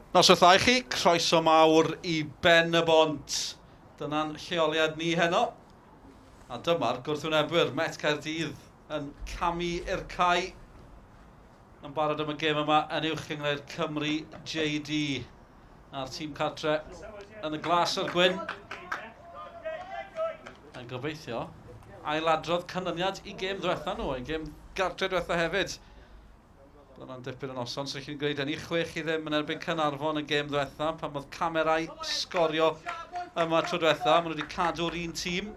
Noswaith dda i chi, croeso mawr i Ben y Bont. Dyna'n lleoliad ni heno. A dyma'r gwrthwynebwyr, Met Caerdydd yn camu i'r cae. Yn barod am y gêm yma yn uwch gynghrair Cymru JD. A'r tîm cartre yn y glas a'r gwyn. Yn gobeithio ailadrodd canlyniad i gêm ddiwetha nhw, ein gêm gartre diwetha hefyd. Dyna'n dipyn o noson, so chi'n gwneud hynny 6-0 yn erbyn Caernarfon y gêm ddiwetha, pan oedd camerau sgorio yma tro diwetha. Maen nhw wedi cadw'r un tîm.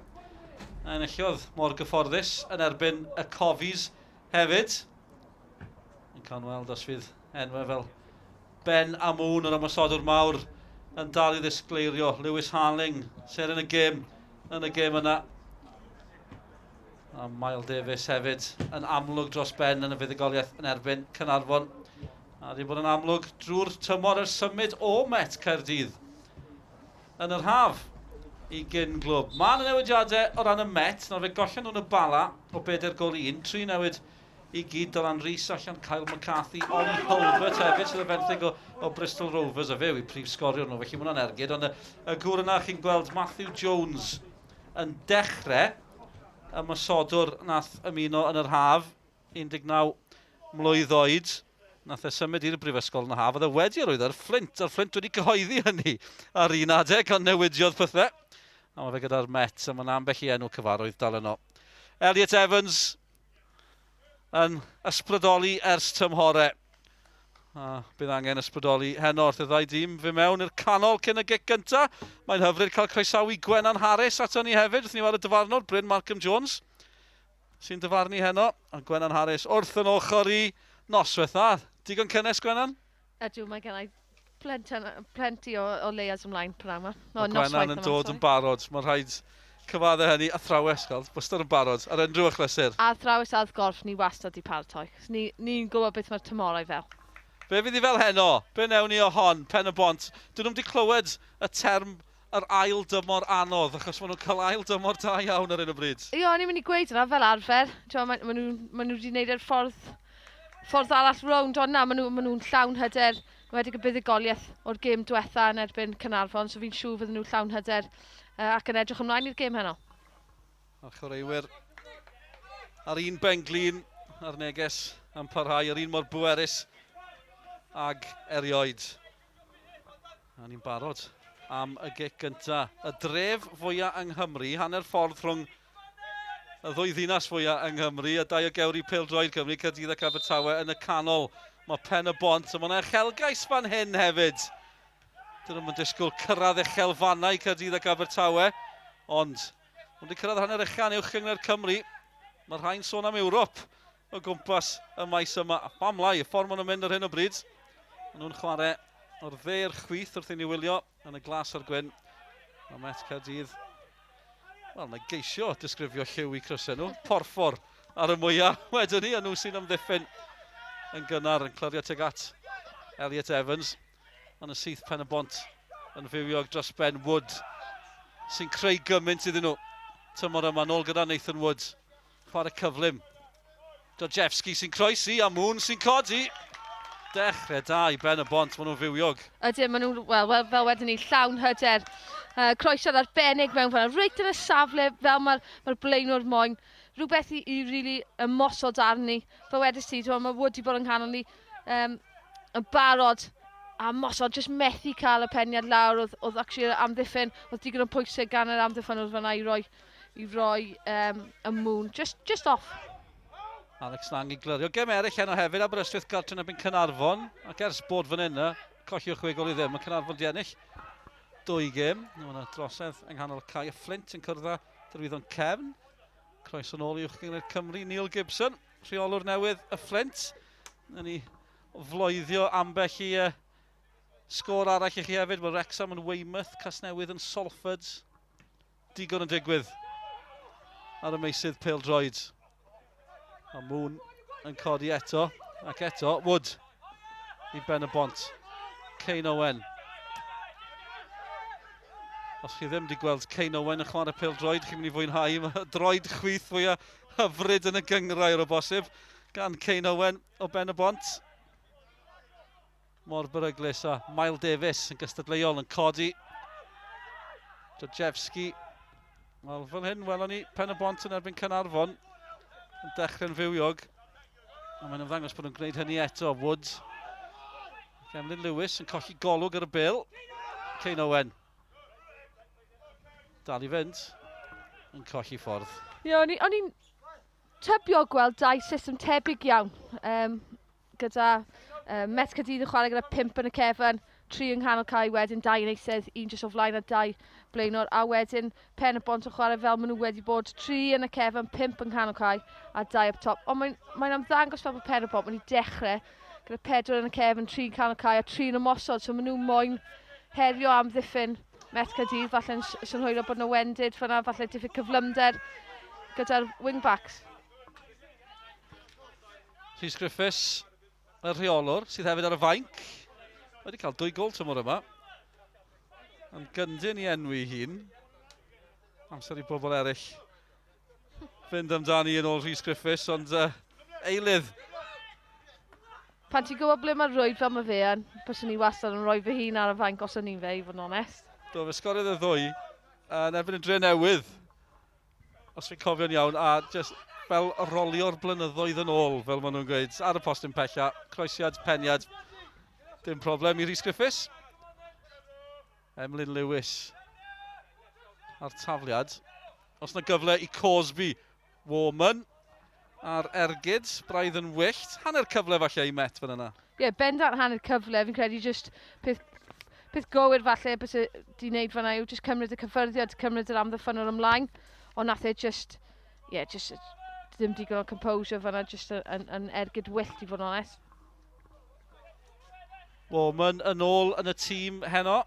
A enillodd mor gyfforddus yn erbyn y Cofis hefyd. Yn cael weld os fydd enwau fel Ben Amoon, yr ymosodwr mawr, yn dal i ddisgleirio. Lewis Harling, seren y gêm yn y gêm yna. A Mael Davies hefyd yn amlwg dros ben yn y fuddugoliaeth yn erbyn Caernarfon. A wedi bod yn amlwg drwy'r tymor ers symud o Met Caerdydd yn yr haf i gyn glwb. Mae yna newidiadau o ran y Met, nawr fe gollen nhw'n y Bala o 4 gol i 1, tri newid i gyd, Dylan Rees allan, Kyle McCarthy, Ollie Hulbert hefyd, sydd yn fenthyg o, o Bristol Rovers, a fe yw prif sgoriwr nhw, felly mae hwnna'n ergyd, ond y, y gŵr yna chi'n gweld Matthew Jones yn dechrau, ymosodwr nath ymuno yn yr haf, 19 mlwydd oed, nath e symud i'r brifysgol yn y haf, oedd e wedi arwyddo ar Flint, a'r Flint wedi cyhoeddi hynny ar un adeg, ond newidiodd pethau. A mae fe gyda'r Met, a mae'n ambell i enw cyfarwydd dal yno. Elliot Evans yn ysbrydoli ers tymhore. A bydd angen ysbrydoli heno wrth y ddau dîm fy mewn i'r canol cyn y gic gynta. Mae'n hyfryd cael croesawu Gwenan Harris ato ni hefyd wrth ni weld y dyfarnwr Bryn Markham Jones sy'n dyfarnu heno. A Gwenan Harris wrth yn ochr i noswaith dda. Digon cynnes, Gwenan? Ydw, mae gen i plenty o, o layers ymlaen prynhawn yma. Mae Gwenan yn dod yn barod. Mae'n rhaid cyfadde hynny. Athrawes, gweld, wastad yn barod ar unrhyw achlysur. Athrawes add gorff, ni wastad i paratoi. Ni'n ni, ni gwybod beth mae'r tymorau fel. Be fydd i fel heno? Be newn ni o hon? Pen y bont. Dyn nhw'm wedi clywed y term yr ail dymor anodd, achos maen nhw'n cael ail dymor da iawn ar hyn o bryd. Ie, o'n i'n mynd i gweud yna, fel arfer. Maen ma nhw, ma nhw wedi gwneud e'r ffordd, ffordd arall rownd, ond na, maen nhw'n ma nhw llawn hyder, wedi y buddugoliaeth o'r gêm diwetha yn erbyn Caernarfon, so fi'n siŵr fydden nhw llawn hyder ac yn edrych ymlaen i'r gêm heno. A'r chwaraewyr ar un benglin a'r neges am parhau yr un mor bwerus ag erioed. A ni'n barod am y gic gynta. Y dref fwyaf yng Nghymru, hanner ffordd rhwng y ddwy ddinas fwyaf yng Nghymru, a dau o gewri pêl-droed Cymru, Caerdydd ac Abertawe, yn y canol. Mae Pen y Bont, a mae yna uchelgais fan hyn hefyd. Dyn nhw'n disgwyl cyrraedd uchelfannau Caerdydd ac Abertawe, ond nhw wedi cyrraedd hanner uchan uwch gynghrair Cymru. Mae rhai'n sôn am Ewrop o gwmpas y maes yma. A pam lai, y ffordd maen nhw'n mynd ar hyn o bryd. Maen nhw'n chwarae o'r dde i'r chwith wrth i ni wylio yn y glas a'r gwyn. Mae Met Caerdydd, wel, na geisio disgrifio lliw i crysau nhw. Porffor ar y mwyaf wedyn ni, a nhw sy'n amddiffyn yn gynnar yn clirio tuag at Elliot Evans. Ond y syth pen y bont yn fywiog dros ben Wood sy'n creu gymaint iddyn nhw. Tymor yma nôl gyda Nathan Wood. Chwarae cyflym. Dojewski sy'n croesi a Moon sy'n codi. Dechrau da i Ben y Bont, maen nhw'n fywiog. Ydyn, maen nhw, wel, wel, fel wedyn ni, llawn hyder. Croesiad arbennig mewn fan'na, reit yn y safle fel mae'r mae blaenwr moyn. Rhywbeth i, i really ymosod arni. Fel wedys ti, mae Wood wedi bod yng nghanol ni yn barod a ymosod, jyst methu cael y peniad lawr. Oedd, oedd actually amddiffyn, oedd digon o pwysau gan yr amddiffyn oedd fan'na i roi i roi um, y Moon. Just, just off. Alex Lang i glirio. Gem eraill heno hefyd, Aberystwyth gartre yn erbyn Caernarfon. Ac ers bod fan hyn, colli o chwe gol i ddim, mae Caernarfon di ennill dwy gêm. Mae yna drosedd yng nghanol cae y Fflint yn cyrraedd Derwyddon Cefn. Croeso nôl i Uwch Gynghrair Cymru, Neil Gibson, rheolwr newydd y Fflint. Yn ei floeddio ambell i sgôr arall i chi hefyd. Mae Wrexham yn Weymouth, Casnewydd yn Salford. Digon yn digwydd ar y meysydd pêl-droed. A Moon yn codi eto, ac eto, Wood i ben y bont. Kane Owen. Os chi ddim wedi gweld Kane Owen yn chwarae pêl-droed, chi'n mynd i fwynhau. Mae droed chwith fwyaf hyfryd yn y gynghrair o bosib gan Kane Owen o ben y bont. Mor beryglus a Mael Davies yn gystadleuol yn codi. Georgievski. Wel, fel hyn, welon ni Pen y Bont yn erbyn Caernarfon yn dechrau'n fywiog. A mae'n ymddangos bod nhw'n gwneud hynny eto. Wood. Emlyn Lewis yn colli golwg ar y bil. Kane Owen. Dal i fynd. Yn colli ffordd. Ie, yeah, o'n i'n tybio gweld dau system tebyg iawn. Gyda Met Caerdydd yn chwarae gyda 5 yn y cefn, 3 yng nghanol cae wedyn, 2 yn eistedd, un jyst o flaen a 2 blaenor, a wedyn Pen y Bont yn chwarae fel maen nhw wedi bod, 3 yn y cefn, 5 yng nghanol cae a 2 up top. Ond mae'n mae ymddangos fel bod Pen y Bont wedi dechrau gyda 4 yn y cefn, 3 yn canol cae a 3 yn ymosod, so maen nhw moyn herio amddiffyn Met Caerdydd, falle'n synhwyro bod nhw wendid fyna, falle diffyg cyflymder gyda'r wing-backs. Rhys Griffiths, y rheolwr, sydd hefyd ar y fainc. Wedi cael 2 gol tymor yma. Yn gyndyn i enwi hun. Amser i bobl eraill fynd amdani yn ôl Rhys Griffiths, ond eilydd. Pan ti'n gwybod ble mae'r rwyd fel mae fe yn, byswn i wastad yn rhoi fy hun ar y fainc os o'n i'n fe, i fod yn onest. Do, fe sgoriodd y ddwy yn erbyn y Dre Newydd, os fi'n cofio'n iawn, a just fel rolio'r blynyddoedd yn ôl, fel maen nhw'n gweud, ar y postyn pella, croesiad, peniad, dim problem i Rhys Griffiths. Emlyn Lewis a'r tafliad. Os na gyfle i Cosby, Warman a'r ergyd, braidd yn wyllt. Hanner cyfle falle i Met fan yna. Ie, yeah, bendant hanner cyfle, fi'n credu just peth gywir falle bys di wneud fan'na yw just cymryd y cyffyrddiad, cymryd yr amddiffynwr ymlaen, ond nath e just, yeah, just ddim digon o composure fan'na, just yn ergyd wyllt i fod yn onest. Warman yn ôl yn y tîm heno.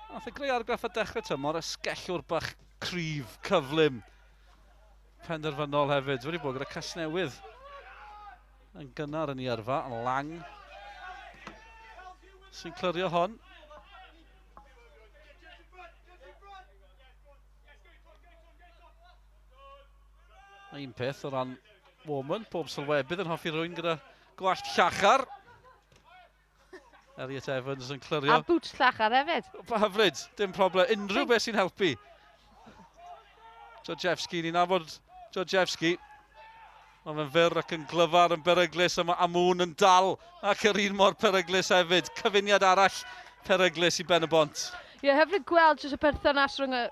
Nath e greu argraff ar dechrau tymor, ysgellwr bach cryf, cyflym, penderfynol hefyd. Wedi bod gyda Casnewydd yn gynnar yn ei yrfa, yn Lang sy'n clirio hon. Un peth o ran Warman, pob sylwebydd yn hoffi rhywun gyda gwallt llachar. Elliot Evans yn clirio. A boots llachar hefyd. Hyfryd, dim problem. Unrhyw beth sy'n helpu. Georgievski, ni'n nabod Georgievski. Mae fe'n fyr ac yn glyfar yn beryglus, a mae Amoon yn dal ac yr un mor peryglus hefyd. Cyfuniad arall peryglus i Ben y Bont. Ie, yeah, hyfryd gweld jyst y perthynas rhwng y...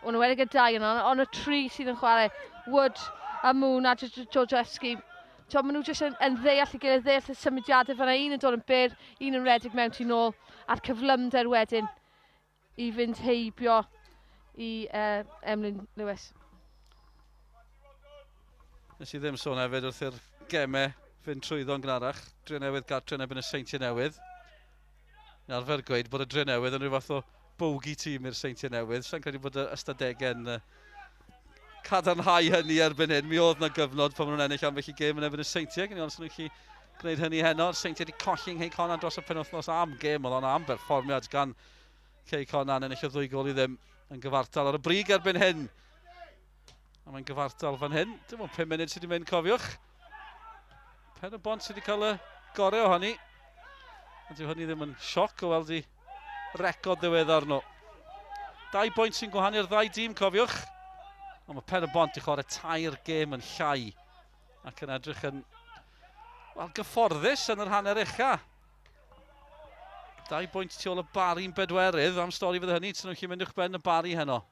O'n nhw wedi y dau yno, ond y tri sydd yn chwarae, Wood, Amoon a Georgievski. So, maen nhw jyst yn ddeall i gilydd, ddeall y symudiadau fan'na, un yn dod yn byr, un yn redeg mewn tu nôl, a'r cyflymder wedyn i fynd heibio i Emlyn Lewis. Nes i ddim sôn hefyd wrth i'r gemau fynd trwyddo'n gynharach. Dre Newydd gartre yn erbyn y Seintiau Newydd. Ni'n arfer gweud bod y Dre Newydd yn rhyw fath o bogey tîm i'r Seintiau Newydd. Sa'n credu bod y ystadegau'n cadarnhau hynny erbyn hyn. Mi oedd na gyfnod pan maen nhw'n ennill ambell i gêm yn erbyn y Seintiau. Gwni ond nhw'n gallu gwneud hynny heno. Yr Seintiau wedi colli yng Nghei Connah dros y penwythnos am gêm. Oedd o'n am berfformiad gan Cei Connah yn ennill o 2 gôl i ddim yn gyfartal ar y brig erbyn hyn. A mae'n gyfartal fan hyn. Dim ond 5 munud sydd wedi mynd, cofiwch. Pen y Bont sydd wedi cael y gorau ohoni. Ond dyw hynny ddim yn sioc o weld i record ddiweddar nhw. 2 bwynt sy'n gwahanu'r ddau dîm, cofiwch. Ond mae Pen y Bont i chwarae 3 gêm yn llai. Ac yn edrych yn, wel, gyfforddus yn yr hanner ucha. 2 bwynt tu ôl y Barri'n bedwerydd. Am stori fydd hynny, tyn nhw'n gallu mynd uwch ben y Barri heno.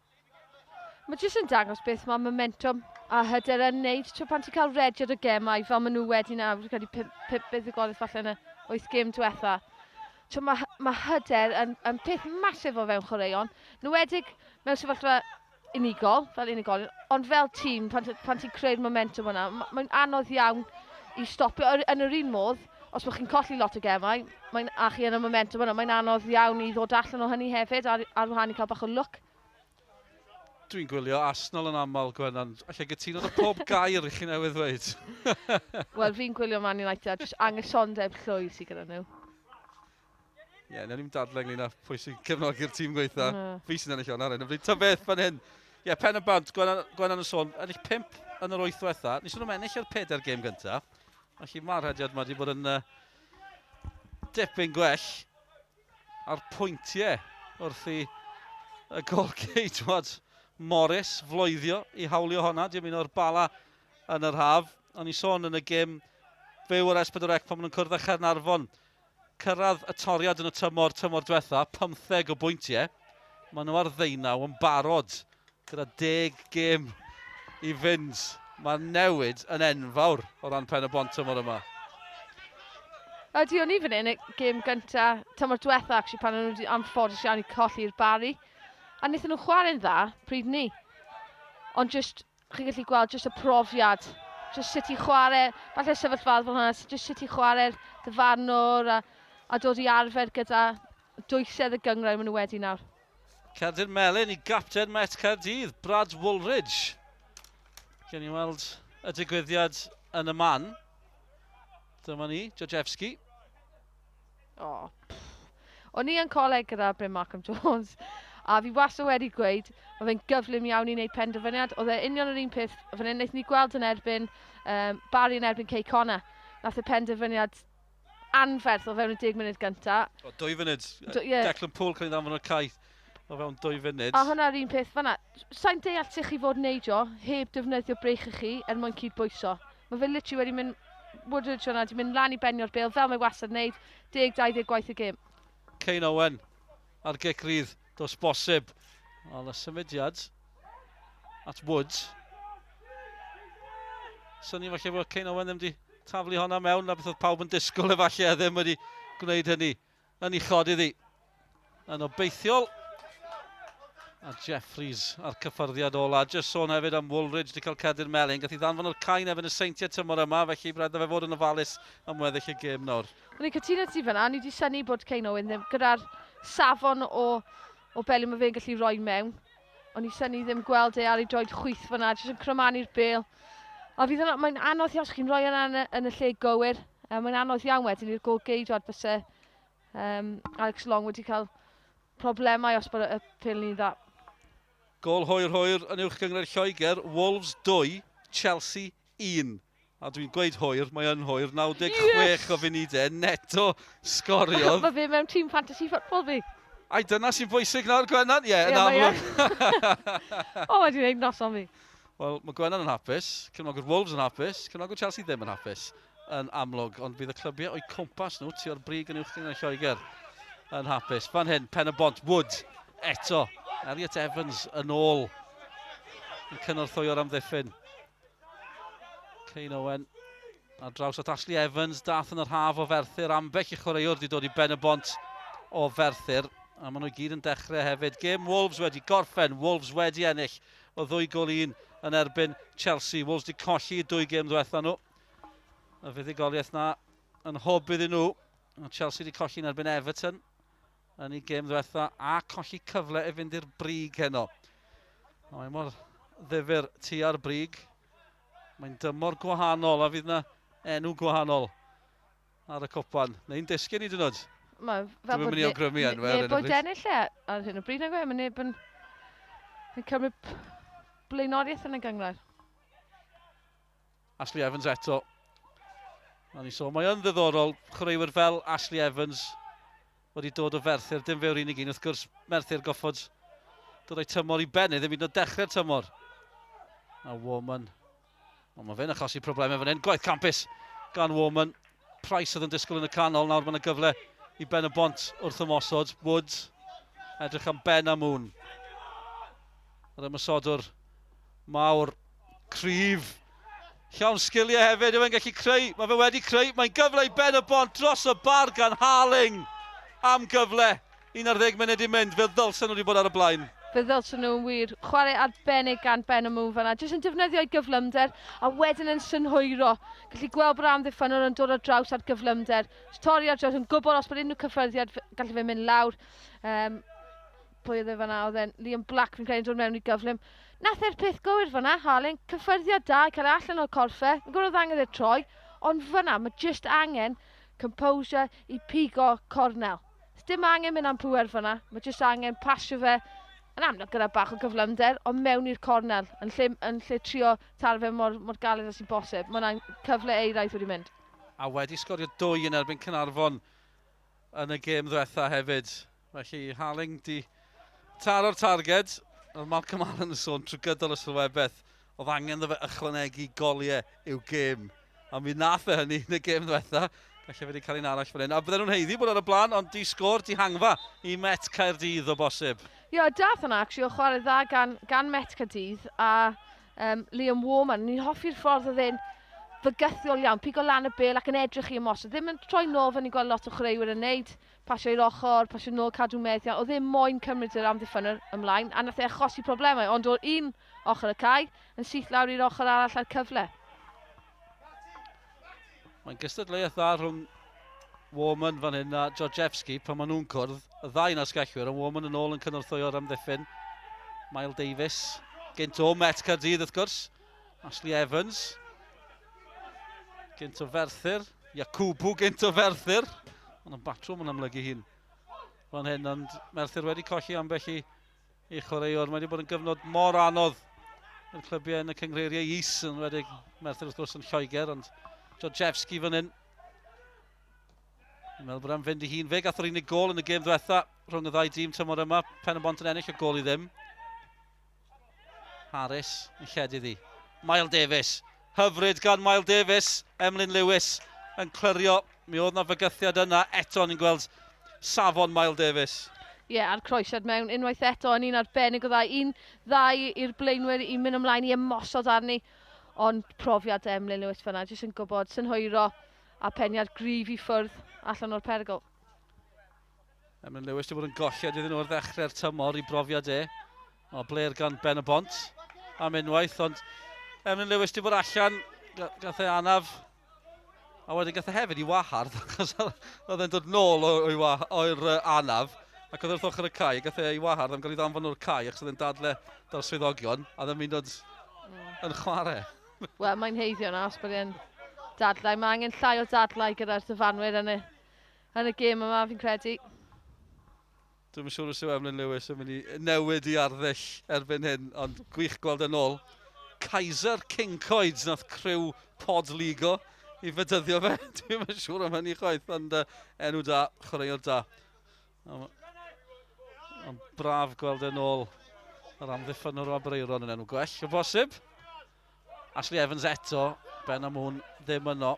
Mae jyst yn dangos beth mae momentum a hyder yn neud. Tro pan ti'n cael rediad o gemau fel maen nhw wedi nawr, dwi'n credu 5 buddugoliaeth falle yn y 8 gêm diwetha. Tro mae hyder yn peth masif o fewn chwaraeon. Nwedig mewn sefyllfa unigol, fel unigolion, ond fel tîm, pan ti'n creu'r momentum yna, mae'n anodd iawn i stopio. Yn yr un modd, os bod chi'n colli lot o gemau, a chi yn y momentum yna, mae'n anodd iawn i ddod allan o hynny hefyd, ar wahân i cael bach o lwc. Dwi'n gwylio Arsenal yn aml, Gwennan. Alla i gytuno â pob gair i chi newydd ddweud. Wel, fi'n gwylio Man United, jyst anghysondeb llwyr sydd gyda nhw. Ie, yeah, newn ni'm dadle ynglyn â pwy sy'n cefnogi'r tîm gweitha. Fi sy'n ennill hwn ar hyn o bryd. Ta beth fan hyn. Ie, yeah, Pen y Bont, Gwennan yn sôn, ennill 5 yn yr 8 ddiwetha. Nes nhw'n ennill yr 4 gêm gynta. Felly mae'r rhediad yma wedi bod yn Dipyn gwell a'r pwyntiau wrth i y golgeidwad Morris floeddio i hawlio honna. Dim un o'r Bala yn yr haf. O'n i sôn yn y gêm fyw ar S4C pan maen nhw'n cwrdd â Chaernarfon. Cyrraedd y toriad yn y tymor, tymor diwetha, 15 o bwyntiau. Maen nhw ar 19 yn barod gyda 10 gêm i fynd. Mae'r newid yn enfawr o ran Pen y Bont tymor yma. Ydy, o'n i fan hyn y gêm gynta, tymor diwetha, actually, pan o'n nhw wedi anffodus iawn i colli'r Barry. A wnaethon nhw chwarae'n dda pryd ni. Ond just, chi'n gallu gweld just y profiad. Just sut i chwarae, falle sefyllfa fel hwnna, just sut i chwarae'r dyfarnwr a dod i arfer gyda dwysedd y gynghrair maen nhw wedi nawr. Cerdyn melyn i gapten Met Caerdydd, Brad Woolridge. Gen i weld y digwyddiad yn y man. Dyma ni, Georgievski. Oh, o'n i yn coleg gyda Bryn Markham Jones, a fi wastad wedi gweud, mae fe'n gyflym iawn i wneud penderfyniad. Oedd e union yr un peth, fan hyn wnaethon ni gweld yn erbyn Barry yn erbyn Cei Connah. Nath y penderfyniad anferth o fewn y 10 munud gynta. O, 2 funud. Yeah. Declan Poole cael ei ddanfon o'r cae o fewn 2 funud. A hwnna'r un peth fan'na. Sa'n deall sut chi fod neidio heb defnyddio breich i chi er mwyn cydbwyso. Mae fe literally wedi mynd, Woodridge hwnna, wedi mynd lan i benio'r bêl fel mae wastad yn neud, 10-20 gwaith y gêm. Kane Owen ar gic rydd, dos bosib. Ond y symudiad at Woods. Syni falle bod Kane Owen ddim wedi taflu honna mewn, na beth oedd pawb yn disgwyl efallai a ddim wedi gwneud hynny. Yn uchod iddi. Yn obeithiol. A Jeffries ar cyffyrddiad ola. Just sôn hefyd am Woolridge wedi cael cerdyn melyn. Gath i ddanfon o'r cae yn y Seintiau tymor yma, felly bryd fe fod yn ofalus am weddill y gêm nawr. O'n i'n cytuno ti fyna, ni wedi synnu bod Kane Owen ddim gyda'r safon o beli mae fe'n gallu rhoi mewn. O'n i synnu ddim gweld e ar ei droed chwith fyna, jyst yn crymanu'r bêl. A fydd yna, mae'n anodd iawn os chi'n rhoi yna yn y lle gywir. Mae'n anodd iawn wedyn i'r gol geidwad byse Alex Long wedi cael problemau os bod y pêl ni'n dda. Gol hwyr hwyr yn uwch gynghrair Lloegr, Wolves 2, Chelsea 1. A dwi'n gweud hwyr, mae yn hwyr, 96 yes! o funudau, Neto sgoriodd. Mae fe mewn tîm fantasy football fi. Ai, dyna sy'n bwysig nawr, Gwennan? Ie, yeah, yn amlwg. O, mae wedi gwneud noson fi. Wel, mae Gwennan yn hapus, cefnogwr Wolves yn hapus, cefnogwr Chelsea ddim yn hapus yn amlwg, ond bydd y clybiau o'i cwmpas nhw tua'r brig yn uwch gynghrair Lloegr yn hapus. Fan hyn, Pen y Bont, Wood, eto. Elliot Evans yn ôl yn cynorthwyo'r amddiffyn. Kane Owen ar draws at Ashley Evans, dath yn yr haf o Ferthyr. Ambell i chwaraewr wedi dod i Ben y Bont o Ferthyr. A maen nhw gyd yn dechrau hefyd. Gêm Wolves wedi gorffen, Wolves wedi ennill o 2 gôl i 1 yn erbyn Chelsea. Wolves wedi colli dwy gêm ddiwetha nhw. Y fuddugoliaeth na yn hwb iddyn nhw. A Chelsea wedi colli yn erbyn Everton yn ei gêm ddiwetha a colli cyfle i fynd i'r brig heno. Mae mor ddifyr tu ar brig. Mae'n dymor gwahanol a fydd yna enw gwahanol ar y cwpan. Neu'n disgyn i dyn nhw. Mae fel Dwi'm yn mynd i awgrymu enwau ar neb hyn o bod bryd. ennill e ar hyn o bryd, nag oe? Mae neb yn cymryd blaenoriaeth yn y gynghrair. Ashley Evans eto. A ni so, mae yn ddiddorol, chwaraewyr fel Ashley Evans wedi dod o Ferthyr, dim fe'r unig un, wrth gwrs Merthyr goffod dod o'i tymor i ben, ddim hyd yn oed dechrau'r tymor. A Warman, o, mae fe'n achosi problemau fan hyn, gwaith campus gan Warman. Price oedd yn disgwyl yn y canol, nawr mae'n gyfle i Ben y Bont wrth ymosod. Woods, edrych am Ben Amoon. Yr ymosodwr mawr, cryf, llawn sgiliau hefyd, yw e'n gallu creu, mae fe wedi creu, mae'n gyfle i Ben y Bont dros y bar gan Harling am gyfle. 11 munud i mynd, fe ddylsen nhw wedi bod ar y blaen. Fe ddylsen nhw'n wir. Chwarae arbennig gan Ben Amoon fan'na. Jyst yn defnyddio ei gyflymder a wedyn yn synhwyro. Gallu gweld bod amddiffynwr yn dod ar draws ar gyflymder. Jyst torri ar draws, yn gwybod os bod unrhyw cyffyrddiad gallu fe mynd lawr. Pwy oedd e fan'na? Oedd e'n Liam Black fi'n credu yn dod mewn i gyflym. Nath e'r peth gywir fan'na, Harling. Cyffyrddiad da, cael e allan o'r corff e. Yn gwybod oedd angen e troi. Ond fan'na, mae jyst angen composure i pigo cornel. Dim angen mynd am pŵer fan'na. Mae jyst angen pasio fe yn amlwg gyda bach o gyflymder, ond mewn i'r cornel, yn lle trio taro fe mor galed â sy'n bosib. Mae hwnna'n cyfle euraidd wedi mynd. A wedi sgorio dwy yn erbyn Caernarfon yn y gêm ddwetha hefyd. Felly Harling di taro'r targed. Oedd Malcolm Allen yn sôn trwy gydol y sylwebaeth. Oedd angen iddo fe ychwanegu goliau i'w gêm. A mi nath e hynny yn y gêm ddwetha. Gallai fe wedi cael un arall fan hyn. A bydden nhw'n haeddu bod ar y blaen, ond di sgôr, di hangfa i Met Caerdydd o bosib. Ie, yeah, dath yna actually o chwarae dda gan, gan Met Caerdydd a Liam Warman. Ni'n hoffi'r ffordd oedd e'n fygythiol iawn, pigo lan y bel ac yn edrych i ymosod. Ddim yn troi nôl fel ni'n gweld lot o chwaraewyr yn neud, pasio i'r ochr, pasio nôl, cadw meddiant. Oedd ddim moyn cymryd yr amddiffynwr ymlaen, a nath e achosi problemau, ond o'r un ochr y cae, yn syth lawr i'r ochr arall a'r cyfle. Mae'n gystadleuaeth dda rhwng Warman fan hyn a Georgievski pan maen nhw'n cwrdd. Y ddau yn asgellwyr, ond Warman yn ôl yn cynorthwyo'r amddiffyn. Miles Davis, gynt o Met Caerdydd wrth gwrs. Ashley Evans, gynt o Ferthyr. Yakubu gynt o Ferthyr. Ond yn batrwm yn amlygu hun fan hyn, ond Merthyr wedi colli ambell i, i chwaraewr. Mae wedi bod yn gyfnod mor anodd yn clybiau yn y cynghreiriau is, yn wedi Merthyr wrth gwrs yn Lloegr, ond Georgievski fan hyn. Dwi'n meddwl bod am fynd i hun. Fe gath yr unig gôl yn y gêm ddiwetha rhwng y ddau dîm tymor yma. Pen y Bont yn ennill y gôl i ddim. Harris yn lledu iddi. Miles Davis. Hyfryd gan Miles Davis. Emlyn Lewis yn clirio. Mi oedd na fygythiad yna. Eto ni'n gweld safon Miles Davis. Ie, yeah, a'r croesiad mewn unwaith eto yn un arbennig o dda. Un ddau i'r blaenwyr i mynd ymlaen i ymosod arni. Ond profiad Emlyn Lewis fyna, jyst yn gwybod synhwyro a peniad gryf i ffwrdd allan o'r perygl. Emlyn Lewis wedi bod yn golled iddyn nhw ar ddechrau'r tymor i brofiad e. O, bler gan Ben y Bont am unwaith, ond Emlyn Lewis wedi bod allan, gath e anaf, a wedyn gath e hefyd i wahardd, achos oedd e'n dod nôl o'r anaf, ac oedd wrth ochr y cae, gath e i wahardd am gael ei ddanfon o'r cae, achos oedd e'n dadle da'r swyddogion, a oedd e'n mynd dod yn chwarae. Wel, mae'n heiddio na, os bod e'n dadlau. Mae angen llai o dadlau gyda'r dyfarnwyr yn y gêm yma, fi'n credu. Dwi'm yn siŵr os yw Emlyn Lewis yn mynd i newid i arddull erbyn hyn, ond gwych gweld yn ôl. Kaiser King Coeds nath criw Podligo i fedyddio fe. Dwi'm yn siŵr am hynny chwaith, ond enw da, chwaraewr da. Ond braf gweld yn ôl yr amddiffynwr o Aberaeron yn enw gwell, o bosib. Ashley Evans eto, Ben Amwn ddim yno.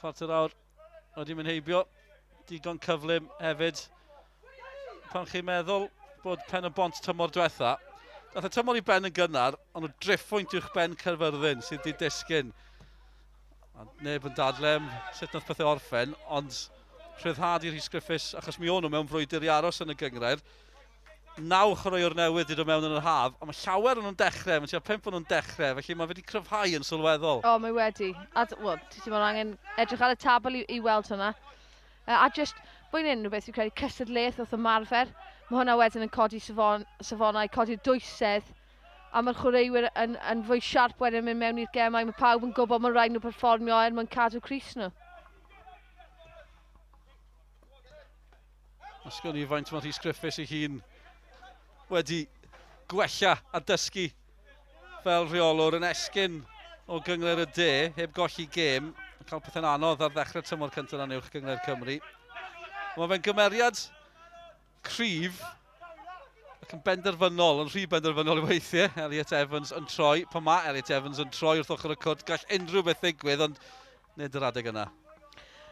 Chwarter awr wedi mynd heibio, digon cyflym hefyd. Pan chi'n meddwl bod Pen y Bont tymor diwetha, dath y tymor i ben yn gynnar, ond o driphwynt uwch ben Caerfyrddin sydd wedi disgyn. A neb yn dadle am sut nath pethau orffen, ond rhyddhad i Rhys Griffiths, achos mi o'n nhw mewn frwydr i aros yn y gynghrair. 9 chwaraewr newydd wedi dod mewn yn yr haf, a mae llawer o'n nhw'n dechrau, mae tua 5 o'n nhw'n dechrau, felly mae wedi cryfhau yn sylweddol. O, mae wedi. A wel, ti ddim angen edrych ar y tabl i weld hwnna. A just, fwy neu unrhyw beth, fi'n credu cystadleuaeth wrth ymarfer. Mae hwnna wedyn yn codi safonau, codi'r dwysedd, a mae'r chwaraewyr yn fwy siarp wedyn yn mynd mewn i'r gemau. Mae pawb yn gwybod mae'n rhaid nhw perfformio er mwyn cadw crys nhw. Os gawn ni faint mae Rhys Griffiths ei hun wedi gwella a dysgu fel rheolwr yn esgyn o Gynghrair y De, heb golli gêm, yn cael pethau'n anodd ar ddechrau'r tymor cyntaf yn Uwch Gynghrair Cymru. Mae fe'n gymeriad cryf ac yn benderfynol, yn rhy benderfynol i weithiau. Elliot Evans yn troi. Pan mae Elliot Evans yn troi wrth ochr y cwrt, gall unrhyw beth ddigwydd, ond nid yr adeg yna.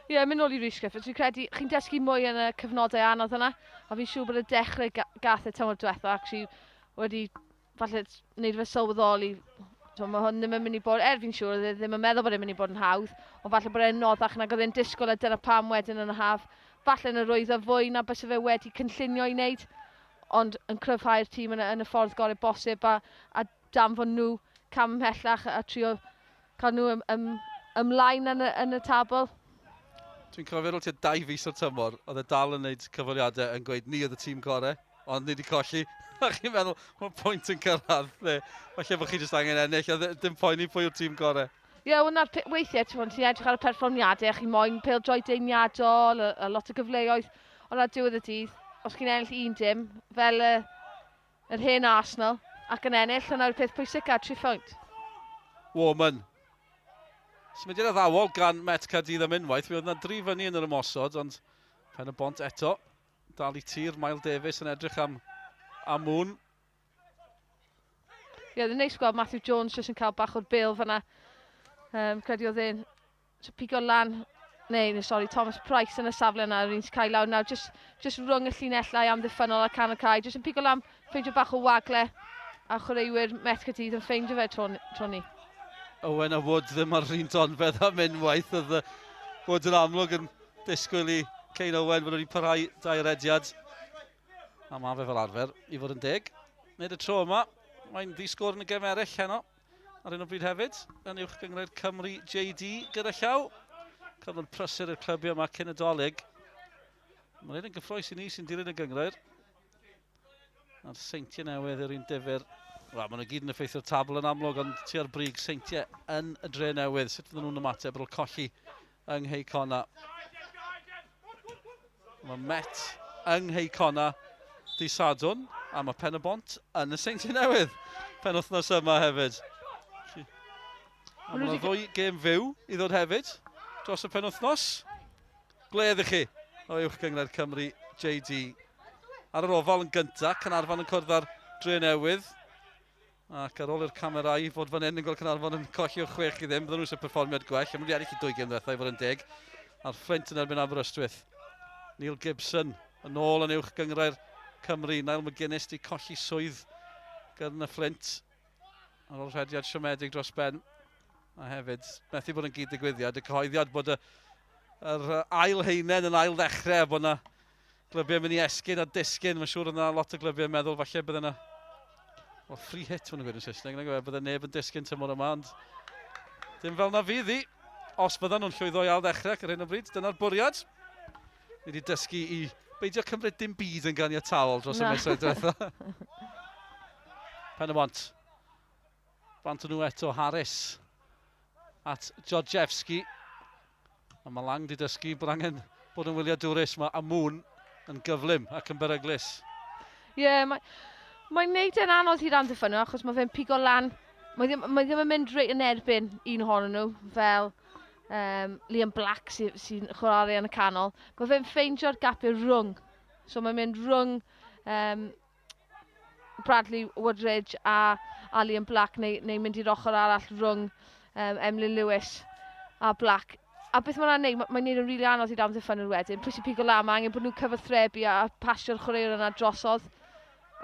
Ie, yeah, mynd nôl i Rhys Griffiths. Fi'n credu chi'n dysgu mwy yn y cyfnodau anodd yna, a fi'n siŵr bod y dechrau gath e tymor diwetha actually wedi falle wneud fe sylweddoli. So, mae hwn ddim yn mynd i bod, er fi'n siŵr, oedd e ddim yn meddwl bod e'n mynd i bod yn hawdd, ond falle bod e'n noddach nag oedd e'n disgwyl, a dyna pam wedyn yn y haf. Falle yn arwyddo fwy na byse fe wedi cynllunio i wneud, ond yn cryfhau'r tîm yn y ffordd gorau bosib a danfon nhw cam ymhellach a trio cael nhw ymlaen yn y tabl. Dwi'n cofio ar ôl tua 2 fis o'r tymor, oedd e dal yn gwneud cyfweliadau yn gweud ni oedd y tîm gorau, ond ni wedi colli. A chi'n meddwl, mae'r pwynt yn cyrraedd, lle falle bod chi jyst angen ennill, a dim poeni pwy yw'r tîm gorau. Ie, yeah, wel, weithiau, ti'n edrych ar y perfformiadau, chi moyn pêl-droed deiniadol, a lot o gyfleoedd, ond ar diwedd y dydd, os chi'n ennill 1-0, fel yr hen Arsenal, ac yn ennill, hwnna'r peth pwysica, 3 pwynt. Warman. Symudiad addawol gan Met Caerdydd am unwaith. Mi oedd yna dri fyny yn yr ymosod, ond Pen y Bont eto. Dal i tir, Mael Davies yn edrych am Amun. Ie, yeah, neis gweld Matthew Jones jyst yn cael bach o'r bêl fyna. Credu oedd e'n so pigo lan, neu, sorry, Thomas Price yn y safle yna, yr un sy'n cael lawr nawr, just rhwng y llinellau amddiffynnol a can y cae, jyst yn pigo lan, ffeindio bach o wagle, a chwaraewyr Met Caerdydd yn ffeindio fe tro, tro ni. Owen a Wood ddim ar yr un donfedd am unwaith. Oedd Wood yn amlwg yn disgwyl i Kane Owen fod wedi parhau dau rediad. A mae fe fel arfer, i fod yn deg. Nid y tro yma, mae'n ddi-sgôr yn y gem eraill heno. Ar un o bryd hefyd, yn uwch gynghrair Cymru JD gyda llaw. Cyfnod prysur i'r clybiau yma cyn y Dolig. Mae'n un yn gyffroes i ni sy'n dilyn y gynghrair. A'r Seintiau Newydd yw'r un difyr. Wel, maen nhw gyd yn effeithio'r tabl yn amlwg, ond tua'r brig Seintiau yn y dre newydd. Sut fydden nhw'n ymateb ar ôl colli yng Nghei Connah? Mae Met yng Nghei Connah di Sadwrn, a mae Pen y Bont yn y Seintiau Newydd penwythnos yma hefyd. A mae yna ddwy gêm fyw i ddod hefyd dros y penwythnos. Gwledd i chi o Uwch Gynghrair Cymru JD. Ar yr ofal yn gyntaf, Caernarfon yn cwrdd â'r Dre Newydd. Ac ar ôl i'r camerau fod fan hyn yn gweld Caernarfon yn colli o 6-0, bydden nhw eisiau perfformiad gwell. A maen nhw wedi ennill i dwy gêm ddiwethaf i fod yn deg. A'r Fflint yn erbyn Aberystwyth. Neil Gibson yn ôl yn Uwch Gynghrair Cymru. Niall McGuinness di colli swydd gyda y Fflint ar ôl rhediad siomedig dros ben. A hefyd, methu bod yn gyd-ddigwyddiad, y cyhoeddiad bod y, yr ail haenen yn ail ddechrau, bod yna glybiau mynd i esgyn a disgyn. Mae'n siŵr yna lot o glybiau yn meddwl falle bydde yna, well, free hit maen nhw'n gweud yn Saesneg, nag yw e, bydde neb yn disgyn tymor yma, ond dim fel na fydd hi. Os bydden nhw'n llwyddo i ail ddechrau ar hyn o bryd, dyna'r bwriad. Ni wedi dysgu i beidio cymryd dim byd yn ganiataol dros y misoedd diwetha. Pen y Bont. Bant nhw eto Harris at Georgievski. A mae Lang di dysgu bod angen bod yn wyliadwrus. Mae Amun yn gyflym ac yn beryglus. Ie, yeah, mae'n mae neud e'n anodd i'r amddiffynwyr achos mae fe'n pigo lan. Mae ddim yn mynd reit yn erbyn un ohonyn nhw fel Liam Black sy'n sy chwarae yn y canol. Mae fe'n ffeindio'r gapiau rhwng. So mae'n mynd rhwng Bradley Woodridge a Liam Black neu mynd i'r ochr arall rhwng Emlyn Lewis a Black. A beth mae'n neud, mae'n neud yn rili really anodd i'r amddiffynwyr wedyn. Pwy sy'n pigo lan, mae angen bod nhw'n cyfathrebu a pasio'r chwaraewr yna drosodd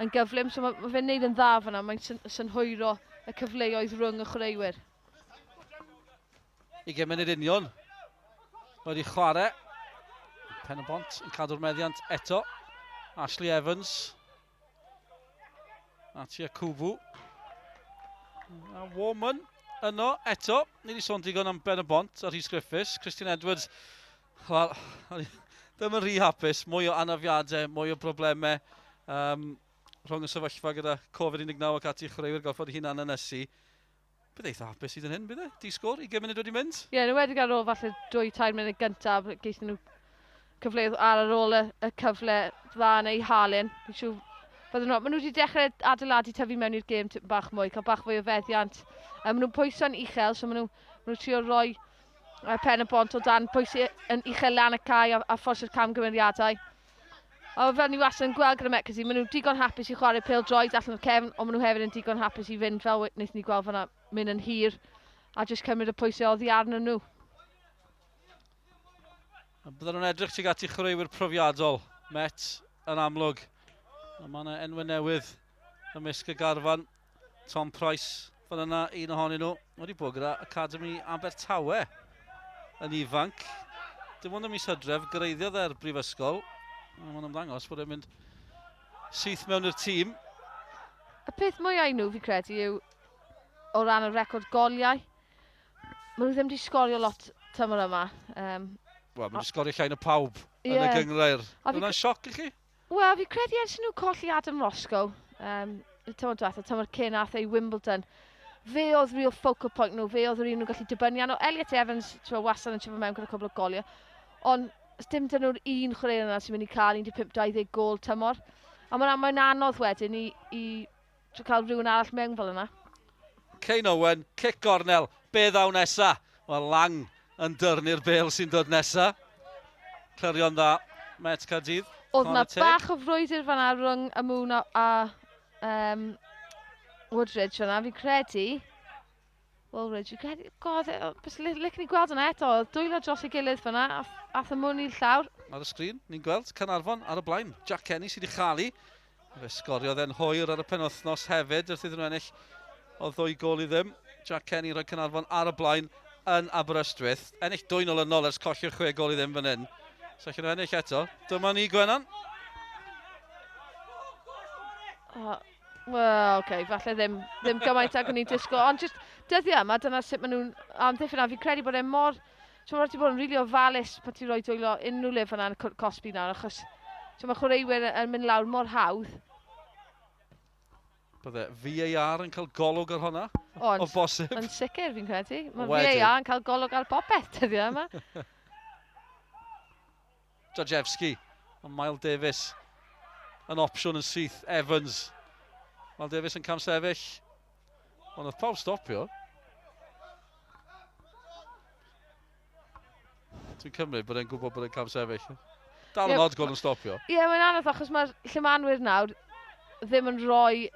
yn gyflym. So mae fe'n neud yn dda fyna, mae'n synhwyro y cyfleoedd rhwng y chwaraewyr. 20 munud union. Wedi chwarae. Pen y Bont yn cadw'r meddiant eto. Ashley Evans. At Yakubu. A Warman yno eto. Ni wedi sôn digon am Ben y Bont a Rhys Griffiths. Christian Edwards, wel, ddim yn rhy hapus. Mwy o anafiadau, mwy o broblemau. Rhwng y sefyllfa gyda Covid-19 ac ati chwaraewyr gorfod hunan ynysu. Bydd eitha hapus hyd yn hyn, bydd e? Di sgôr, 20 munud wedi mynd? Ie, yeah, nhw wedi gael ôl falle 2-3 munud gyntaf, geithon nhw cyfle ar ar ôl y cyfle dda neu Halin. Fi'n siŵr bydden nhw, maen nhw wedi dechrau adeiladu tyfu mewn i'r gêm tipyn bach mwy, cael bach fwy o feddiant. Maen nhw'n pwyso'n uchel, so maen nhw trio roi Pen y Bont o dan pwysau yn uchel lan y cae a fforsio'r camgymeriadau. A fel ni wastad yn gweld gyda Met Caerdydd, maen nhw'n digon hapus i chwarae pêl droed allan o'r cefn, ond maen nhw hefyd yn digon hapus i fynd fel wnaethon ni gweld fan'na, mynd yn hir a jyst cymryd y pwysau oddi arnyn nhw. A bydden nhw'n edrych tuag at i chwaraewyr profiadol. Met yn amlwg. A mae yna enwau newydd ymysg y garfan. Tom Price fan yna, un ohonyn nhw. Wedi bod gyda Academy Abertawe yn ifanc. Dim ond ym mis Hydref, gyrhaeddodd e'r brifysgol. A mae'n ymddangos bod e'n mynd syth mewn i'r tîm. Y peth mwyaf i nhw, fi credu, yw o ran y record goliau. Maen nhw ddim wedi sgorio lot tymor yma. Wel, maen nhw wedi sgorio llai na pawb yn y gynghrair. Hwnna'n sioc i chi? Wel, fi credu ers nhw colli Adam Roscoe, y tymor diwethaf, tymor cyn ath e i Wimbledon, fe oedd real focal point nhw, fe oedd yr un nhw'n gallu dibynnu arno. Elliot Evans, ti'n wastad yn tyfu mewn gyda cwbl o goliau, ond dim dyn nhw'r un chwaraewr yna sy'n mynd i cael 15-20 gol tymor. A mae'n mae anodd wedyn i cael rhywun arall mewn fel yna. Kane Owen, cic gornel, be ddaw nesa? Mae Lang yn dyrnu'r bel sy'n dod nesa. Clirio'n dda, Met Caerdydd. Oedd na bach o frwydr fan'na rhwng y Moon a Woodridge fan'na, fi'n credu. Woolridge, fi'n credu, god, bys licen i gweld hwnna eto, oedd dwylo dros ei gilydd fan'na, ath y Moon i'r llawr. Ar y sgrin, ni'n gweld Caernarfon ar y blaen. Jack Kenny sydd wedi chael. Fe sgoriodd e'n hwyr ar y penwythnos hefyd wrth iddyn nhw ennill o 2 gôl i ddim. Jack Kenny rhoi Caernarfon ar y blaen yn Aberystwyth. Ennill 2 olynol ers colli'r 6 gôl i ddim fan hyn. So allan nhw ennill eto. Dyma ni, Gwenan. Oh, well, oce, okay, falle ddim gymaint ag o'n i'n disgwyl. Ond just dyddiau yma, dyna sut maen nhw'n amddiffyn. A fi'n credu bod e mor... Ti'n rhaid i bod yn rili ofalus pan ti'n rhoi dwylo unrhyw le fan'na yn y cosbi nawr, achos mae chwaraewyr yn mynd lawr mor hawdd. Bydde VAR yn cael golwg ar hwnna? O bosib. Yn sicr, fi'n credu. Mae VAR yn cael golwg ar bopeth dyddiau yma. Georgievski a Miles Davis yn opsiwn yn syth. Evans. Miles Davis yn camsefyll. Ond oedd pawb stopio. Dwi'n cymryd bod e'n gwybod bod e'n camsefyll. Dal yn odd gweld yn stopio. Ie, yeah, mae'n anodd achos mae'r llymanwyr nawr ddim yn rhoi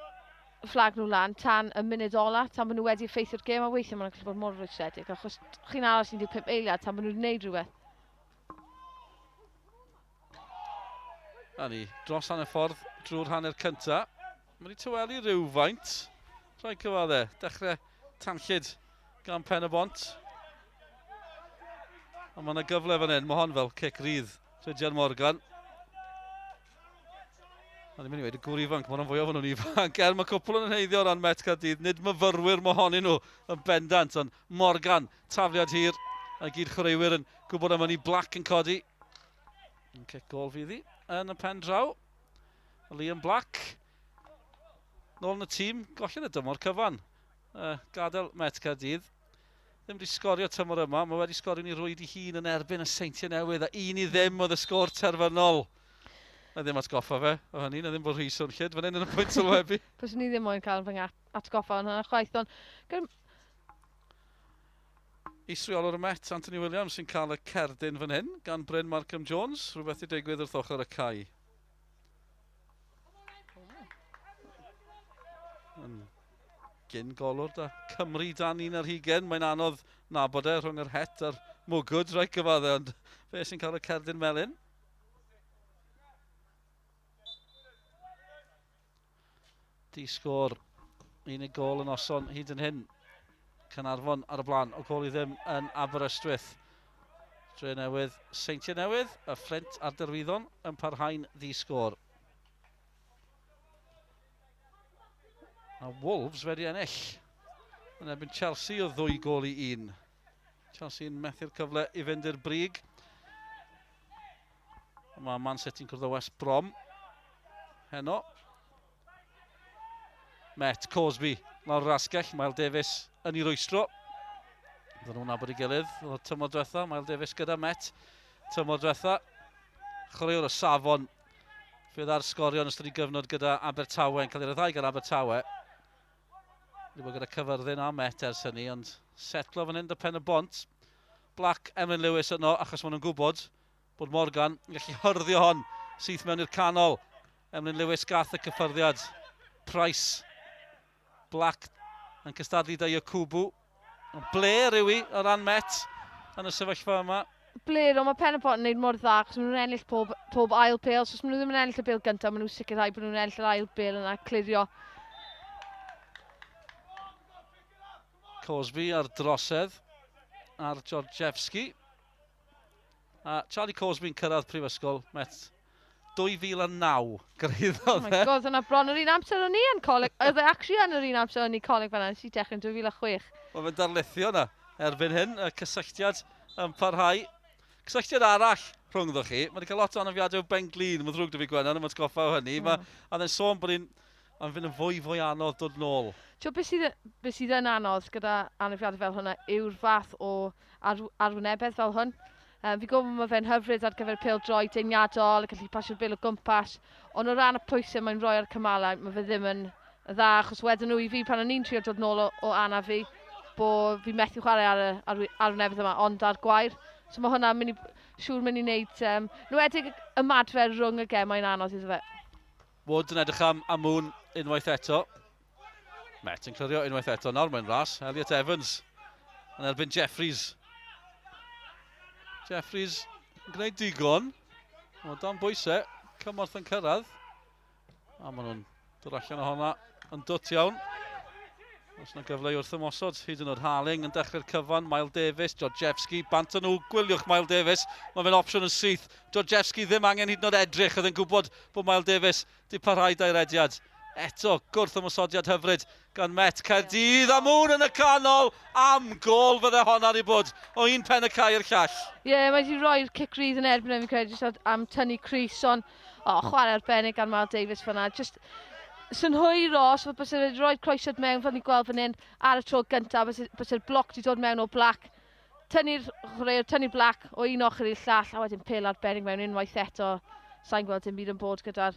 fflag nhw lan tan y munud ola, tan bod nhw wedi effeithio'r gêm, a weithiau mae'n gallu bod mor rwystredig, achos chi'n aros 15 eiliad tan bod nhw'n gwneud rhywbeth. A ni, dros hanner ffordd drwy'r hanner cynta. Mae wedi tawelu rhywfaint. Rhaid cyfadde, dechrau tanllyd gan Pen-y-bont. A mae yna gyfle fan hyn, mae hon fel cic rydd. Rhydian Morgan. A ni'n mynd i weud y gŵr ifanc, mae hwnna'n fwy o fod nhw'n ifanc. Er mae cwpl yn heiddio o ran Met Caerdydd, nid myfyrwyr mohonyn nhw yn bendant, ond Morgan, tafliad hir, a gyd chwaraewyr yn gwybod am hynny, Black yn codi. Yn cic gôl fydd hi yn y pen draw. Liam Black, nôl yn y tîm, gollen y dymor cyfan. Gadael Met Caerdydd. Ddim wedi sgorio tymor yma, mae wedi sgorio ni rwyd i hun yn erbyn y Seintiau Newydd, a 1-0 oedd y sgôr terfynol. Na ddim atgoffa fe o hynny, na ddim bod rhy swnllyd fan hyn yn y pwynt sylwebu. Byswn ni ddim moyn cael fy atgoffa o'n hynna chwaith, ond... Isreolwr y Met, Anthony Williams, sy'n cael y cerdyn fan hyn gan Bryn Markham Jones, rhywbeth i digwydd wrth ochr y cae. Yn gyn golwr da Cymru dan 21, mae'n anodd nabod e rhwng yr het a'r mwgwd, rhaid cyfadde, ond fe sy'n cael y cerdyn melyn. Di sgôr, unig gôl yn noson hyd yn hyn. Caernarfon ar y blaen, o gôl i ddim yn Aberystwyth. Dre Newydd, Seintiau Newydd, y Fflint a'r Derwyddon yn parhau'n ddi-sgôr. A Wolves wedi ennill yn erbyn Chelsea o 2 gôl i 1. Chelsea'n methu'r cyfle i fynd i'r brig. Mae Man City'n cwrdd â West Brom heno. Met Cosby lawr yr asgell, Miles Davis yn ei rwystro. Oedden nhw'n nabod ei gilydd, oedd tymor diwetha, Miles Davis gyda Met tymor diwetha. Chwaraewr o safon fydd ar sgorio yn ystod ei gyfnod gyda Abertawe, yn cael ei ryddhau gan Abertawe. Wedi bod gyda Cyfyrddin a Met ers hynny, ond setlo fan hyn dy Pen-y-bont. Black, Emlyn Lewis yno, achos maen nhw'n gwybod bod Morgan yn gallu hyrddio hon syth mewn i'r canol. Emlyn Lewis gath y cyffyrddiad. Price, Black yn cystadlu da Yakubu. Blair yw hi o ran Met yn y sefyllfa yma. Blair, ond mae Pen-y-bont yn gwneud mor dda, achos maen nhw'n ennill pob ail bêl. So os maen nhw ddim yn ennill y bêl gyntaf, maen nhw'n sicrhau bod nhw'n ennill yr ail bêl yna, clirio. Cosby ar drosedd ar Georgievski. A Charlie Cosby'n cyrraedd prifysgol Met 2009 gyrhaeddodd Oh my god, yna bron yr un amser o'n i yn coleg. Oedd e actually yn yr un amser o'n i coleg fan'na, nes i dechrau yn 2006. Mae fe'n darlithio yna erbyn hyn, y cysylltiad yn parhau. Cysylltiad arall rhwngddo chi, mae wedi cael lot o anafiadau o ben glin, mae'n ddrwg 'da fi Gwenan, am atgoffa o hynny. A dde'n sôn bod hi'n fynd yn fwy fwy anodd dod nôl. Tio, beth sydd yn anodd gyda anafiadau fel hwnna yw'r fath o arwynebedd fel hwn. Fi'n gwybod mae fe'n hyfryd ar gyfer pêl-droed deiniadol, gallu pasio'r bêl o gwmpas, ond o ran y pwysau mae'n rhoi ar cymalau, mae fe ddim yn dda, achos wedyn nhw i fi pan o'n i'n trio dod nôl o anaf fi, bod fi methu chwarae ar y arwynebedd yma, ond ar gwair. So mae hwnna'n mynd i, siŵr mynd i wneud, nwedig ymadfer rhwng y gemau'n anodd iddo fe. Wood yn edrych am Amoon unwaith eto. Met yn clirio unwaith eto. Nawr mae'n ras. Elliot Evans yn erbyn Jeffries. Jeffries yn gwneud digon. Mae dan bwysau. Cymorth yn cyrraedd. A maen nhw'n dod allan o honna yn dwt iawn. Os yna gyfle i wrth ymosod, hyd yn oed Harling yn dechrau'r cyfan, Miles Davis, Georgievski, bant nhw, gwyliwch Miles Davis, mae fe'n opsiwn yn syth. Georgievski ddim angen hyd yn oed edrych, oedd yn gwybod bod Miles Davis di parhau da'i rediad. Eto, gwrth ymosodiad hyfryd gan Met Caerdydd, a Moon yn y canol, am gol fydde honna di bod o un pen y cae i'r llall. Ie, yeah, mae wedi rhoi'r cic rydd yn erbyn fi'n credu, jyst am tynnu crys, ond chwarae arbennig gan Miles Davis fyna. Just synhwyro, os byse wedi rhoi croesiad mewn, fel ni'n gweld fan hyn, ar y tro gyntaf, byse'r bloc wedi dod mewn o Black, tynnu'r chwaraewr, tynnu Black o un ochr i'r llall, a wedyn pêl arbennig mewn unwaith eto. Sa'n gweld dim byd yn bod gyda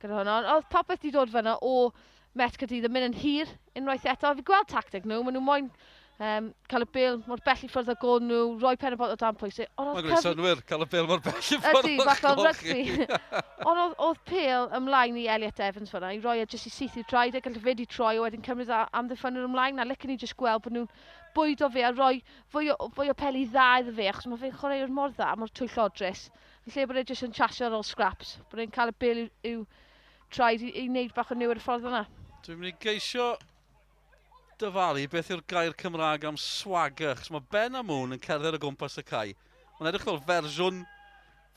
hwnna. Ond oedd popeth wedi dod fyna o Met Caerdydd yn mynd yn hir unwaith eto. Fi'n gweld tacteg nhw, maen nhw moyn cael y bêl mor bell i ffwrdd o gôl nhw, rhoi pen y bont o dan pwysau. Mae'n gwneud synnwyr, cael y bêl mor bell i ffwrdd o'r gôl chi. Rygbi. Ond oedd pêl ymlaen i Elliot Evans fyna, i roi e jyst i syth i'r traed, e gallu fe di troi, a wedyn cymryd amddiffynwyr ymlaen. Na, licen ni jyst gweld bod nhw'n bwydo fe a rhoi fwy o peli dda iddo fe, achos mae fe'n chwaraewr mor dda, mor twyllodrus. Yn lle bod e jyst yn chasio ar ôl scraps, bod e'n cael y bêl i'w traed i wneud bach o newid y ffordd yna. Dwi'n mynd i geisio dyfalu beth yw'r gair Cymraeg am swagger, achos mae Ben Amoon yn cerdded o gwmpas y cae. Mae'n edrych fel fersiwn,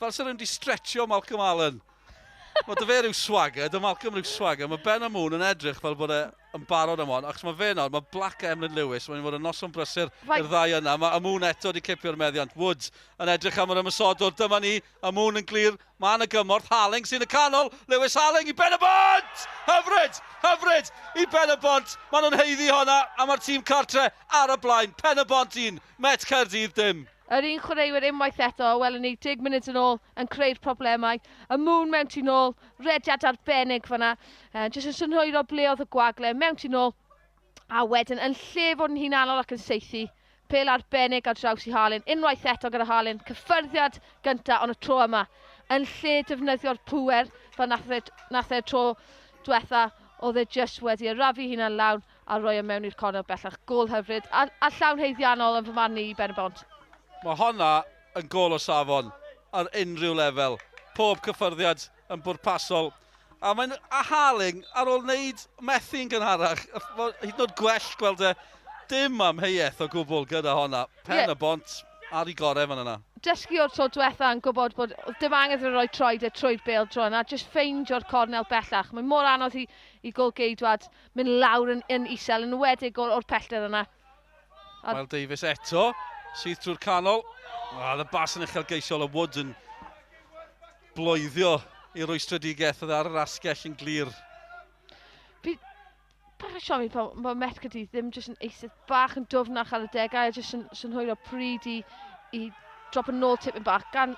fel sy'n rhywun wedi stretchio Malcolm Allen. Mae dy fe rhyw swagger, dy Malcolm rhyw swagger. Mae Ben Amoon yn edrych fel bod e yn barod am hon, achos mae fe nawr, mae Black a Emlyn Lewis, mae'n fod yn noson brysur i'r ddau yna. Mae Amoon eto wedi cipio'r meddiant. Woods yn edrych am yr ymosodwr. Dyma ni, Amoon yn glir, mae yna gymorth. Harling sy'n y canol, Lewis Harling i Ben y Bont! Hyfryd, hyfryd i Ben y Bont. Maen nhw'n haeddu honna, a mae'r tîm cartre ar y blaen. Pen y Bont 1, Met Caerdydd dim. Yr un chwaraewyr unwaith eto, welwn ni 10 munud yn ôl yn creu'r problemau. Y Moon mewn tu nôl, rediad arbennig fyna. Jyst yn synhwyro ble oedd y gwagle, mewn tu nôl. A wedyn yn lle fod yn hunanol ac yn saethu, pêl arbennig ar draws i Harlin. Unwaith eto gyda Harlin, cyffyrddiad gyntaf ond y tro yma. Yn lle defnyddio'r pŵer fel nath e tro diwetha, oedd e jyst wedi arafu hunan lawr a roi e mewn i'r cornel bellach. Gôl hyfryd a llawn haeddiannol yn fy marn i Ben y Bont. Mae honna yn gôl o safon ar unrhyw lefel. Pob cyffyrddiad yn bwrpasol. A mae'n Harling ar ôl wneud methu'n gynharach, hyd yn oed gwell gweld e dim amheuaeth o gwbl gyda honna. Pen y Bont ar ei gorau fan yna. Dysgu o'r tro diwetha yn gwybod bod dim angen iddo roi troed e trwy'r bêl tro yna, jyst ffeindio'r cornel bellach. Mae mor anodd i gôl geidwad mynd lawr yn isel, yn enwedig o'r pellter yna. Miles Davis eto, syth trwy'r canol. Y bas yn uchelgeisiol, y Wood yn bloeddio i rwystredigaeth oedd ar yr asgell yn glir. Bach yn siomi pan mae Met Caerdydd ddim jyst yn eistedd bach yn dwfnach ar y degau, a jyst yn synhwyro pryd i drop yn nôl tipyn bach, gan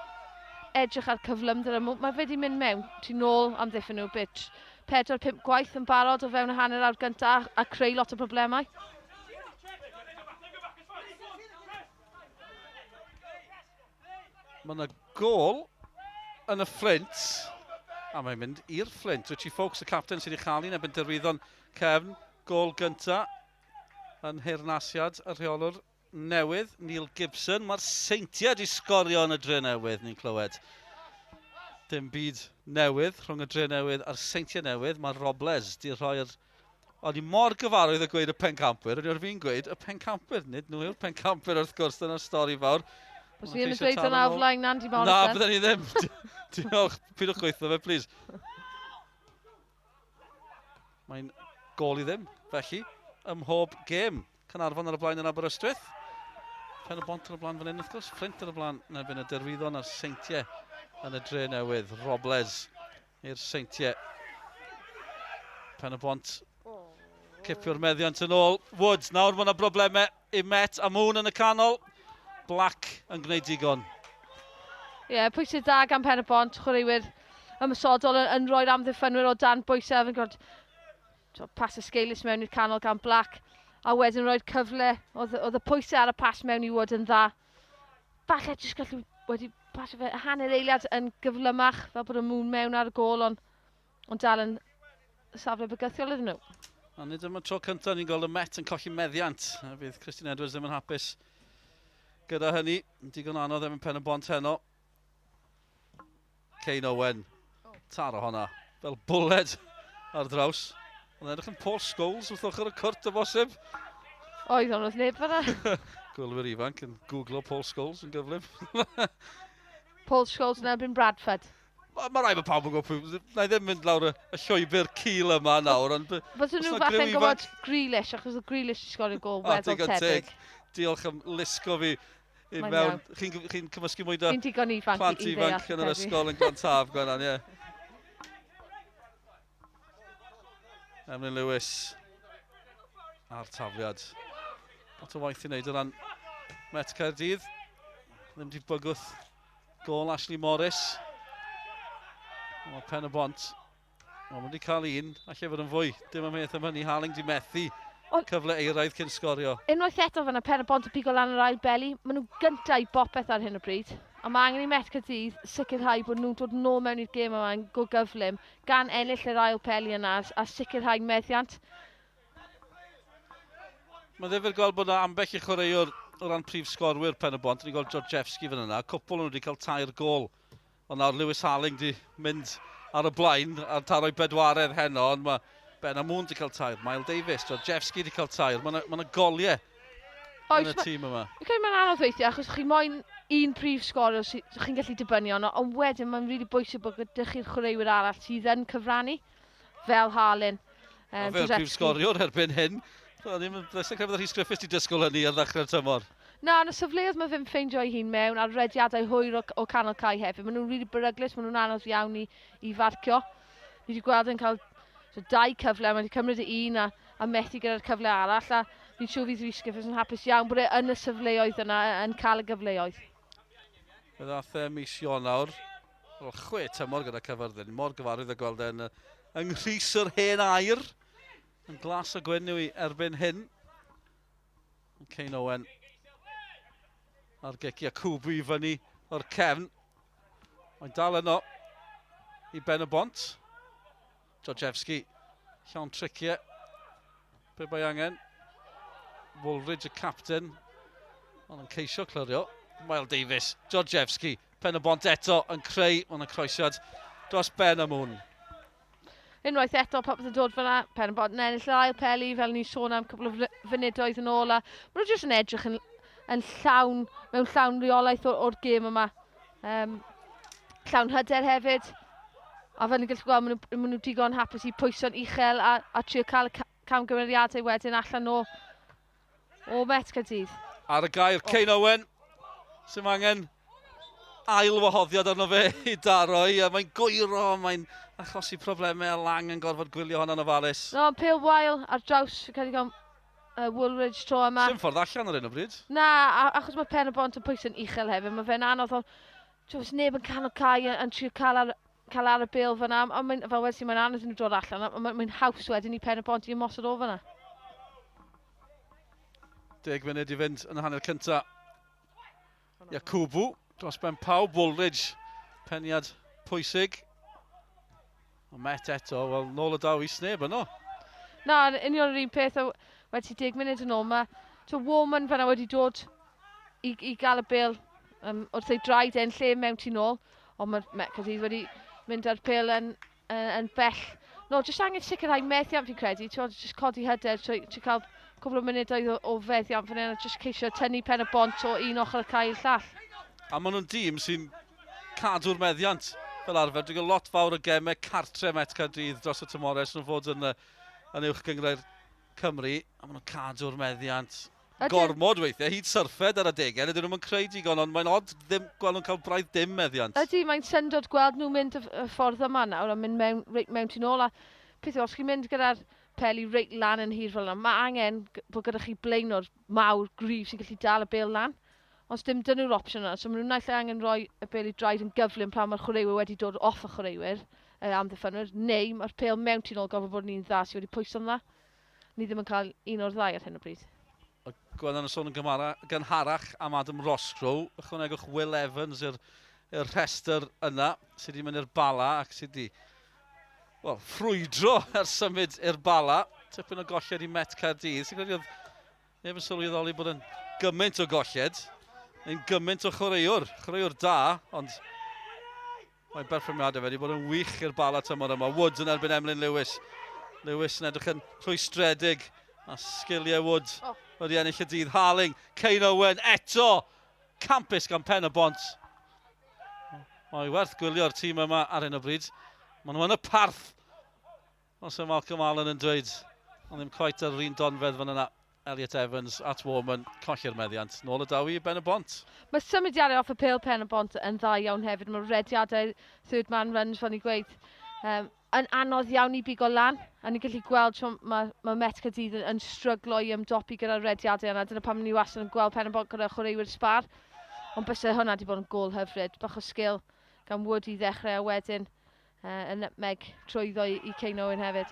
edrych ar cyflymder. Mae fe wedi mynd mewn, tu nôl amddiffyn nhw bit 4-5 gwaith yn barod o fewn y hanner awr gyntaf a creu lot o problemau. Mae yna gôl yn y Fflint, a mae'n mynd i'r Fflint. Richie Foulkes, y capten sydd wedi chael un erbyn Derwyddon cefn, gôl gynta yn nheyrnasiad y rheolwr newydd, Neil Gibson. Mae'r Seintiau wedi sgorio yn y Dre Newydd, ni'n clywed. Dim byd newydd rhwng y Dre Newydd a'r Seintiau Newydd. Mae Robles di rhoi'r... O'n i mor gyfarwydd y gweud y pencampwyr. O'n i wrth fi'n gweud y pencampwyr. Nid nhw yw'r pencampwyr wrth gwrs, dyna'r stori fawr. Os ni ddim yn dweud yna o flaen Andy Morrison. Na, byddwn ni ddim. Diolch, pidwch gweithio fe, please. Mae'n gôl i ddim, felly, ym mhob gêm. Caernarfon ar y blaen yn Aberystwyth. Pen y Bont ar y blaen fan hyn, wrth gwrs. Fflint ar y blaen yn erbyn y Derwyddon a'r Seintiau yn y Dre Newydd. Robles i'r Seintiau. Pen y Bont cipio'r meddiant yn ôl. Woods, nawr mae yna broblemau i Met a Moon yn y canol. Black yn gwneud digon. Ie, yeah, pwysau da gan Pen y Bont, chwaraewyr ymosodol yn rhoi'r amddiffynwyr o dan bwysau. Fi'n gweld pas esgeulus mewn i'r canol gan Black. A wedyn roi'r cyfle, oedd y pwysau ar y pas mewn i Wood yn dda. Falle jyst gallu wedi pasio fe hanner eiliad yn gyflymach, fel bod y Moon mewn ar y gôl, ond dal yn safle bygythiol iddyn nhw. A nid yma tro cyntaf ni'n gweld y Met yn colli meddiant. A fydd Christian Edwards ddim yn hapus gyda hynny. Digon anodd ddim yn Pen y Bont heno. Kane Owen. Taro honna. Fel bwled ar draws. Ond edrych yn Paul Scholes wrth ochr y cwrt o bosib. Oedd, ond oedd neb fanna. Gwylwyr ifanc yn googlo Paul Scholes yn gyflym. Paul Scholes yn erbyn Bradford. Mae rai bod pawb yn gwybod. Na i ddim mynd lawr y llwybr cul yma nawr. Ond Fyswn nhw falle'n gwybod Grealish, achos oedd Grealish wedi sgorio gol weddol tebyg. Diolch am lusgo fi i mewn. Chi'n chi cymysgu mwy da digon ifanc plant ifanc yn yr ysgol yn Glan Taf, Gwenan, ie. Emlyn Lewis a'r tafliad. Lot o waith i wneud o ran Met Caerdydd. Ddim di bygwth gôl Ashley Morris. Mae Pen y Bont. Mae wedi cael un, allai fod yn fwy. Dim amheuaeth am hynny, Harling di methu cyfle eiraidd cyn sgorio. Unwaith eto fan'na, Pen y Bont yn pigo lan yr ail beli. Maen nhw gyntaf i bopeth ar hyn o bryd. A mae angen i Met Caerdydd sicrhau bod nhw'n dod nôl mewn i'r gêm yma yn go gyflym, gan ennill yr ail peli yna a sicrhau meddiant. Mae'n ddifyr gweld bod yna ambell i chwaraewr o ran prif sgorwyr Pen y Bont. Ni'n gweld Georgievski fan yna. Cwpl nhw wedi cael 3 gôl. Ond nawr Lewis Harling di mynd ar y blaen a taro'i bedwaredd heno. Ond mae Ben Amoon wedi cael 3, Miles Davis, Georgievski wedi cael 3. Mae yna goliau yn y tîm yma. Fi'n credu mae'n anodd weithiau, achos chi moyn un prif sgoriwr sy'n chi'n gallu dibynnu arno, ond wedyn mae'n rili bwysig bod gyda chi'r chwaraewyr arall sydd yn cyfrannu, fel Harlin. Fel prif sgoriwr erbyn hyn. Ddim yn credu bod Rhys Griffiths wedi disgwyl hynny ar ddechrau'r tymor. Na, yn y safleoedd mae fe'n ffeindio ei hun mewn, a'r rediadau hwyr o canol cae hefyd. Maen nhw'n rili beryglus, maen nhw'n anodd iawn i farcio. Ni wedi gweld yn cael 2 cyfle, mae wedi cymryd y un a methu gyda'r cyfle arall, a fi'n siŵr fydd Rhys Griffiths yn hapus iawn bod e yn y safleoedd yna, yn cael y gyfleoedd. Fe ddath e mis Ionawr, wel, 6 tymor gyda Caerfyrddin, mor gyfarwydd y gweld e'n yng nghrys yr hen air, yn glas a gwyn yw i erbyn hyn. Kane Owen a'r gic Yakubu i fyny o'r cefn. Mae'n dal yno i Ben y Bont. Georgievski, llawn triciau, be bai angen. Woolridge y captain, ond yn ceisio clirio. Miles Davis, Georgievski, Pen y Bont eto yn creu, ond yn croesiad dros Ben Amoon. Unwaith eto, popeth yn dod fyna, Pen y Bont yn ennill yr ail peli, fel ni'n sôn am cwpl o funudoedd yn ôl, a maen nhw jyst yn edrych yn llawn, mewn llawn reolaeth o'r gêm yma. Llawn hyder hefyd. A fel ni'n gallu gweld, maen nhw digon hapus i pwyso'n uchel a trio cael y camgymeriadau wedyn allan o Met Caerdydd. Ar y gair, Kane Owen, sy'n angen ail wahoddiad arno fe i daro i, a mae'n gwyro, mae'n achosi problemau, a Lang yn gorfod gwylio hwnna'n ofalus. No, pêl wael ar draws, fi'n credu gael Woolridge tro yma. Sim ffordd allan ar hyn o bryd. Na, achos mae Pen y Bont yn pwyso'n uchel hefyd, mae fe'n anodd, ond oes neb yn canol cae yn trio cael ar y bêl fyna, a fel wedyn mae'n anodd i nhw dod allan, a mae'n haws wedyn i Pen y Bont i ymosod o fyna. 10 munud i fynd yn y hanner cynta. Yakubu dros ben pawb, Woolridge, peniad pwysig. Ond Met eto, wel, nôl y daw i sneb yno. Na, union yr un peth, wedi 10 munud yn ôl, mae Warman fan'na wedi dod i gael y bêl wrth ei draed e'n lle mewn tu nôl, ond mae Met Caerdydd wedi mynd â'r pêl yn bell. No, jyst angen sicrhau methiant fi'n credu, jyst codi hyder, trwy cael cwpl o munudoedd o fethiant fan hyn, a jyst ceisio tynnu Pen y Bont o un ochr y cae i'r llall. A maen nhw'n dîm sy'n cadw'r meddiant fel arfer. Dwi'n gweld lot fawr o gemau cartre Met Caerdydd dros y tymorau sy'n fod yn uwch gynghrair Cymru, a maen nhw'n cadw'r meddiant. Gormod weithiau, hyd syrffed ar adegau, ydyn nhw'n creu digon, ond mae'n od ddim gweld nhw'n cael braidd dim meddiant. Ydy, mae'n syndod gweld nhw'n mynd y ffordd yma nawr a mynd reit mewn tu nôl. A peth yw, os chi'n mynd gyda'r peli reit lan yn hir fel yna, mae angen bod gyda chi blaenor mawr, gryf sy'n gallu dal y bêl lan. Ond dim dyn nhw'r opsiwn yna, so maen nhw'n naill ai angen rhoi y bêl i draed yn gyflym pan mae'r chwaraewyr wedi dod off y chwaraewyr, amddiffynwyr, neu mae'r pêl mewn tu nôl gofod bod ni'n dda sydd wedi pwyso'n dda. Ni ddim yn cael un o'r ddau ar hyn o bryd. Gwennan yn sôn yn gymara, gynharach am Adam Roscrow. Ychwanegwch Will Evans i'r rhestr yna, sydd wedi mynd i'r Bala ac sydd wedi, well, ffrwydro ers symud i'r Bala. Tipyn o golled i Met Caerdydd. Sy'n credu oedd neb yn sylweddoli bod yn gymaint o golled, yn gymaint o chwaraewr. Chwaraewr da, ond mae berfformiadau fe wedi bod yn wych i'r Bala tymor yma. Woods yn erbyn Emlyn Lewis. Lewis yn edrych yn rhwystredig. A sgiliau Wood wedi ennill y dydd. Harling, Kane Owen eto! Campus gan Pen y Bont. Mae werth gwylio'r tîm yma ar hyn o bryd. Maen nhw yn y parth. Os yw Malcolm Allen yn dweud, ond ddim quite ar yr un donfedd fan yna. Elliot Evans at Warman, colli'r meddiant. Nôl y daw i Ben y Bont. Mae symudiadau off y pêl Pen y Bont yn dda iawn hefyd. Mae rediadau third man runs, fel ni'n gweud, yn anodd iawn i bigo lan. A ni'n gallu gweld mae Met Caerdydd yn stryglo i ymdopi gyda'r rediadau yna. Dyna pam ni wastad yn gweld Pen y Bont gyda chwaraewyr sbar. Ond byse hwnna wedi bod yn gol hyfryd. Bach o sgil gan Wood i ddechrau a wedyn yn nutmeg trwyddo i Kane Owen hefyd.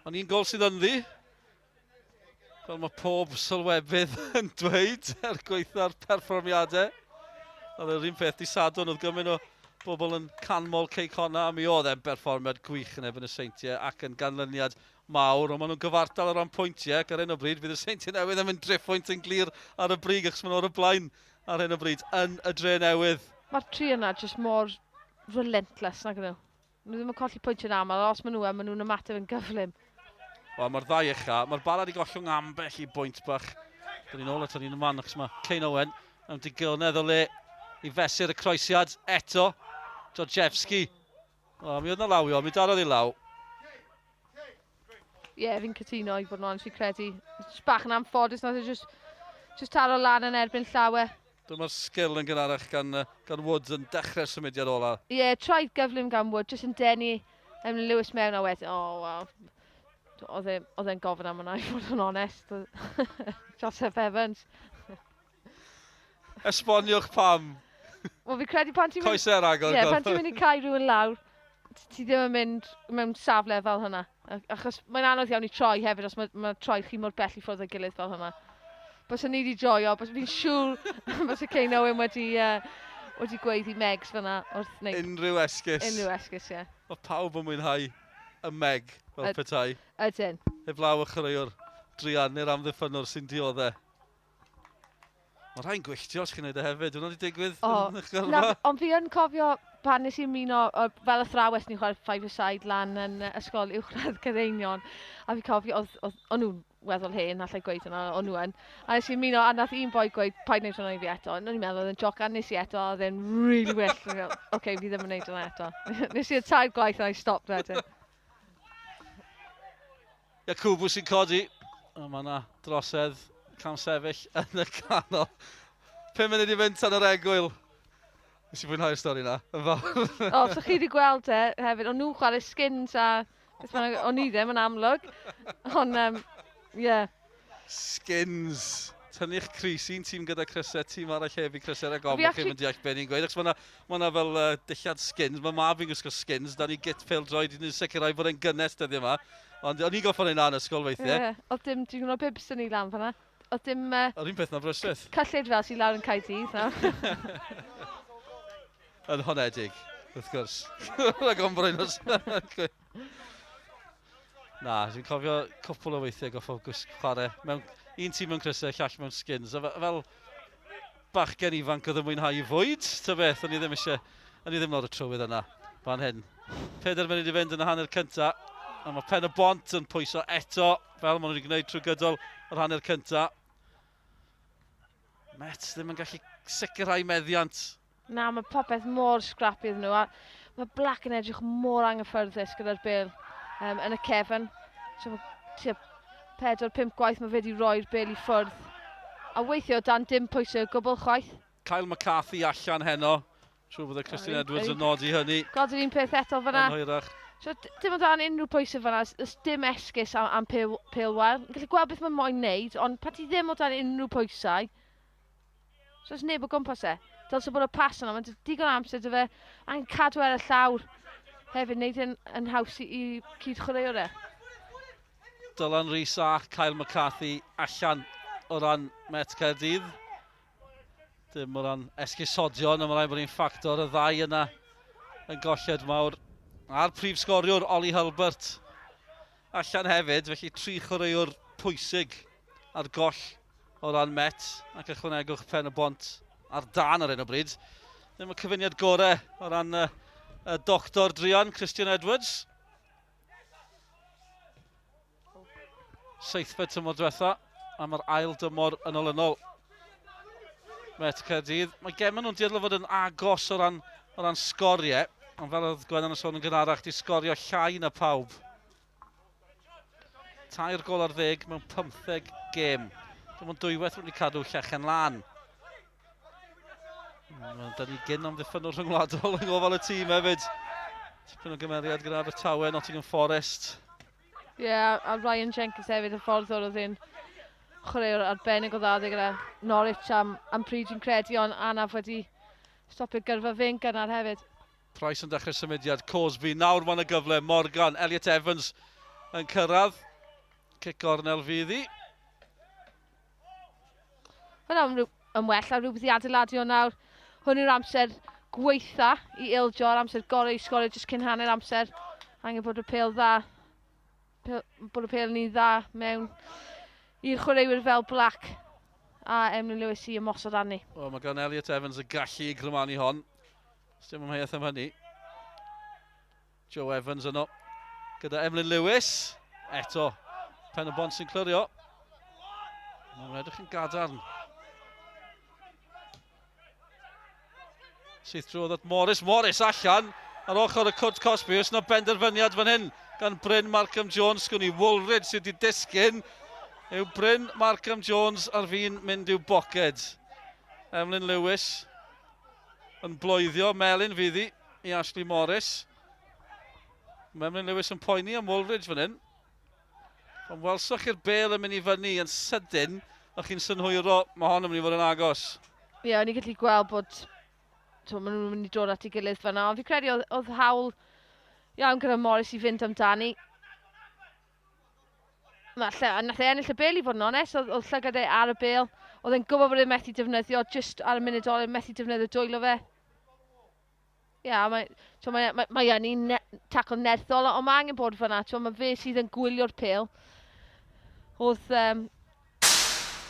Ond un gol sydd ynddi, fel mae pob sylwebydd yn dweud er gwaetha'r perfformiadau. Oedd yr un peth di Sadwrn, oedd gymaint o bobl yn canmol Cei Connah, a mi oedd e'n berfformiad gwych yn erbyn y Seintiau ac yn ganlyniad mawr, ond maen nhw'n gyfartal o ran pwyntiau, ac ar hyn o bryd fydd y Seintiau Newydd yn mynd driphwynt yn glir ar y brig, achos maen nhw ar y blaen ar hyn o bryd yn y Dre Newydd. Mae'r tri yna jyst mor relentless, nag nhw. Nhw ddim yn colli pwyntiau'n aml, os maen nhw yn, maen nhw'n ymateb yn gyflym. Wel, mae'r ddau ucha. Mae'r Bala wedi gollwng ambell i bwynt bach. Dyn ni'n ôl at yr un man, achos mae Kane Owen mewn digonedd o le i fesur y croesiad eto. Georgievski. O, mi oedd na lawio, mi darodd i law. Ie, yeah, fi'n cytuno i fod yn onest, fi'n credu. Just bach yn anffodus, nath e just taro lan yn erbyn llawer. Dyma'r sgil yn gynharach gan Woods yn dechrau'r symudiad ola. Ie, yeah, traed gyflym gan Wood, jyst yn denu Emlyn Lewis mewn a wedyn, oh, wow. Oedd e'n gofyn am hwnna, i fod yn onest. Joseph Evans. Esboniwch pam. Wel, fi credu pan ti'n mynd... Coesau ar agor. Ie, yeah, pan ti'n mynd i cael rhywun lawr, ti ddim yn mynd mewn safle fel hynna. Achos mae'n anodd iawn i troi hefyd, os mae troi chi mor bell i ffwrdd o'i gilydd fel hynna. Bys ni wedi joio, bys fi'n siŵr bys y Kane Owen wedi gweiddi Megs fyna wrth wneud... Unrhyw esgus. Unrhyw esgus, ie. Yeah. Mae pawb yn mwynhau y Meg fel petai. Ydyn. Heblaw y chwaraewr druan neu'r amddiffynnwr sy'n dioddau. Mae rhai'n gwylltio os chi'n neud e hefyd. Hwnna wedi digwydd yn eich gyrfa? Ond fi yn cofio pan nes i ymuno fel athrawes ni'n chwarae five-a-side lan yn ysgol uwchradd Caereinion. A fi cofio, o'n nhw'n weddol hen, allai gweud hwnna, o'n nhw yn. A nes i ymuno, a nath un boi gweud, paid wneud hwnna i fi eto. O'n i'n meddwl oedd e'n joc, a nes i eto, a oedd e'n really wyllt. O'n i'n meddwl, oce, fi ddim yn wneud hwnna eto. Nes i'r tair gwaith a I stopped wedyn. Yakubu sy'n codi. A mae yna drosedd cam sefyll yn y canol. 5 munud i fynd tan yr egwyl. Nes i fwynhau'r stori na, yn fawr. O, so chi wedi gweld e hefyd, o'n nhw'n chwarae skins a beth bynnag, o'n i ddim yn amlwg. Ond, ie. Skins. Tynnu'ch crys, un tîm gyda crysau, tîm arall heb i crysau ar y gofyn, Fi chi'n mynd deall be ni'n gweud. Achos ma' 'na fel dillad skins, mae mab fi'n gwisgo skins, da ni git pêl-droed i ni sicrhau bod e'n gynnes dyddiau yma. Ond o'n i'n gorfod neud 'na yn ysgol weithiau. Ie, oedd dim, ti'n gwybod bibs yn ei lan fan'na? Oedd dim, Yr un peth na Aberystwyth. Cyllid fel sy'n lawr yn Caerdydd nawr. Yn honedig, wrth gwrs. Rhag ofn bod rhaid os- Na, dwi'n cofio cwpl o weithiau goffo gwisg chwarae mewn un tîm mewn crysau, llall mewn skins. A fel bachgen ifanc oedd yn mwynhau i fwyd, ta beth, o'n i ddim eisiau, o'n i ddim lawr y trywydd yna fan hyn. 4 munud i fynd yn y hanner cynta, a mae Pen y Bont yn pwyso eto, fel maen nhw wedi gwneud trwy gydol yr hanner cynta. Met ddim yn gallu sicrhau meddiant. Na, mae popeth mor scrappy iddyn nhw, a mae Black yn edrych mor anghyffyrddus gyda'r bêl yn y cefn. So, tua 4-5 gwaith mae fe wedi roi'r bêl i ffwrdd. A weithio dan dim pwysau o gwbl chwaith. Kyle McCarthy allan heno. Siŵr bod y Christian Edwards yn nodi hynny. Gweld yr un peth eto fyna. Yn hwyrach. So, dim ond dan unrhyw pwysau fyna, oes dim esgus am pêl wael. Yn gallu gweld beth mae'n moyn wneud, ond pan ti ddim o dan unrhyw pwysau, so oes neb o gwmpas e. Dylse bod y pas yna, mae'n digon amser dy fe, a'n cadw ar y llawr hefyd, wneud yn haws i cyd-chwaraewr e. Dylan Rees a Kyle McCarthy allan o ran Met Caerdydd. Dim o ran esgusodion, ond mae rhaid bod ni'n ffactor y ddau yna yn golled mawr. A'r prif sgoriwr, Ollie Hulbert, allan hefyd, felly 3 chwaraewr pwysig ar goll o ran Met, ac ychwanegwch Pen y Bont ar dan ar hyn o bryd. Ddim y cyfuniad gorau o ran y doctor druan, Christian Edwards. Seithfed tymor diwetha, a mae'r ail dymor yn olynol. Met Caerdydd. Mae gemau nhw'n dueddol o fod yn agos o ran sgoriau, ond fel oedd Gwennan yn sôn yn gynharach, di sgorio llai na pawb. 3 gôl ar 10 mewn 15 gêm. Dim ond dwywaith wedi cadw llechen lân. Da ni gyn amddiffynnwr rhyngwladol yng ngofal y tîm hefyd. Tipyn o gymeriad gyda Abertawe, Nottingham Forest. Ie, yeah, a Ryan Jenkins hefyd, y ffordd oedd e'n chwaraewr arbennig o dda gyda Norwich am pryd dwi'n credu, ond anaf wedi stopio gyrfa fe'n gynnar hefyd. Price yn dechrau symudiad, Cosby, nawr mae'n y gyfle, Morgan, Elliot Evans yn cyrraedd. Cic gornel fydd hi. Hwna'n yn well a rhywbeth i adeiladu o nawr. Hwn yw'r amser gweitha i ildio'r amser gorau i sgorio jyst cyn hanner amser. Angen bod y pêl dda, bod y pêl yn dda mewn i'r chwaraewyr fel Black a Emlyn Lewis i ymosod arni. O, mae gan Elliot Evans y gallu i grymanu hon. Dim amheuaeth am hynny. Joe Evans yno gyda Emlyn Lewis. Eto, Pen y Bont sy'n clirio. Mae'n edrych yn gadarn. Syth drwodd at Morris. Morris allan ar ochr y cwrt cosbi. Oes yna benderfyniad fan hyn gan Bryn Markham Jones. Sgwn i Woolridge sydd wedi disgyn. Yw Bryn Markham Jones ar fin mynd i'w boced. Emlyn Lewis yn bloeddio. Melyn fydd hi i Ashley Morris. Mae Emlyn Lewis yn poeni am Woolridge fan hyn. Ond welsoch chi'r bêl yn mynd i fyny yn sydyn, a chi'n synhwyro, mae hon yn mynd i fod yn agos. Ie, yeah, o'n i'n gallu gweld bod maen nhw'n mynd i dod at ei gilydd fan'na, ond fi'n credu oedd hawl iawn gyda Morris i fynd amdani. Nath e ennill y bêl i fod yn onest, oedd llygad e ar y bêl, oedd e'n gwybod bod e'n methu defnyddio, jyst ar y munud olaf, methu defnyddio dwylo fe. Ie, yeah, mae yn un tacl nerthol, ond mae angen bod fan'na. Mae fe sydd yn gwylio'r pêl.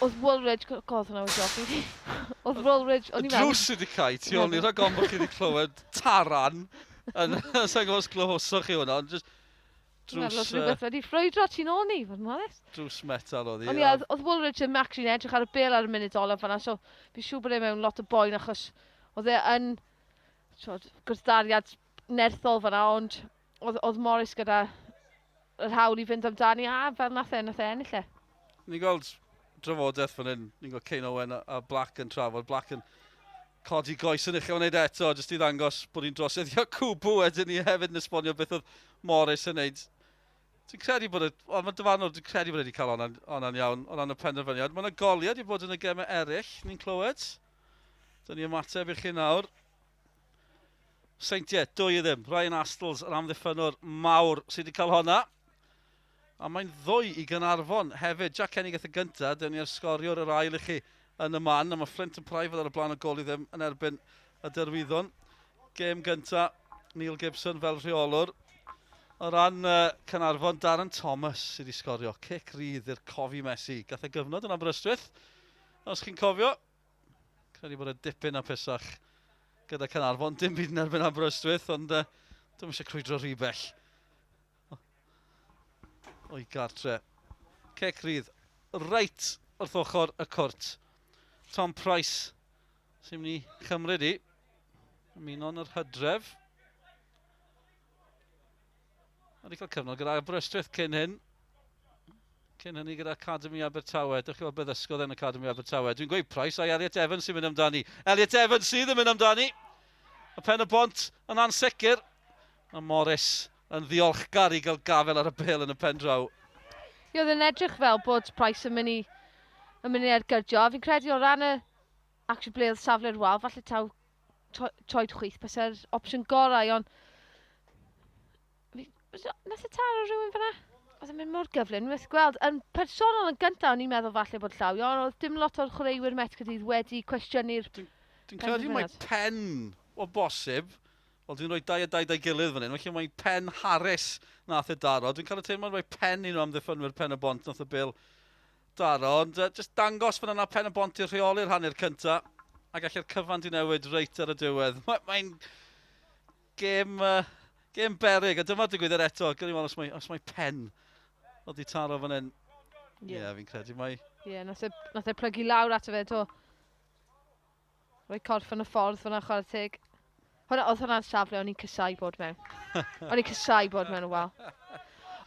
Oedd Woolridge... God, hwnna wedi offi. Oedd Woolridge... Y drws sydd wedi cael, ti o'n i rhag ofn bod chi wedi clywed taran. Sa'n gwybod os glywosoch chi hwnna, ond just drws... Oedd rhywbeth wedi ffrwydro tu nôl ni, fod yn onest. Drws metal oedd hi. Ond ie, oedd Woolridge yn actually'n edrych ar y bêl ar y munud olaf fan'na, so fi'n siŵr bod e mewn lot o boen achos oedd e yn gwrthdariad nerthol fan'na, ond oedd Morris gyda yr hawl i fynd amdani, a fel nath e ennill e. Ni'n gweld drafodaeth fan hyn, ni'n gweld Kane Owen a Black yn trafod, Black yn codi goes yn uchel yn wneud eto, jyst i ddangos bod hi'n droseddio cwbl wedyn ni hefyd yn esbonio beth oedd Morris yn wneud. Dwi'n credu bod, mae dyfarnwr, dwi'n credu bod wedi cael honna'n iawn, o ran y penderfyniad. Mae yna goliad i bod yn y gemau eraill, ni'n clywed. Dyna ni ymateb i chi nawr. Seintiau, 2-0. Ryan Astles, yr amddiffynnwr mawr sydd wedi cael honna. A mae'n 2 i Gaernarfon hefyd. Jack Kenny gath y gyntaf, dyn ni'r sgoriwr yr ail i chi yn y man. A mae Flint yn Prifod ar y blaen o gol i ddim yn erbyn y Derwyddon. Gêm gyntaf, Neil Gibson fel rheolwr. O ran Caernarfon, Darren Thomas sydd wedi sgorio. Cic rydd i'r Cofi Messi. Gath e gyfnod yn Aberystwyth, os chi'n cofio. Credu bod y dipyn a pesach gyda Caernarfon, dim byd yn erbyn Aberystwyth, ond dwi'm eisiau crwydro rhy bell. O'i gartre. Cic rydd, reit wrth ochr y cwrt. Tom Price sy'n mynd i chymryd i. Ymuno yn yr hydref. Wedi cael cyfnod gyda Aberystwyth cyn hyn. Cyn hynny gyda Academy Abertawe. Dewch chi weld beth ddysgodd yn Academy Abertawe. Dwi'n gweud Price, a Elliot Evans sy'n mynd amdani. Elliot Evans sydd yn mynd amdani. Y Pen y Bont yn ansicr. A Morris yn ddiolchgar i gael gafel ar y bêl yn y pen draw. Ie, oedd yn edrych fel bod Price yn mynd i ergydio. Fi'n credu o ran y actually ble oedd safle'r wal, falle taw troed chwith bysa'r opsiwn gorau, ond nath e taro rhywun fyna? Oedd e'n mynd mor gyflym, methu gweld. Yn personol yn gyntaf, o'n i'n meddwl falle bod llawio, ond oedd dim lot o'r chwaraewyr Met Caerdydd wedi cwestiynu'r Dwi'n credu mai pen o bosib, wel dwi'n rhoi 2 a 2 da'i gilydd fan hyn, felly mae pen Harris nath e daro. Dwi'n cael y teimlad mai pen un o amddiffynwyr Pen y Bont nath y bêl daro, ond just dangos fan yna Pen y Bont i'r rheoli'r hanner cynta, a gallu'r cyfan di newid reit ar y diwedd. Mae'n gêm beryg, a dyma digwyddiad eto. Gawn ni weld os mae pen oedd di taro fan hyn. Ie, yeah, fi'n credu mai... Ie, yeah, nath e plygu lawr ato fe, to. Rhoi corff yn y ffordd fyna, chwarae teg. Oedd hwnna'n safle o'n i'n cysau bod mewn. O'n i'n cysau bod mewn, wel.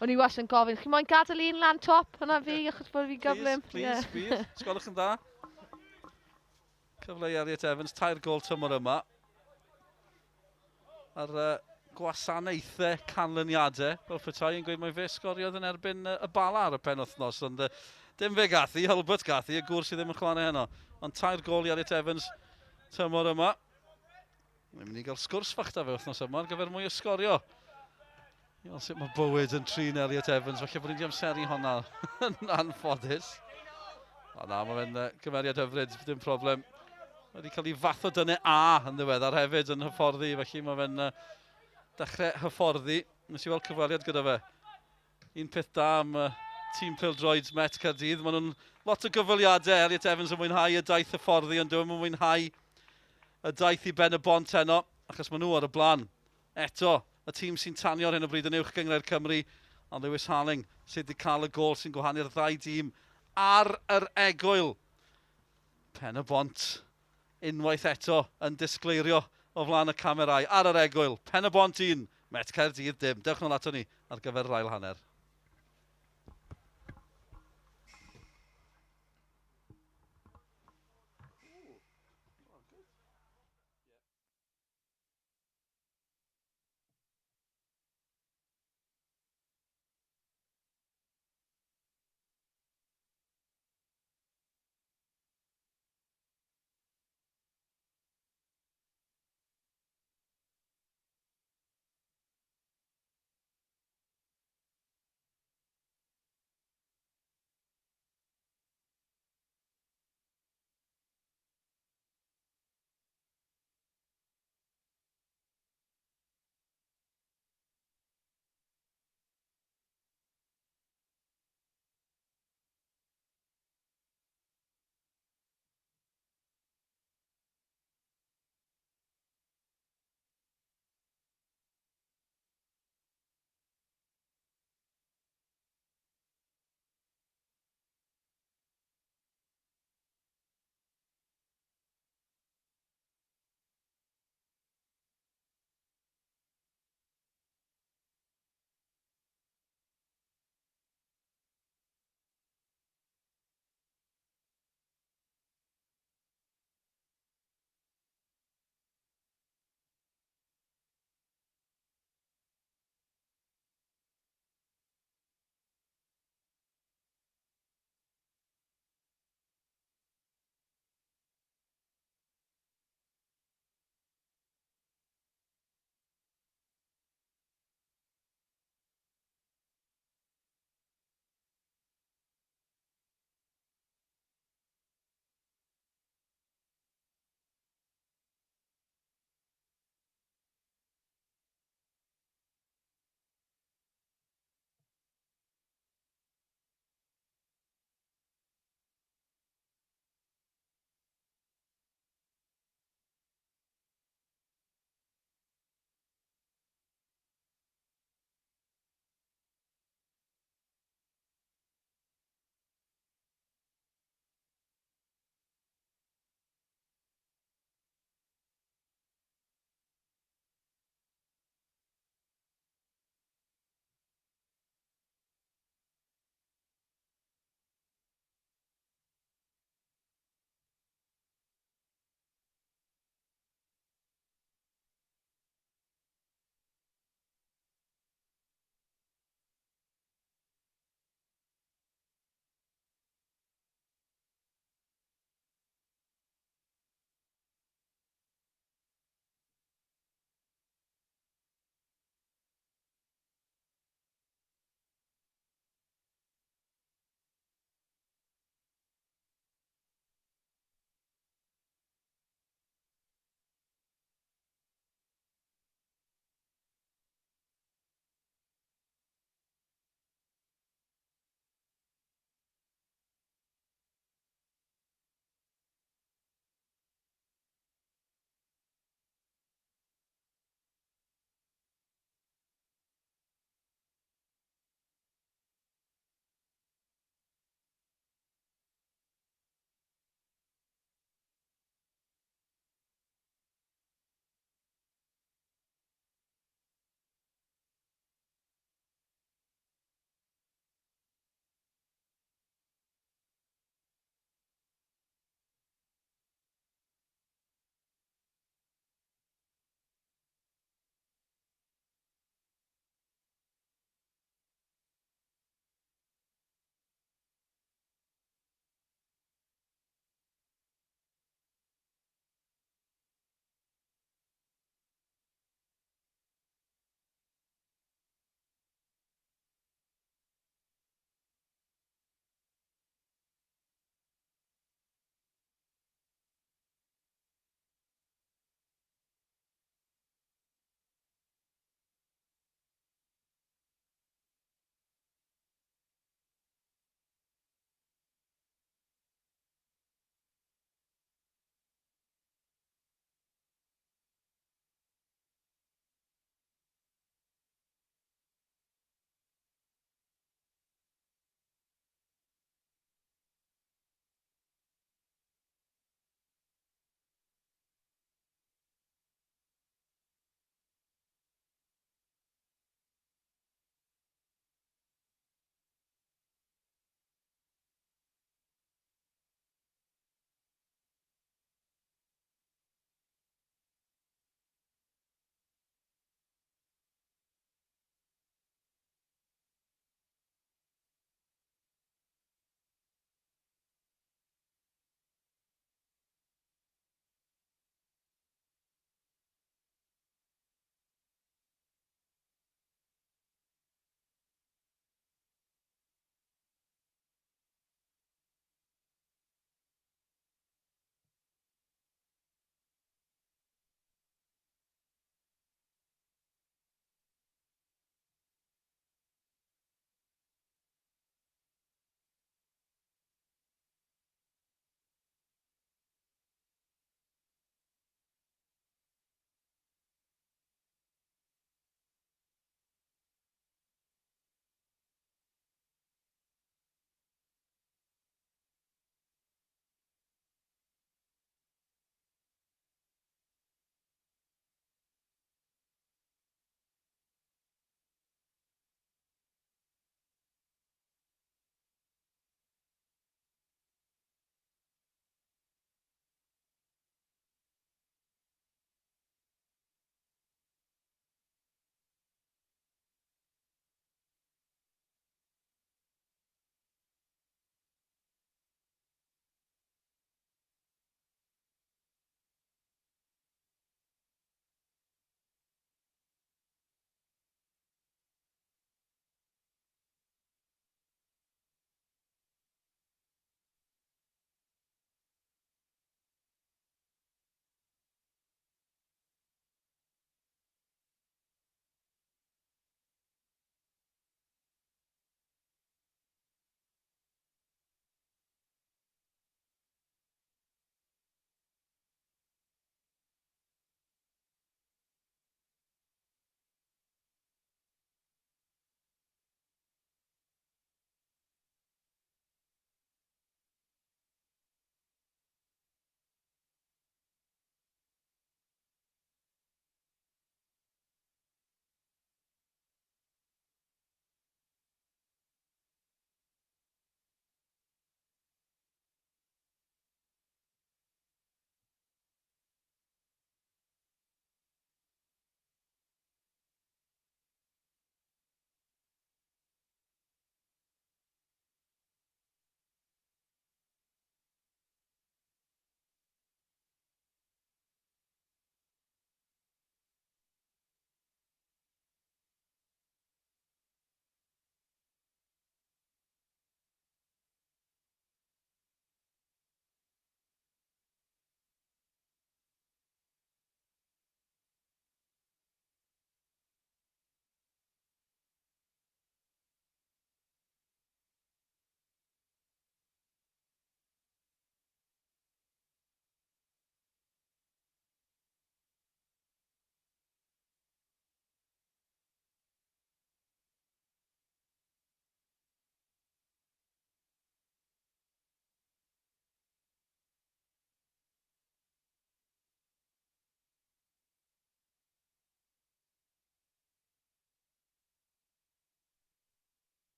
O'n i wastad yn gofyn, chi moyn gadael un lan top? Hwnna fi, achos bod fi'n gyflym. Please, please, yeah. Please. Sgwelwch yn dda. Cyfle i Elliot Evans, 3 gôl tymor yma. Ar gwasanaethau canlyniadau, fel petai yn gweud mai fe sgoriodd yn erbyn y Bala ar y penwythnos, ond dim fe gath i, Hulbert gath i, y gŵr sydd ddim yn chwarae heno. Ond 3 gôl i Elliot Evans tymor yma. Ni'n mynd i gael sgwrs fach da fe wythnos yma ar gyfer mwy o sgorio. I weld sut mae bywyd yn trin Elliot Evans, falle bod ni'n di amseru honna yn anffodus. O na, mae fe'n cymeriad hyfryd, dim problem. Mae wedi cael ei fath o dynnu A yn ddiweddar hefyd yn hyfforddi, felly mae fe'n dechrau hyfforddi. Nes i weld cyfweliad gyda fe. Un peth da am tîm pêl-droed Met Caerdydd. Maen nhw'n lot o gyfweliadau. Elliot Evans yn mwynhau y daith hyfforddi, ond dwi'n mwynhau y daith i Ben y Bont heno, achos maen nhw ar y blaen. Eto, y tîm sy'n tanio ar hyn o bryd yn uwch gynghrair Cymru, ond Lewis Harling sydd wedi cael y gôl sy'n gwahanu'r ddau dîm ar yr egwyl. Pen y Bont unwaith eto yn disgleirio o flaen y camerau ar yr egwyl. Pen y Bont 1, Met Caerdydd dim. Dewch nôl ato ni ar gyfer yr ail hanner.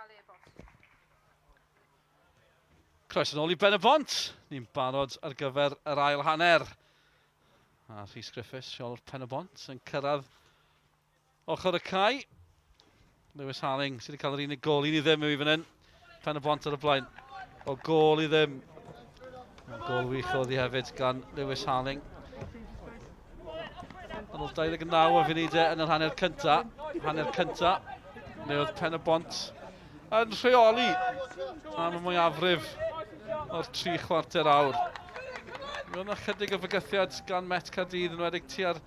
gael e-bost. Croeso nôl i Ben y Bont. Ni'n barod ar gyfer yr ail hanner. A Rhys Griffiths, Siol Pen y Bont, yn cyrraedd ochr y cae. Lewis Harling sydd wedi cael yr unig gol 1-0 i fan hyn. Pen y Bont ar y blaen. O gol i ddim. Gol wych oedd hi hefyd gan Lewis Harling. Ar ôl 29 o funudau yn yr hanner cynta. Hanner cynta. Le oedd Pen y Bont yn rheoli am y mwyafrif o'r 3/4 awr. Mi oedd yna chydig o fygythiad gan Met Caerdydd yn enwedig tua'r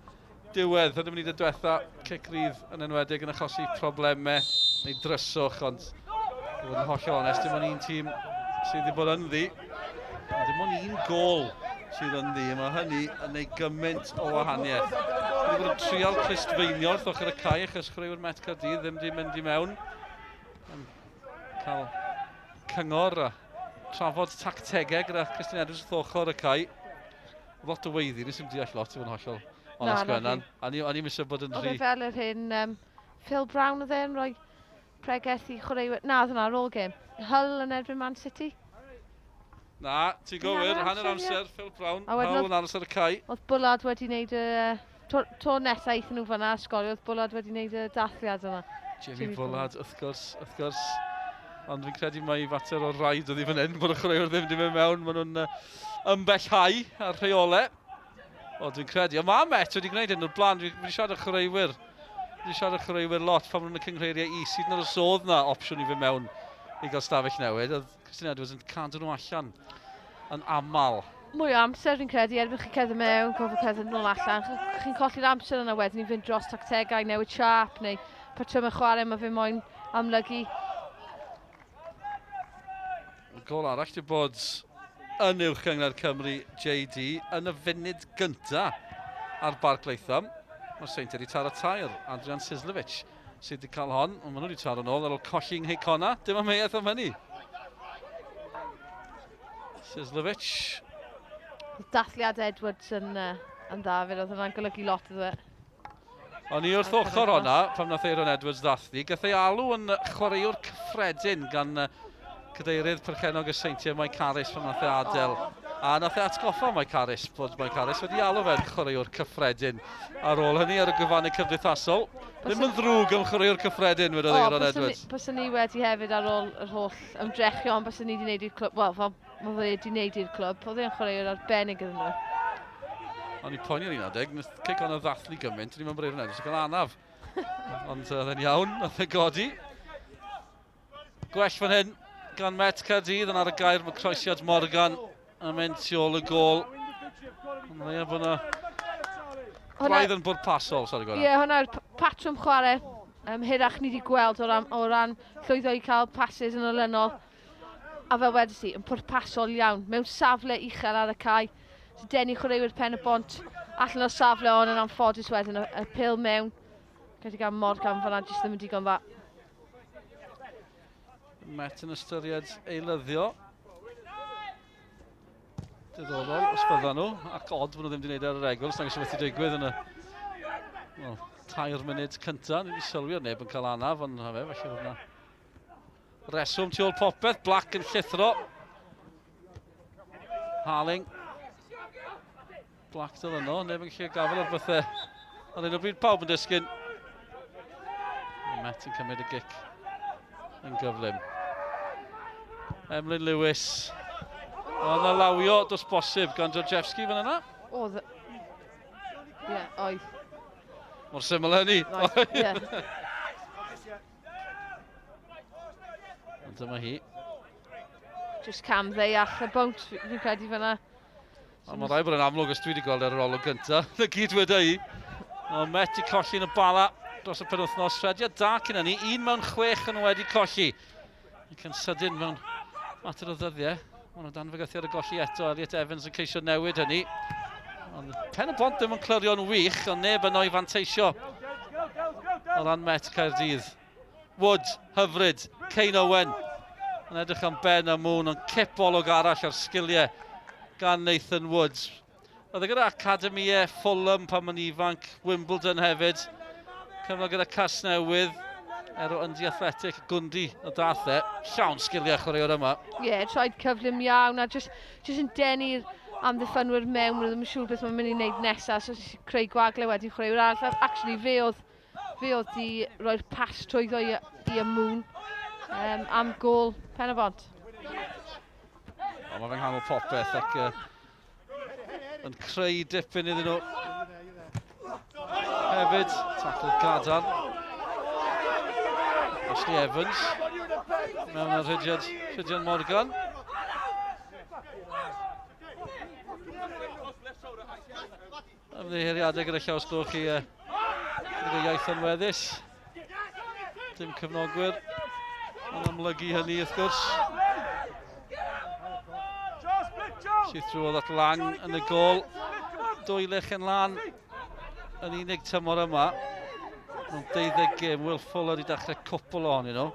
diwedd yn y munudau diwetha. Cic rydd yn enwedig yn achosi problemau neu dryswch, ond i fod yn hollol onest, dim ond un tîm sydd wedi bod ynddi. Ond dim ond un gol sydd ynddi, a mae hynny yn ei gymaint o wahaniaeth. Wedi bod yn trial clustfeinio wrth ochr y cae, achos chwaraewyr Met Caerdydd ddim wedi mynd i mewn. Yn cael cyngor a trafod tactegau gyda Christian Edwards wrth ochr y cae. Lot o weiddi, nes i'm deall lot i fod yn hollol onest Gwennan. A ni'n eisiau bod yn rhy... Oedd e fel yr hyn, Phil Brown oedd e'n rhoi pregeth i chwaraewyr... Na, oedd hwnna ar ôl gêm. Hull yn erbyn Man City. Na, ti'n gywir, hanner amser, Phil Brown, Hull yn aros ar y cae. Oedd Bullard wedi wneud y... To nesaf aethon nhw fan'na, sgorio, oedd Bullard wedi wneud y dathliad yna. Jamie Bullard, wrth gwrs, wrth gwrs. Ond fi'n credu mai fater o raid oedd hi fan hyn, bod y chwaraewyr ddim wedi mynd mewn, maen nhw'n ymbellhau ar rheolau. O, dwi'n credu. Ond mae Met wedi gwneud hyn o'r blaen, dwi wedi siarad â chwaraewyr. Dwi wedi siarad â chwaraewyr lot pan maen nhw'n y cynghreiriau is, hyd yn oed os oedd na opsiwn i fynd mewn i gael stafell newid, oedd Christian Edwards yn cadw nhw allan yn aml. Mwy o amser fi'n credu, erbyn chi cerdded mewn, gofod cerdded nôl allan, chi'n colli'r amser yna wedyn i fynd dros tactegau, newid siâp neu patrymau chwarae mae fe moyn amlygu. Gol arall wedi bod yn Uwch Gynghrair Cymru JD yn y funud gynta ar Barc Latham. Mae'r Seintiau wedi taro tair. Adrian Sislovic sydd wedi cael hon, ond maen nhw wedi taro nôl ar ôl colli yng Nghei Connah. Dim amheuaeth am hynny. Sislovic. Dathliad Edwards yn dda, fe oedd hwnna'n golygu lot iddo fe. O'n i wrth ochr honna, pan nath Aaron Edwards ddathlu, gath ei alw yn chwaraewr cyffredin gan cadeirydd perchennog y Seintiau Mike Harris pan nath e adael. A nath e atgoffa Mike Harris bod Mike Harris wedi alw fe'n chwaraewr cyffredin ar ôl hynny ar y gwefannau cymdeithasol. Ddim yn ddrwg am chwaraewr cyffredin, wedodd Aaron Edwards. Byswn ni wedi hefyd ar ôl yr holl ymdrechion, byswn ni wedi gwneud i'r clwb, wel, fel mae fe wedi gwneud i'r clwb, oedd e'n chwaraewr arbennig iddyn nhw. O'n i'n poeni ar un adeg, nath Cei Connah ddathlu gymaint, o'n i'n meddwl bod Aaron Edwards yn cael anaf. Ond oedd e'n iawn, nath e godi. Gwell fan hyn gan Met Caerdydd, yn ar y gair mae croesiad Morgan yn mynd tu ôl y gôl. Ond ie, bod yna braidd yn bwrpasol, sori Gwennan. Ie, hwnna'r patrwm chwarae hirach ni wedi gweld o ran llwyddo i cael passes yn olynol. A fel wedys i, yn pwrpasol iawn, mewn safle uchel ar y cae. So denu chwaraewyr Pen y Bont allan o'r safle ond yn anffodus wedyn y pil mewn. Credu gan Morgan fan'na jyst ddim yn digon dda. Met yn ystyried eilyddio. Diddorol, os byddan nhw, ac od bod nhw ddim wedi gwneud ar yr egwyl, os nag oes wedi digwydd yn y 3 munud cyntaf. Ni wedi sylwi ar neb yn cael anaf, ond na fe, felly fod yna reswm tu ôl popeth. Black yn llithro. Harling. Black dal yno, neb yn gallu gafel ar bethau. Ar hyn o bryd pawb yn disgyn. Met yn cymryd y gic yn gyflym. Emlyn Lewis. Oedd yna lawio dos bosib gan Georgievski fan yna. Oedd. Ie, oedd. Mor syml hynny. Ie. Ond dyma hi. Just cam ddeall y bownt fi'n credu fyna. Ond mae'n rhaid bod yn amlwg os dwi wedi gweld ar yr olwg gyntaf. Na gyd weda i. Ond Met i colli yn y Bala dros y penwythnos. Rhediad da cyn hynny. 1 mewn 6 yn wedi colli. Ac yn sydyn mewn mater o ddyddiau. Maen nhw dan fygythiad y golli eto. Elliot Evans yn ceisio newid hynny. Ond Pen y Bont ddim yn clirio'n wych, ond neb yno i fanteisio o ran Met Caerdydd. Wood, hyfryd, Kane Owen yn edrych am Ben a Moon, ond cip olwg arall ar sgiliau gan Nathan Woods. Oedd e gyda Academie Fulham pan mae'n ifanc, Wimbledon hefyd. Cyfnod gyda Casnewydd, Ero Undy Athletic, Gwndy y dath e. Llawn sgiliau chwaraewr yma. Ie, yeah, traed cyflym iawn a just yn denu'r amddiffynwyr mewn. Maen nhw ddim yn siŵr beth mae'n mynd i wneud nesaf, so creu gwagle wedyn chwaraewr arall. Actually, fe oedd di roi'r pas trwyddo i Amoon am gôl Pen-y-bont. O, mae fe'n nghanol popeth ac yn creu dipyn iddyn nhw. Hefyd, tacl gadarn. Ashley Evans mewn ar Rhydian Morgan. Ymddiheuriadau gyda llaw os glywch chi gyda iaith anweddus. Dim cefnogwyr yn amlygu hynny wrth gwrs. Syth drwodd at Lang yn y gôl. Dwy lechen lan yn unig tymor yma. Mewn 12 gêm, Will Fuller wedi dechrau cwpl ohonyn nhw.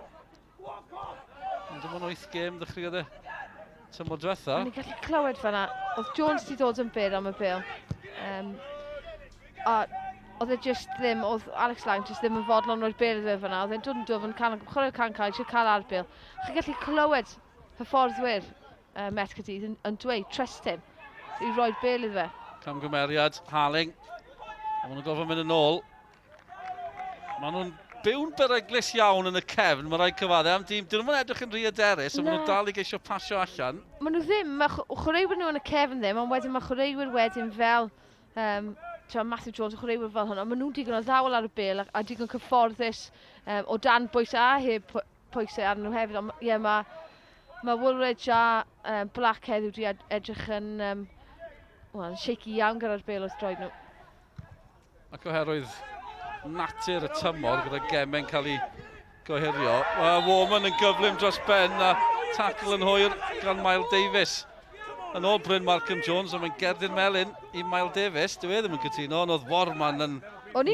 Ond dim ond 8 gêm ddechreuodd e tymor diwetha. O'n i'n gallu clywed fan'na. Oedd Jones wedi dod yn byr am y bêl. A oedd e just ddim, oedd Alex Lang just ddim yn fodlon roi'r bêl iddo fe fan'na. Oedd e'n dod yn dwfn, chwarae'r can cael, eisiau cael ar bêl. Chi'n gallu clywed hyfforddwyr Met Caerdydd yn dweud, trust him, i roi'r bêl iddo fe. Camgymeriad, Harling. A maen nhw'n gorfod mynd yn ôl. Maen nhw'n byw'n beryglus iawn yn y cefn, mae rhaid cyfadde am dîm. Dyn nhw'n edrych yn rhy hyderus, ond maen nhw'n dal i geisio pasio allan. Maen nhw ddim, mae chwaraewyr nhw yn y cefn ddim, ond wedyn mae chwaraewyr wedyn fel Matthew Jones, chwaraewyr fel hwnna, maen nhw'n digon o ddawel ar y bêl a digon cyfforddus o dan bwysau a heb pwysau arnyn nhw hefyd. Ond ie, mae Woolridge a Black heddiw wedi edrych yn shaky iawn gyda'r bêl wrth droed nhw. Ac oherwydd natur y tymor gyda gemau'n cael ei gohirio. Warman yn gyflym dros ben a tackle yn hwyr gan Miles Davies. Yn ôl Bryn Malcolm Jones, ond mae'n gerdyn melyn i Miles Davies. Dyw e ddim yn cytuno, ond oedd Warman yn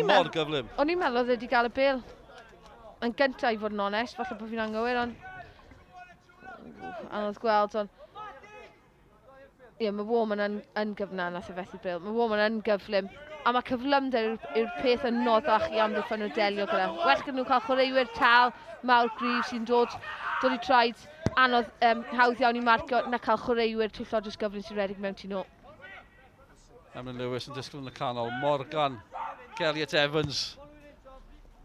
mor gyflym. O'n i'n meddwl oedd wedi cael y bêl yn gyntaf i fod yn onest, falle bod fi'n anghywir, ond anodd gweld, ond ie, mae Warman yn gyfna, nath e fethu'r bêl. Mae Warman yn gyflym. A mae cyflymder yw'r peth anoddach i amddiffyn nhw delio gyda. Well gyda nhw cael chwaraewyr tal, mawr gryf sy'n dod i traed anodd, hawdd iawn i marcio, na cael chwaraewyr twyllodrus gyflym sy'n redeg mewn tu nôl. Emlyn Lewis yn disgwyl yn y canol. Morgan, Elliot Evans.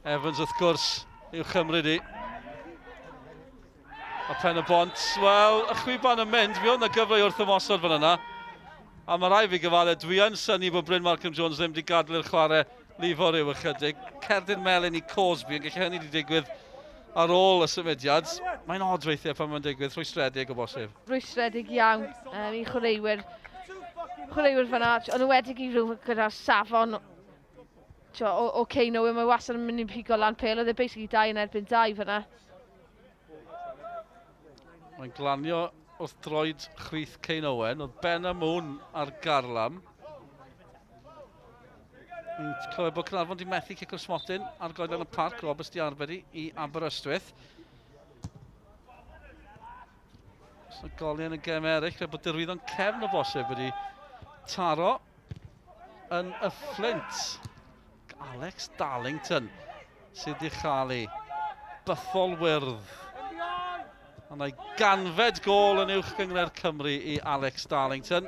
Evans wrth gwrs i'w chymryd i. A Pen-y-bont, wel, y chwiban yn mynd, fi oedd yna gyfle wrth ymosod fan yna. A mae rai fi gyfadde, dwi yn synnu bod Bryn Malcolm Jones ddim wedi gadael i'r chwarae lifo ryw ychydig. Cerdyn melyn i Cosby, yn gallu hynny wedi digwydd ar ôl y symudiad. Mae'n od weithiau pan mae'n digwydd, rhwystredig o bosib. Rhwystredig iawn i chwaraewyr fan'na, ond enwedig i rhyw gyda'r safon o Keino, mae wastad yn mynd i pigo lan pêl, oedd e basically 2 yn erbyn 2 fan'na. Mae'n glanio wrth droed chwith Cain Owen, oedd Ben Amoon ar garlam. Ni'n clywed bod Caernarfon wedi methu cico'r smotyn ar goedlan y parc, Roberts di arbed i Aberystwyth. So goliau yn y gem eraill, lle bod Derwyddon cefn o bosib wedi taro yn y Fflint. Alex Darlington sydd wedi chael ei bythol wyrdd. Ond ei 100fed gôl yn uwch gynghrair Cymru i Alex Darlington.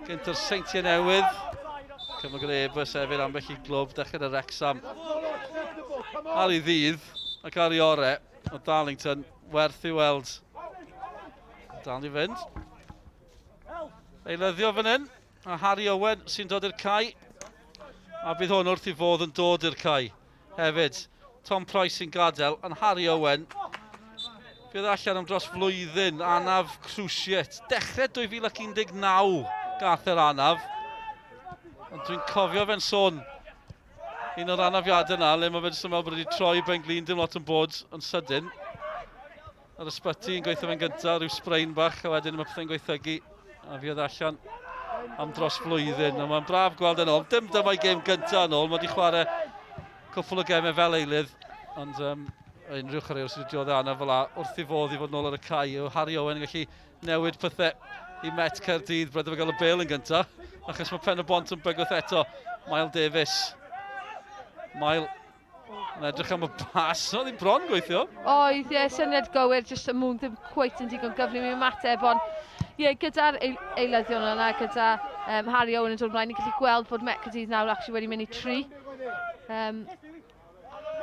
Gynt o'r Seintiau Newydd. Cefnogwr Airbus hefyd ambell i glwb, dechrau y Wrexham. Ar ei ddydd ac ar ei orau, o Darlington werth i weld. Dal i fynd. Eilyddio fan hyn, a Harry Owen sy'n dod i'r cae. A bydd hwn wrth i fodd yn dod i'r cae hefyd. Tom Price sy'n gadael, ond Harry Owen bydd allan am dros flwyddyn, anaf cruciate. Dechrau 2019 gath yr anaf. Ond dwi'n cofio fe'n sôn un o'r anafiadau yna, le mae fe'n meddwl bod wedi troi ben glin, dim lot yn bod yn sydyn. Ar ysbyty yn gweithio fe'n gyntaf, rhyw sprain bach, a wedyn mae pethau'n gweithygu, a fi oedd allan am dros flwyddyn. A mae'n braf gweld yn ôl. Dim dyma'i gêm gyntaf yn ôl, mae wedi chwarae cwpl o gemau fel eilydd, ond unrhyw chwaraewr sydd wedi dioddef anaf fel la, wrth i fodd i fod nôl ar y cae, yw Harry Owen yn gallu newid pethau i Met Caerdydd, bryd efo gael y bêl yn gyntaf, achos mae Pen-y-bont yn bygwth eto. Miles Davies. Mile Yn edrych am y pas, oedd hi'n bron gweithio. Oedd, ie, syniad gywir, jyst y mwyn ddim cweit yn digon gyflym i ymateb, ond ie, yeah, gyda'r eilyddion yna, gyda Harry Owen yn dod ymlaen, ni'n gallu gweld bod Met Caerdydd nawr actually wedi mynd i tri.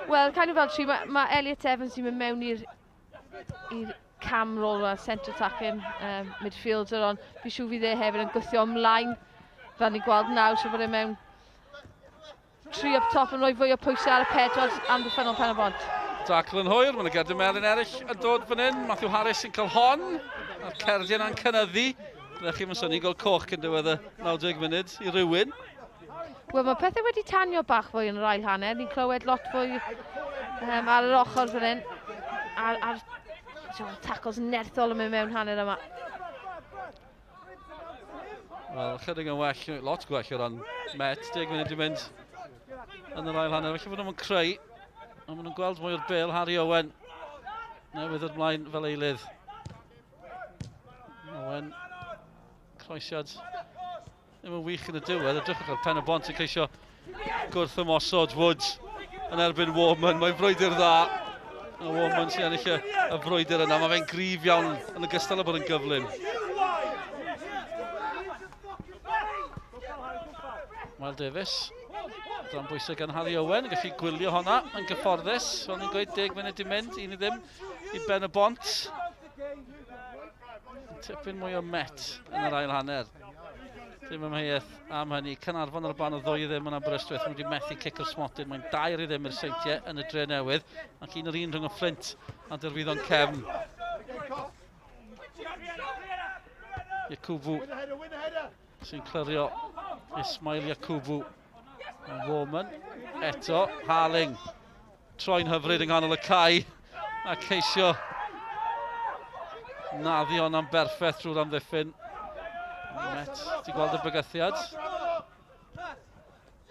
Wel, kind of fel tri, mae Elliot Evans yn mynd mewn i'r cam rôl yna, centre attacking midfielder, ond fi siŵr fydd e hefyd yn gwthio ymlaen, fel ni'n gweld nawr, so bod e mewn tri up top yn rhoi fwy o pwysau ar y pedwar amddiffynnol Pen y Bont. Dacl yn hwyr, mae'n gerdyn melyn eraill yn dod fan hyn. Matthew Harris yn cael hon, a'r cerdyn yna'n cynyddu. Byddech chi'n synnu gweld coch cyn diwedd y 90 munud i rywun. Wel, mae pethau wedi tanio bach fwy yn yr ail hanner. Ni'n clywed lot fwy ar yr ochr fan hyn. A'r tacos nerthol yn mynd mewn hanner yma. Wel, chydig yn well, lot gwell o ran Met, 10 munud i mynd yn yr ail hanner. Felly bod nhw'n creu, ond maen nhw'n gweld mwy o'r bel. Harry Owen newydd o'r mlaen fel eilydd. Owen, croesiad ddim yn wych yn y diwedd. Edrychwch ar Pen y Bont yn ceisio gwrth ymosod. Woods yn erbyn Warman, mae'n frwydr dda. A Warman sy'n ennill y frwydr yna. Mae fe'n gryf iawn yn ogystal â bod yn gyflym. Miles Davies, dan bwysau gan Harry Owen, yn gallu gwylio honna yn gyfforddus. Fel ni'n gweud, 10 munud i mynd, 1-0 i Ben y Bont. Tipyn mwy o Met yn yr ail hanner. Dim amheuaeth am hynny. Caernarfon ar y blaen o 2-0 yn Aberystwyth. Mae wedi methu cic o'r smotyn. Mae'n 2-0 i'r Seintiau yn y Dre Newydd. Ac 1-1 rhwng y Fflint a Derwyddon Cefn. Yakubu sy'n clirio. Ismail Yakubu. Warman. Eto, Harling. Troi'n hyfryd yng nghanol y cae. A ceisio naddu hon am berffaith drwy'r amddiffyn. Met, ti'n gweld y bygythiad?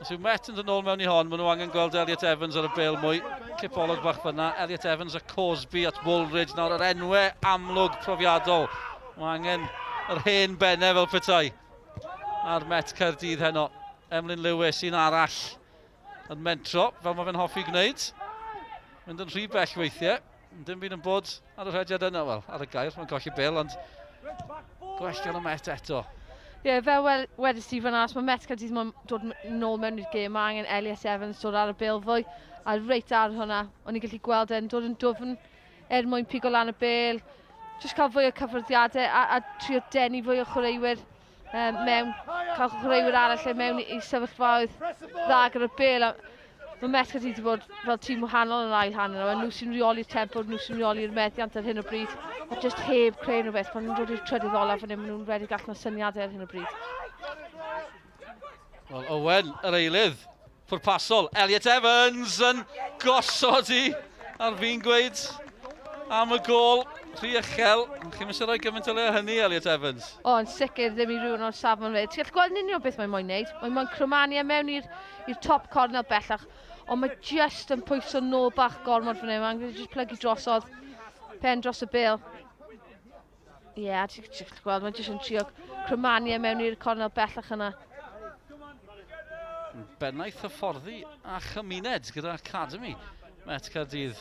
Os yw Met yn dod nôl mewn i hon, maen nhw angen gweld Elliot Evans ar y bêl mwy. Cipolwg bach fyna. Elliot Evans a Cosby at Woolridge. Nawr yr enwau amlwg profiadol. Mae angen yr hen bennau fel petai ar Met Caerdydd heno. Emlyn Lewis, un arall yn mentro, fel mae fe'n hoffi gwneud. Mynd yn rhy bell weithiau. Dim byd yn bod ar y rhediad yna, wel, ar y gair, mae'n colli bêl, ond gwell gan y Met eto. Ie, yeah, fel wedys ti fan'na, os mae Met Caerdydd mae'n dod nôl mewn i'r gêm, mae angen Elliot Evans dod ar y bêl fwy, a reit ar hwnna, o'n i'n gallu gweld e'n dod yn dwfn er mwyn pigo lan y bêl, jyst cael fwy o cyffyrddiadau a trio denu fwy o chwaraewyr mewn, cael chwaraewyr arall e mewn i sefyllfaoedd dda gyda'r bêl. Mae Met Caerdydd wedi bod fel tîm wahanol yn yr ail hanner, a nhw sy'n rheoli'r tempo, nhw sy'n rheoli'r meddiant ar hyn o bryd, a jyst heb creu unrhyw beth. Pan nhw'n dod i'r trydydd olaf fan hyn, maen nhw'n rhedeg allan o syniadau ar hyn o bryd. Wel, Owen, yr eilydd, pwrpasol, Elliot Evans yn gosod i, ar fi'n gweud, am y gôl, rhy uchel. Chi'n mysio rhoi gymaint o le hynny, Elliot Evans? O, yn sicr ddim i rhywun o'r safon fe. Ti'n gallu gweld yn union beth mae'n moyn wneud. Mae'n moyn crymanu e mewn i'r top cornel bellach, ond mae just yn pwyso nôl bach gormod fan hyn. Mae'n just plygu drosodd, pen dros y bêl. Ie, yeah, ti'n gallu gweld, mae'n just yn trio crymanu e mewn i'r cornel bellach yna. Bennaeth hyfforddi a chymuned gyda Academy Met Caerdydd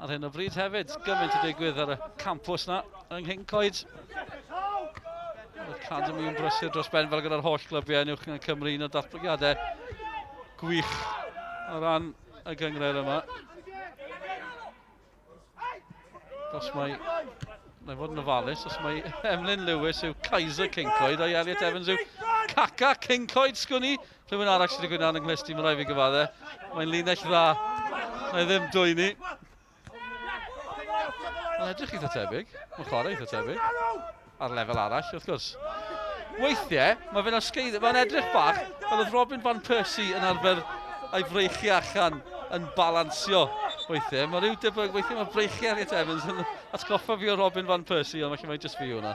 ar hyn o bryd hefyd. Gymaint yn digwydd ar y campws na yng Nghyncoed. Yr Academy yn brysur dros ben fel gyda'r holl glybiau yn uwch yn Cymru, un o datblygiadau gwych o ran y gynghrair yma. Os mae, na i fod yn ofalus, os mae Emlyn Lewis yw Kaiser Cyncoed a Elliot Evans yw Caca Cyncoed, sgwn i. Rhywun arall sydd wedi gwneud yn nghlust i, mae rhaid fi gyfadde. Mae'n linell dda, na i ddim dwyni. Mae'n edrych eitha tebyg, mae'n chwarae eitha tebyg. Ar lefel arall, wrth gwrs. Weithiau, mae fe'n osgeiddi, mae'n edrych bach fel oedd Robin Van Persie yn arfer a'i freichiau allan yn balansio weithiau. Mae rhyw debyg, weithiau mae breichiau Elliot Evans yn atgoffa fi o Robin Van Persie, ond falle mae jyst fi yw hwnna.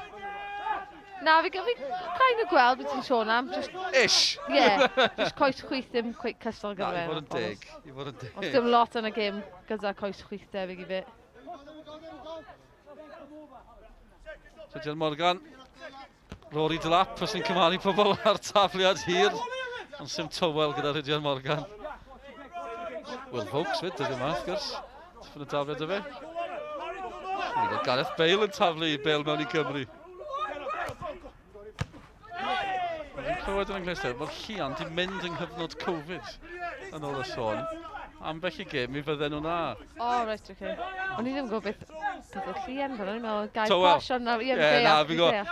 Na, fi kind of gweld beth ti'n sôn am. Just, Ish! Ie, yeah, just coes chwith ddim cweit cystal gyda Na, fe. i fod yn deg, i fod yn deg. Os dim lot yn y gêm gyda coes chwith debyg i fi. Rhydian Morgan, Rory Delap, os ni'n cymharu pobl ar tafliad hir. Ond sim tywel gyda Rhydian Morgan. Will Vokes fyd, dyddiau yma, wrth gwrs. Tipyn o dafliad y fe. Ni'n gweld Gareth Bale yn taflu i Bale mewn i Gymru. Fi'n clywed yn Anglesau, mae'r llian di mynd yng nghyfnod Covid, yn ôl y sôn. Ambell i gêm mi fydden nhw na. O, oh, reit, oce. Okay. O'n i ddim yn gwybod beth, beth oedd llian fan, o'n i'n meddwl gair posh, ond na, ie, yeah, na, fi'n gwybod.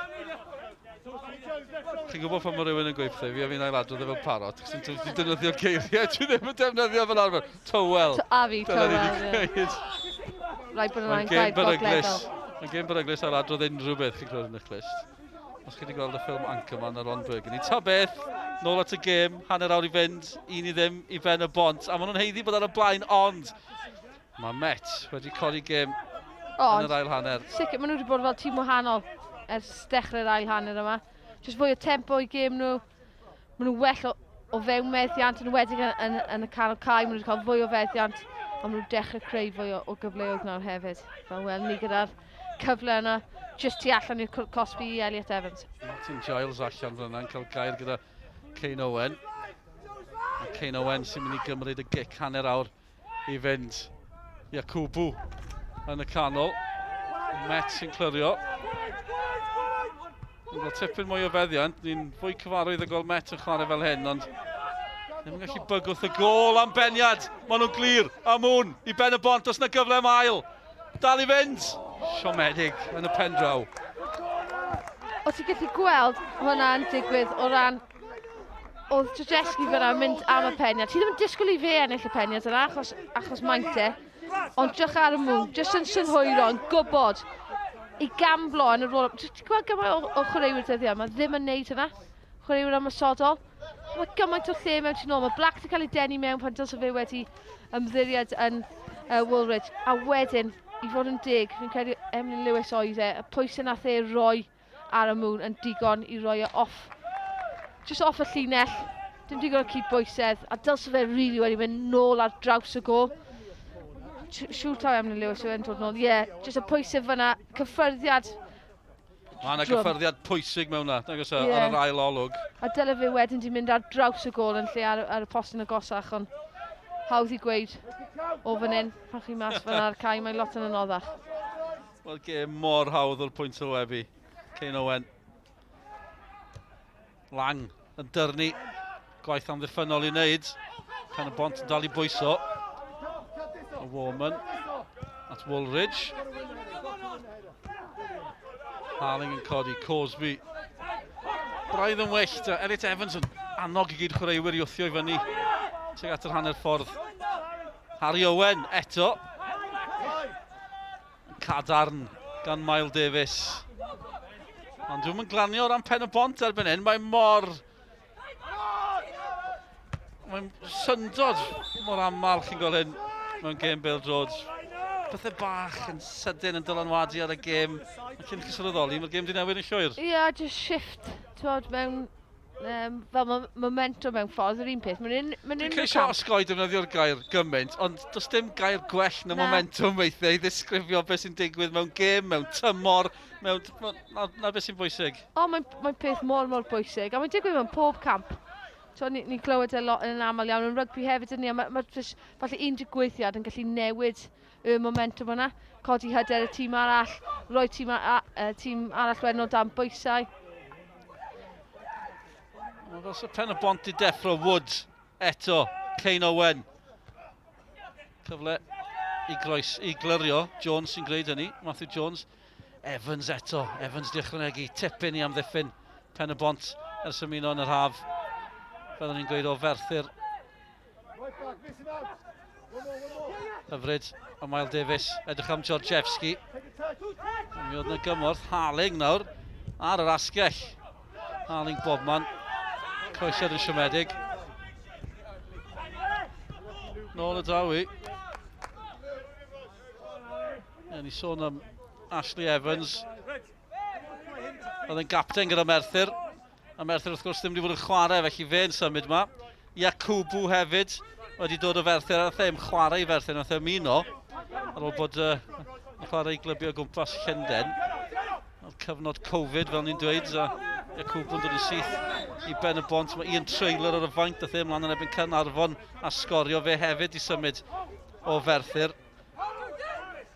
Chi'n gwybod pan mae rhywun yn gweud pethau, fi a fi'n ailadrodd e fel parot, chos ti'n defnyddio geiriau, dwi ddim yn defnyddio fel arfer. Tywel. A fi, tywel, ie. Rhaid bod yna'n gair gogleddol. Mae'n gêm beryglus ailadrodd unrhyw beth chi'n clywed yn eich clust. Os chi wedi gweld y ffilm Anchorman ar Ron Burgundy. Ta beth, nôl at y gêm, hanner awr i fynd, 1-0 i Ben y Bont. A maen nhw'n haeddu bod ar y blaen, ond mae Met wedi codi gêm yn yr ail hanner. Sicr, maen nhw wedi bod fel tîm wahanol ers dechrau'r ail hanner yma. Jyst fwy o tempo i gêm nhw. Maen nhw well o, o fewn meddiant, yn enwedig yn, yn, yn y canol cae, maen nhw wedi cael fwy o feddiant, a maen nhw'n dechrau creu fwy o, o gyfleoedd nawr hefyd. Fel wel ni gyda'r cyfle yna, jyst tu allan i'r cosbi i Elliot Evans. Martin Giles allan fan yna'n cael gair gyda Kane Owen. A Kane Owen sy'n mynd i gymryd y gic hanner awr i fynd. Yakubu yn y canol. Met sy'n clirio. Ni'n gweld tipyn mwy o feddiant. Ni'n fwy cyfarwydd o gweld Met yn chwarae fel hyn, ond ddim yn gallu bygwth y gôl am beniad. Maen nhw'n glir. A Moon i ben y bont, os na gyfle am ail. Dal i fynd. Siomedig yn y pen draw. O ti'n gallu gweld hwnna'n digwydd o ran oedd Georgescu fyna yn mynd am y peniad. Ti ddim yn disgwyl i fe ennill y peniad yna achos, achos maint e. Ond drych ar y mwng, jyst yn synhwyro, yn gwybod i gamblo yn y rôl. Ti'n gweld gymaint o, o chwaraewyr dyddiau yma ddim yn neud hynna. Chwaraewyr ymosodol. Mae gymaint o lle mewn tu nôl. Mae Black wedi cael ei denu mewn pan dylse fe wedi ymddiried yn Woolridge. A wedyn, i fod yn deg, fi'n credu Emlyn Lewis oedd e, y pwysau nath e roi ar y Moon yn digon i roi e off, just off y llinell, dim digon o cydbwysedd, a dylse fe really wedi mynd nôl ar draws y gol. Siŵr taw Emlyn Lewis yw e'n dod nôl. Ie, yeah, just y pwysau fyna, cyffyrddiad. Mae yna gyffyrddiad pwysig mewn na, nag oes e, yeah. ar yr ail olwg. A dyle fe wedyn di mynd ar draws y gol yn lle ar, ar y postyn agosach, ond hawdd i gweud o fan hyn, pan chi mas fan ar cae, mae lot yn anoddach. Wel, gêm mor hawdd o'r pwynt sylwebu. Kane Owen. Lang yn dyrnu. Gwaith amddiffynnol i wneud. Pen y bont yn dal i bwyso. Y Warman at Woolridge. Harling yn codi. Cosby. Braidd yn wyllt. Elliot Evans yn annog i gyd chwaraewyr i wthio i fyny. Tuag at yr hanner ffordd. Harry Owen eto. Cadarn gan Mael Davies. Ond dwi'n mynd glanio o ran pen y bont erbyn hyn. Mae mor... Mae'n syndod mor aml chi'n gweld hyn mewn gêm bêl-droed. Pethau bach yn sydyn yn dylanwadu ar y gêm. A cyn chi sylweddoli, mae'r gêm di newid yn llwyr. Ie, yeah, just shift, ti'n mewn fel momentum mewn ffordd, yr un peth. Mae'n un, Dwi'n ceisio osgoi defnyddio'r gair gymaint, ond does dim gair gwell na, na. momentum weithiau i ddisgrifio beth sy'n digwydd mewn gêm, mewn tymor, mewn, na, na beth sy'n bwysig. O, mae'n mae peth mor, mor bwysig, a mae'n digwydd mewn pob camp. So, ni'n ni clywed e lot yn aml iawn, yn rygbi hefyd, ni, a mae, ma just, falle un digwyddiad yn gallu newid y momentum yna, codi hyder y tîm arall, rhoi tîm, a, a, tîm arall wedyn o dan bwysau. Wel, fel sy'n pen y bont i deffro Wood eto, Kane Owen. Cyfle i groes, i glirio. Jones sy'n gwneud hynny, Matthew Jones. Evans eto, Evans di ychwanegu tipyn i amddiffyn pen y bont ers ymuno yn yr haf. Fel o'n i'n gweud o Ferthyr. Hyfryd, a Mael Davies, edrych am Georgievski. Mi oedd yna gymorth, Harling nawr, ar yr asgell. Harling bobman, croesiad yn siomedig. Nôl y daw i. E, ni sôn am Ashley Evans. Oedd yn gapten gyda Merthyr. A Merthyr wrth gwrs ddim wedi bod yn chwarae, felly fe'n symud yma. Yakubu hefyd wedi dod o Ferthyr, a nath e'n chwarae i Ferthyr, nath e ymuno ar ôl bod yn chwarae i glybiau o gwmpas Llundain. Oedd cyfnod Covid, fel ni'n dweud, a Iacobu'n dod yn syth i Ben y Bont. Mae Ian Trailer ar y fainc, dath e ymlaen yn erbyn Caernarfon a sgorio fe hefyd i symud o Ferthyr.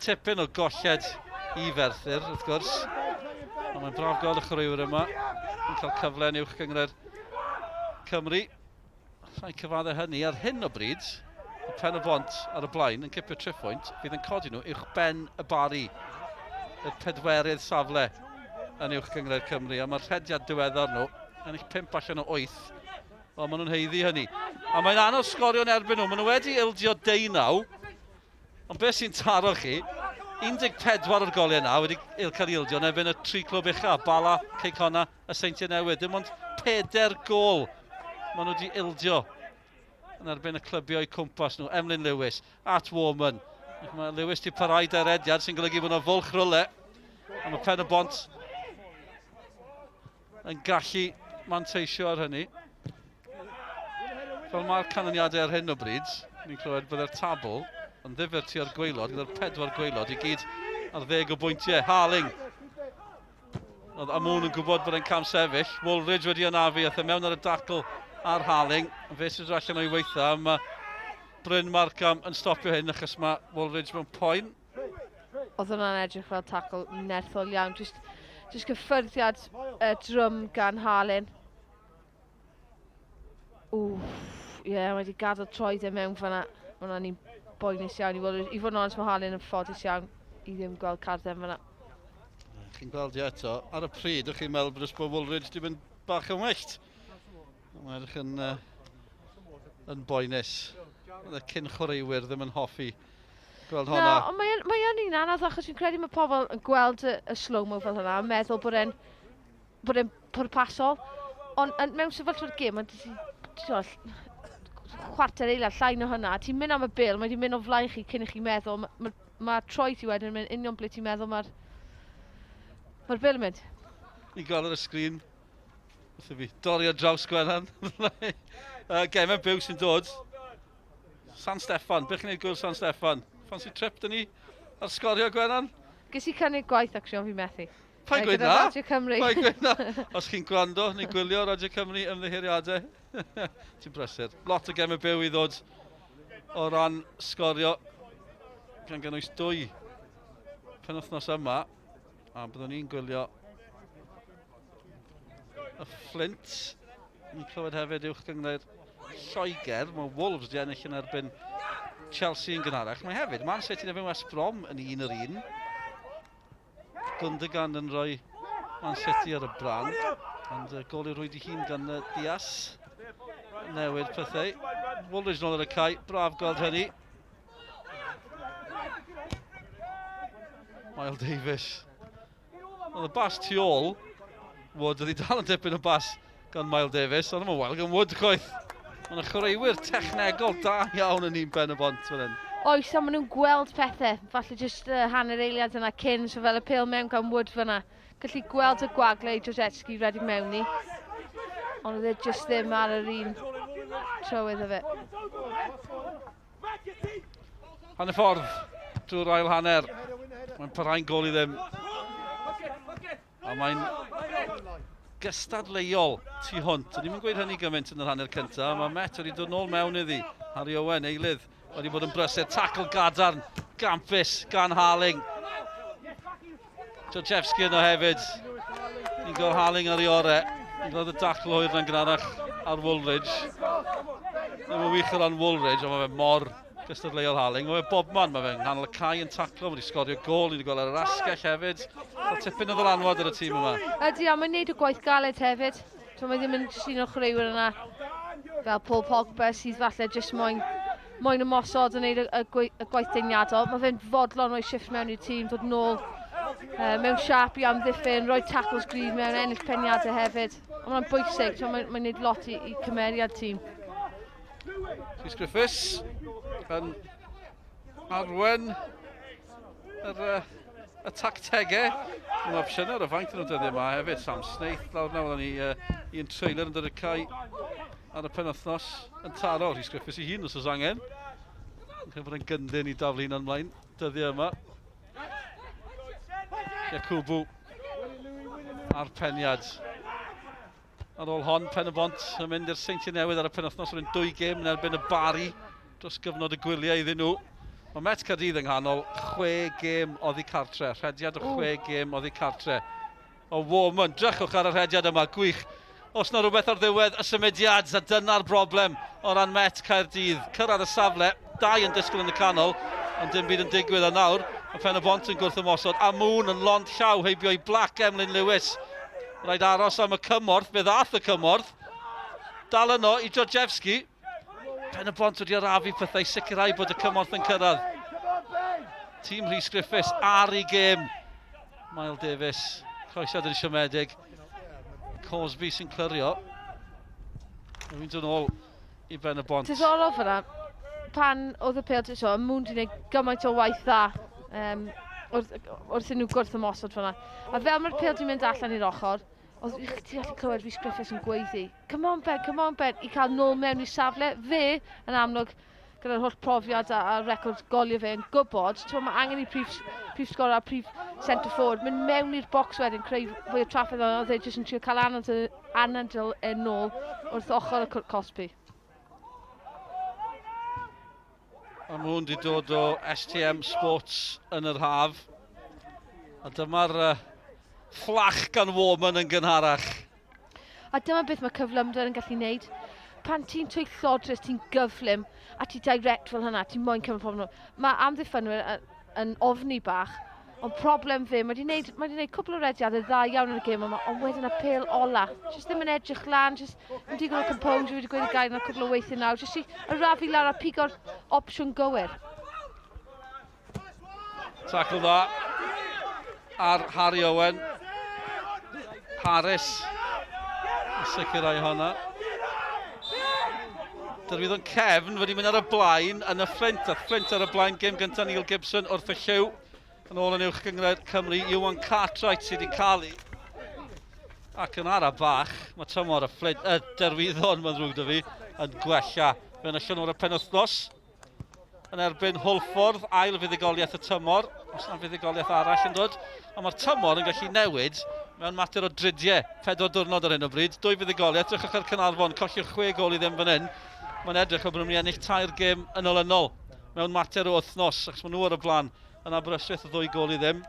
Tipyn o golled i Ferthyr, wrth gwrs. Ond mae'n braf gweld y chwaraewyr yma yn cael cyfle yn uwch gynghrair Cymru. Rhaid cyfadde hynny ar hyn o bryd, y Pen y Bont ar y blaen yn cipio triphwynt, fydd yn codi nhw uwch ben y Bari, y pedwerydd safle yn uwch gynghrair Cymru, a mae'r rhediad diweddar nhw, ennill 5 allan o 8, wel maen nhw'n haeddu hynny. A mae'n anodd sgorio yn erbyn nhw, maen nhw wedi ildio deunaw, ond beth sy'n taro chi, 14 o'r goliau yna wedi cael ildio yn erbyn y tri clwb ucha, Bala, Cei Connah a Seintiau Newydd. Dim ond 4 gol maen nhw wedi ildio yn erbyn y clybiau cwmpas nhw. Emlyn Lewis at Warman. Ac mae Lewis di parhau da'r rediad sy'n golygu bod yna fwlch rwle. A mae Pen y Bont yn gallu manteisio ar hynny. Fel mae'r canlyniadau ar hyn o bryd, ni'n clywed byddai'r tabl yn ddifur tua'r gwaelod, gyda'r pedwar gwaelod i gyd ar 10 o bwyntiau. Harling. Oedd Amoon yn gwybod bod e'n cam sefyll. Woolridge wedi anafu, aeth e mewn ar y dacl ar Harling. Fe sy'n dod allan o'i weitha. Mae Bryn Markham yn stopio hyn achos mae Woolridge mewn poen. Oedd hwnna'n edrych fel tacl nerthol iawn. Just, just gyffyrddiad drwm gan Harlin. Wff, ie, yeah, wedi gadael troed e mewn fanna. Mae hwnna'n un boenus iawn i fod, i fod yn onest, mae Harlin yn ffodus iawn i ddim gweld carden fanna. Chi'n gweld i eto, ar y pryd, o'ch chi'n meddwl bod bod Woolridge di mynd bach yn wyllt. Mae'n edrych yn, yn boenus. Oedd y cyn chwaraewyr ddim yn hoffi gweld honna. Na, ond mae'n mae un anodd achos fi'n credu mae pobl yn gweld y, y slow-mo fel hwnna a meddwl bod e'n bod e'n pwrpasol. Ond yn, mewn sefyllfa'r gêm, mae'n chwarter eiliad llai na hynna, ti'n mynd am y bil, mae wedi mynd o flaen chi cyn i chi meddwl, mae ma, ma troi ti wedyn yn mynd union ble ti'n meddwl mae'r ma bil yn mynd. Ni'n gweld ar y sgrin, wrth i fi dorri ar draws Gwennan. Gemau byw sy'n dod. San Steffan, beth chi'n neud gwyl San Steffan? Fancy trip dyn ni ar Sgorio, Gwennan? Ges i cynnig gwaith, actually, ond fi methu. Paid gweud Gyda na? Radio Cymru. Paid gweud na? Os chi'n gwrando neu gwylio Radio Cymru, ymddiheuriadau. Ti'n brysur. Lot o gemau byw i ddod o ran Sgorio. Gan gynnwys dwy penwythnos yma. A byddwn ni'n gwylio y Flint. Ni'n clywed hefyd uwch gynghrair Lloegr. Mae Wolves di ennill yn erbyn Chelsea yn gynharach. Mae hefyd Man City yn erbyn West Brom yn un yr un. Gundogan yn rhoi Man City ar y brand. Ond gol i rwyd i hun gan Diaz. Newid pethau. Woolridge nôl ar y cae. Braf gweld hynny. Miles Davis. Oedd y bas tu ôl. Wood oedd hi dal yn dipyn o bas gan Miles Davis. Ond mae'n wael gan Wood chwaith. Mae'n chwaraewyr technegol da iawn yn un Ben y Bont fan hyn. Oes, a maen nhw'n gweld pethau, falle jyst hanner eiliad yna cyn, so fel y pêl mewn gan Wood fyna. Gallu gweld y gwagle i Georgievski redeg mewn ni. Ond oedd e jyst ddim ar yr un trywydd o fe. Hanner ffordd drwy'r ail hanner. Mae'n parhau'n gol i ddim. A mae'n gystadleuol tu hwnt. O'n i'n gweud hynny gymaint yn yr hanner cyntaf. Mae Met wedi dod nôl mewn iddi. Harry Owen, eilydd, wedi bod yn brysur. Tackle gadarn, gampus gan Harling. Georgievski yno hefyd. Ni'n gweld Harling ar ei orau. Ni'n gweld y dacl hwyr na'n gynharach ar Woolridge. Ddim yn wych o ran Woolridge, ond mae fe mor gystadleuol Harling. Mae fe bobman, mae fe'n nghanol y cae yn taclo, mae wedi sgorio gol, ni wedi gweld ar yr asgell hefyd. Cael tipyn o ddylanwad ar y tîm yma. Ydy, a mae'n neud y gwaith galed hefyd. So, mae ddim yn jyst un o'r chwaraewyr yna fel Paul Pogba sydd falle jyst moyn, moyn ymosod yn neud y, y, y gwaith deiniadol. Mae fe'n fodlon rhoi shift mewn i'r tîm, dod nôl mewn siap i amddiffyn, rhoi tackles gryf mewn, ennill peniadau hefyd. Ond mae'n bwysig, so mae'n mae neud lot i, i cymeriad tîm. Rhys Griffiths yn arwen yr, y tactegau. Mae'n opsiynau ar y fainc yn y dyddiau yma hefyd. Sam Snaith lawr nawr, ni un trailer yn dod i'r cae ar y penwythnos yn taro Rhys Griffiths i hun os oes angen. Yn credu bod yn gyndyn i daflu hunan ymlaen dyddiau yma. Yakubu a'r peniad. Ar ôl hon, Pen-y-bont yn mynd i'r Seintiau Newydd ar y penwythnos, rwy'n 2 gêm yn erbyn y Bari dros gyfnod y gwyliau iddyn nhw. Mae Met Caerdydd yng nghanol 6 gêm oddi cartre, rhediad o 6 gêm oddi cartre. O Warman, drychwch ar y rhediad yma, gwych. Os na rhywbeth ar ddiwedd y symudiad, a dyna'r broblem o ran Met Caerdydd. Cyrraedd y safle, 2 yn disgwyl yn y canol, ond dim byd yn digwydd. A nawr, mae Pen y Bont yn gwrth ymosod, a Moon yn lond llaw heibio i Black Emlyn Lewis. Rhaid aros am y cymorth, fe ddath y cymorth. Dal yno i Georgievski. Pen y Bont wedi arafu pethau i sicrhau bod y cymorth yn cyrraedd. Tîm Rhys Griffiths ar ei gêm. Mael Davies, croesiad yn siomedig. Cosby sy'n clirio. Mae'n mynd yn ôl i Ben y Bont. Diddorol fyna, pan oedd y pêl, so, Moon wedi gwneud gymaint o waith dda wrth nhw gwrth ymosod fyna. A fel mae'r pêl wedi mynd allan i'r ochr, oedd ti'n gallu clywed Rhys Griffiths yn gweiddi. Come on Ben, come on Ben, i cael nôl mewn i safle. Fe, yn amlwg, gyda'r holl profiad a record golio fe yn gwybod, mae angen i prif sgorer a prif centre forward mynd mewn i'r bocs wedyn, creu fwy o trafferth, ond oedd e jyst yn trio cael anadl yn ôl wrth ochr y cwrt cosbi. A mae hwn wedi dod o STM Sports yn yr haf. A dyma'r fflach gan Warman yn gynharach. A dyma beth mae cyflymder yn gallu wneud. Pan ti'n twyllodrus, ti'n gyflym, a ti'n direct fel hynna, ti'n moyn cymryd pobl nhw. Mae amddiffynwyr yn ofni bach, ond problem fe, mae wedi gwneud cwpl o rediadau dda iawn yn y gêm yma, ond wedyn y pêl ola. Jyst ddim yn edrych lan, jyst ddim digon o composure, wedi gweud y gair yna cwpl o weithiau nawr, jyst i arafu lawr a pigo'r opsiwn gywir. Tackle dda ar Harry Owen. Harris yn sicrhau hwnna. Derwyddon cefn wedi mynd ar y blaen yn y Fflint, a Fflint ar y blaen gêm gyntaf Neil Gibson wrth y lliw. Yn ôl yn uwch gynghrair Cymru, Iwan Cartwright sydd wedi cael ei. Ac yn ara bach, mae tymor y Fflint, y Derwyddon, mae'n ddrwg 'da fi, yn gwella. Fe enillon nhw ar y penwythnos yn erbyn Hwlffordd, ail fuddugoliaeth y tymor, os na fuddugoliaeth arall yn dod. A mae'r tymor yn gallu newid mewn mater o dridiau, 4 diwrnod ar hyn o bryd, 2 fuddugoliaeth, drychwch ar Caernarfon, colli'r 6 gôl i ddim fan hyn. Mae'n edrych fel bod nhw'n mynd i ennill 3 gêm yn olynol mewn mater o wythnos, achos maen nhw ar y blaen yn Aberystwyth o 2 gôl i ddim.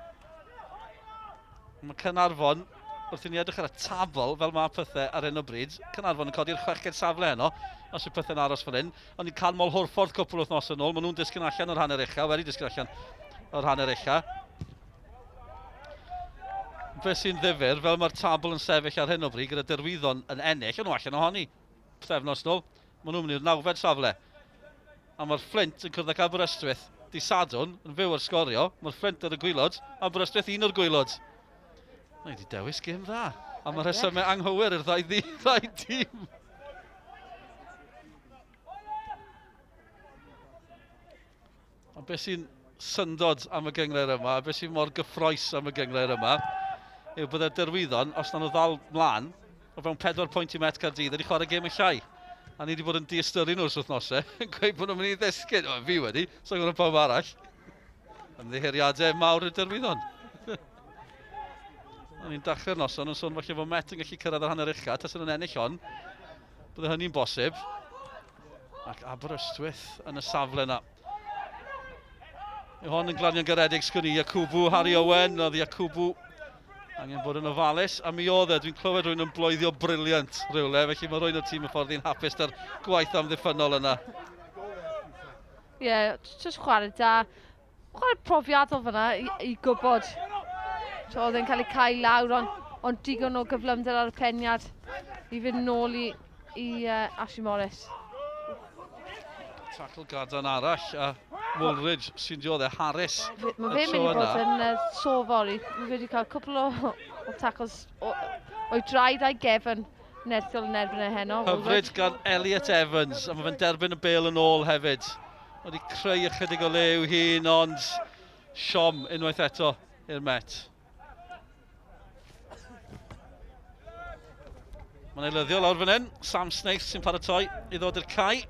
Mae Caernarfon, wrth i ni edrych ar y tabl, fel mae pethau ar hyn o bryd, Caernarfon yn codi'r 6fed safle heno, os yw pethau'n aros fan hyn. Ond ni'n canmol Hwlffordd cwpl o wythnos yn ôl, maen nhw'n disgyn allan o'r hanner ucha, wedi disgyn allan o'r hanner ucha. Be sy'n ddifyr, fel mae'r tabl yn sefyll ar hyn o bryd, gyda Derwyddon yn ennill, o'n nhw allan ohoni pythefnos nôl, maen nhw'n mynd i'r 9fed safle. A mae'r Fflint yn cwrdd ag Aberystwyth di Sadwrn, yn fyw ar sgorio, mae'r Fflint ar y gwaelod, Aberystwyth un o'r gwaelod. Mae wedi dewis gêm dda, a mae'r rhesymau anghywir i'r ddau dîm. Ond beth sy'n syndod am y gynghrair yma, a beth sy'n mor gyffroes am y gynghrair yma, yw bod y Derwyddon, os na nhw ddal mlaen, o fewn 4 pwynt i Met Caerdydd, wedi chwarae gêm yn llai. A ni wedi bod yn diystyru nhw ers wythnosau, yn gweud bod nhw'n mynd i ddisgyn. O, fi wedi, so'n gwybod pawb arall. Ymddiheuriadau mawr i'r Derwyddon. O'n i'n dechrau'r noson yn sôn falle fod Met yn gallu cyrraedd yr hanner ucha, tasen nhw'n ennill hon, bydde hynny'n bosib. Ac Aberystwyth yn y safle yna. Yw hon yn glanio'n garedig sgwn i, Yakubu, Harry Owen, oedd Yakubu angen bod yn ofalus, a mi oedd e, dwi'n clywed rhywun yn bloeddio brilliant rhywle, felly mae rhywun o'r tîm y ffordd i'n hapus da'r gwaith amddiffynnol yna. Ie, yeah, jyst chwarae da, chwarae profiadol fyna i gwybod. So, oedd e'n cael ei cael lawr, ond digon o gyflymder ar y peniad i fynd nôl i Ashley Morris. Tackle gadarn arall, a Woolridge sy'n dioddef Harris. Mae fe'n mynd i bod yn sofori. Mae fe wedi cael cwpl o tackles o'i draed a'i gefn nerthol yn erbyn e heno. Hyfryd gan Elliot Evans, a mae fe'n derbyn y bêl yn ôl hefyd. Mae wedi creu ychydig o le i'w hun, ond siom unwaith eto i'r Met. Mae'n eilyddio lawr fan hyn. Sam Snaith sy'n paratoi i ddod i'r cae.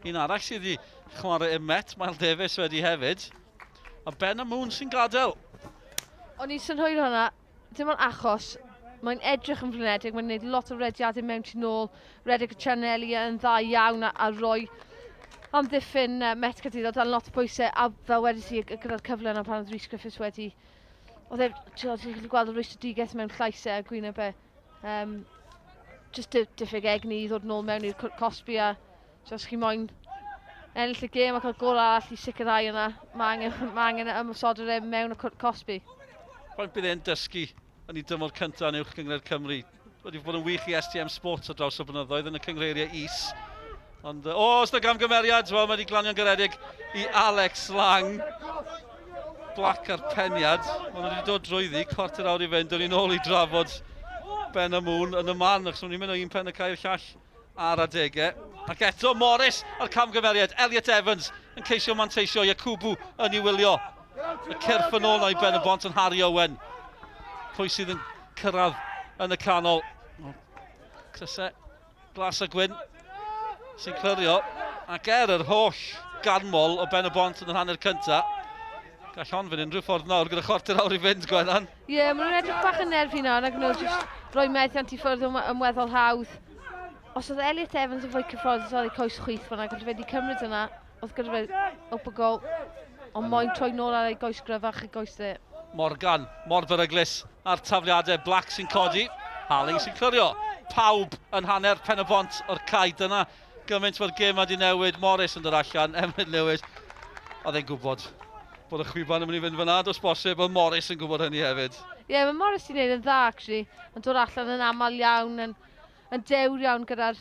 Un arall sydd wedi chwarae i'r Met, Miles Davies wedi hefyd. A Ben a Moon sy'n gadael. O'n i'n synhwyro hwnna, dim ond achos Mae'n edrych yn flinedig, mae'n gwneud lot o rediadau mewn tu nôl, redeg y chaneli yn dda iawn a, a roi amddiffyn Met Caerdydd o dan lot o bwysau a fel wedys i gyda'r cyfle yna pan oedd Rhys Griffiths wedi oedd e, ti'n gallu gweld y rwystredigaeth mewn llaisau a gwyneb e. Um, just diffyg egni i ddod nôl mewn i'r cosbi a so, os chi moyn ennill y gêm a cael gol arall i sicrhau yna, mae angen, mae angen ymosodwr e mewn y cosbi. Faint bydd e'n dysgu yn ei dymor cyntaf yn Uwch Gynghrair Cymru? Wedi bod yn wych i STM Sports ar draws y blynyddoedd yn y cyngreiriau is. Ond, o, oh, os na gamgymeriad, wel, mae wedi glanio'n garedig i Alex Lang. Black ar peniad. Maen nhw wedi dod drwyddi, cwarter awr i fynd, dyn ni'n ôl i drafod Ben y Moon yn y man, achos maen nhw'n mynd o un pen y cae i'r llall ar adegau. Ac eto Morris a'r camgymeriad, Elliot Evans yn ceisio manteisio, Yakubu yn ei wylio. Y cyrff yn ôl na i Ben y Bont yn Harry Owen. Pwy sydd yn cyrraedd yn y canol? Crysau glas a gwyn sy'n clirio. Ac er yr holl ganmol o Ben y Bont yn yr hanner cyntaf, gall hon fynd unrhyw ffordd nawr gyda chwarter awr i fynd, Gwenan. Ie, yeah, maen nhw'n edrych bach yn nerfi nawr ac nhw jyst rhoi meddiant i ffwrdd yn weddol hawdd. Os oedd Elliot Evans yn fwy cyfforddus ar ei coes chwith fan'na, gallai fe wedi cymryd yna, oedd gyda fe open goal, ond moyn troi nôl ar ei goes gryfach ei goes dde. Morgan, mor beryglus a'r tafliadau, Black sy'n codi, Harling sy'n clirio. Pawb yn hanner pen y bont o'r cae, dyna gymaint mae'r gêm wedi newid. Morris yn dod allan, Emlyn Lewis, oedd e'n gwybod bod y chwiban yn mynd i fynd fyna, does bosib, oedd Morris yn gwybod hynny hefyd. Ie, yeah, mae Morris wedi gwneud yn dda, actually. Yn dod allan yn aml iawn, yn, yn dewr iawn gyda'r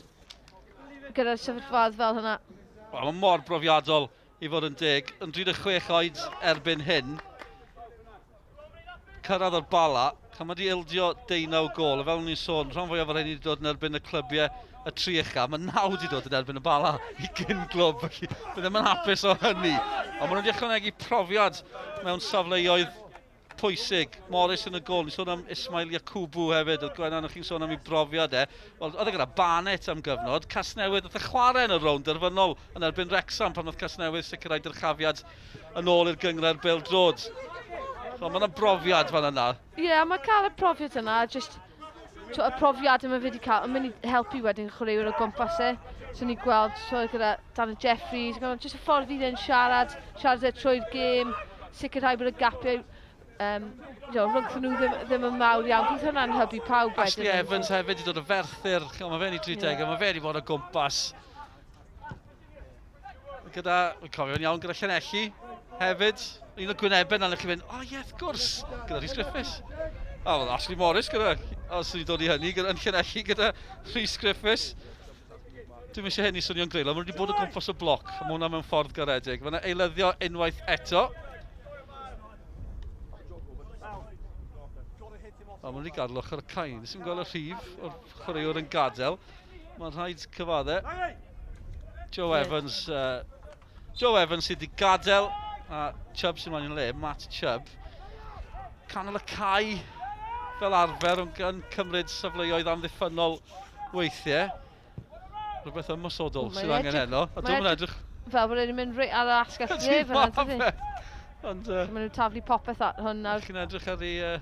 gyda sefyllfaoedd fel hynna. Wel, mae mor brofiadol i fod yn deg. Yn 36 oed erbyn hyn, cyrraedd o'r Bala, pan mae wedi ildio 19 gol, a fel o'n i'n sôn, rhan fwyaf o'r rhain wedi dod yn erbyn y clybiau y tri ucha, mae 9 wedi dod yn erbyn y Bala i gyn glwb, felly bydd ddim yn hapus o hynny. Ond maen nhw wedi ychwanegu profiad mewn safleoedd pwysig. Morris yn y gol, ni'n sôn am Ismail Yakubu hefyd, oedd Gwenan, o'ch chi'n sôn am ei brofiad e. Wel, oedd e gyda Barnet am gyfnod, Casnewydd oedd e chwarae yn y rownd derfynol yn erbyn Wrexham pan oedd Casnewydd sicrhau dyrchafiad yn ôl i'r gynghrair bêl-droed. So, mae yna brofiad fan yna. Ie, yeah, mae cael y profiad yna, just y profiad yma fe wedi cael, yn mynd i helpu wedyn chwaraewyr o gwmpas e. So ni'n gweld so, gyda Dan Jeffries, just y ffordd fydd e'n siarad, siarad e trwy'r gêm, sicrhau bod y gapiau rhwngthyn nhw ddim, ddim yn mawr iawn. Bydd hwnna'n hybu pawb wedyn. Ashley Evans hefyd wedi dod o Ferthyr, mae fe'n i 30, yeah. Mae fe wedi bod o gwmpas. Gyda, fi'n cofio'n iawn, gyda Llanelli hefyd. Un o'r gwynebau na, chi fynd, o oh, ie, wrth gwrs, gyda Rhys Griffiths. O, oh, Ashley Morris gyda, os ni'n dod i hynny, gyda, yn Llanelli gyda Rhys Griffiths. Dwi'n eisiau hyn i swnio'n greulon, maen nhw wedi bod o gwmpas y bloc, a mae hwnna mewn ffordd garedig. Mae yna eilyddio unwaith eto. O, maen nhw wedi gadael ochr y cae. Nes i'n gweld y rhif o'r chwaraewr yn gadael. Mae'n rhaid cyfadde. Joe Evans, Joe Evans sydd wedi gadael, a Chubb sy'n mynd i'n le, Matt Chubb. Canol y cae fel arfer yn cymryd safleoedd amddiffynnol weithiau. Rhywbeth ymosodol sydd angen heno. A dwi'n edrych fel bod e'n mynd reit ar yr asgell dde fyna, dydy? Ond... Maen nhw'n taflu popeth at hwn nawr. Chi'n edrych ar ei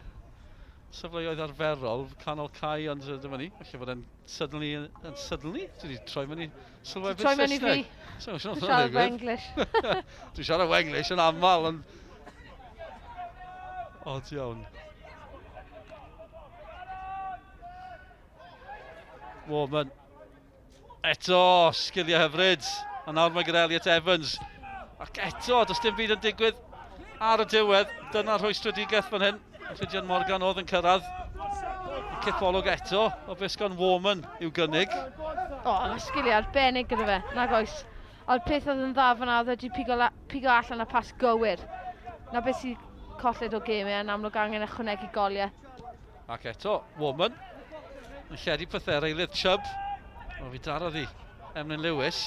safleoedd arferol, canol cae, ond dyma ni. Felly bod e'n suddenly, yn suddenly, dwi wedi troi mewn i sylwebydd Troi mewn i fi. Dwi'n siarad Wenglish. Dwi'n siarad Wenglish yn aml, ond... Od iawn. Warman. Eto, sgiliau hyfryd. A nawr mae gyda Elliot Evans. Ac eto, does dim byd yn digwydd ar y diwedd. Dyna'r rhwystredigaeth fan hyn. Rhydian Morgan oedd yn cyrraedd. Cipolwg eto o beth gan Warman i'w gynnig. O, oh, mae sgiliau arbennig gyda fe, nag oes. O'r peth oedd yn dda fyna oedd wedi pigo, pigo allan y pas gywir. Na beth sy'n colled o gemau yn amlwg angen ychwanegu goliau. Ac eto, Warman yn lledu pethau, eilydd Chubb. O, fi darodd hi, Emlyn Lewis.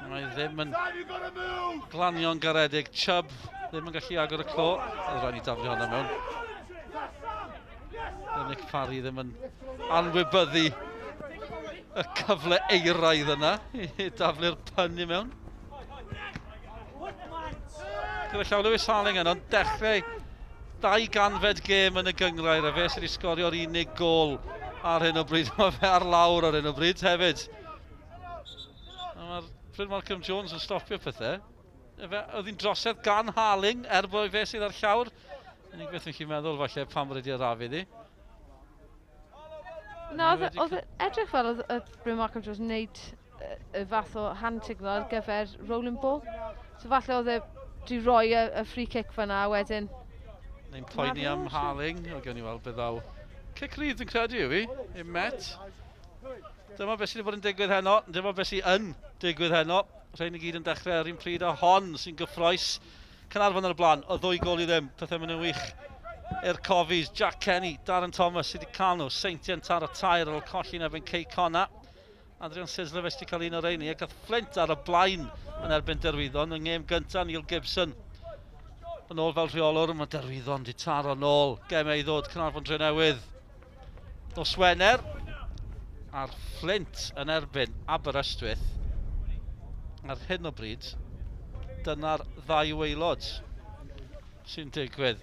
Mae ddim yn glanio'n garedig. Chubb ddim yn gallu agor y clo. Oedd rhaid ni daflu hwnna mewn. Nick Parry ddim yn anwybyddu y cyfle eiraidd yna i daflu'r pun i mewn. Gyda llaw Lewis Harling yno'n dechrau 200fed gêm yn y gynghrair a fe sydd wedi sgorio'r unig gôl ar hyn o bryd. Mae fe ar lawr ar hyn o bryd hefyd. A mae'r Bryn Malcolm Jones yn stopio pethau. Efe, oedd hi'n drosedd gan Harling er bod fe sydd ar llawr. Unig beth fi'n meddwl falle pam bod wedi arafu iddi. Na, oedd edrych fel oedd Bryn Malcolm Jones yn gwneud y fath o hand signal ar gyfer rolling ball. So falle oedd e wedi rhoi y free kick fyna a wedyn. Neu'n poeni am Harling. O, gewn ni weld beth ddaw. Cic rydd yn credu yw i, i'r Met. Dyma beth sydd wedi bod yn digwydd heno. Dyma beth sydd yn digwydd heno. Rhain i gyd yn dechrau ar un pryd a hon sy'n gyffrous. Caernarfon ar y blaen, o 2 gôl i ddim. Pethau mynd yn wych i'r Cofis. Jack Kenny, Darren Thomas sydd wedi cael nhw. Seintiau'n taro tair ar ôl colli yn erbyn Cei Connah. Adrian Sisler wedi cael un o'r rheini ac oedd Flint ar y blaen yn erbyn Derwyddon yng ngêm gyntaf Neil Gibson. Yn ôl fel rheolwr, mae Derwyddon wedi taro nôl. Gemau i ddod Caernarfon Drenewydd. Nos Wener a'r Flint yn erbyn Aberystwyth. Ar hyn o bryd, dyna'r ddau waelod sy'n digwydd.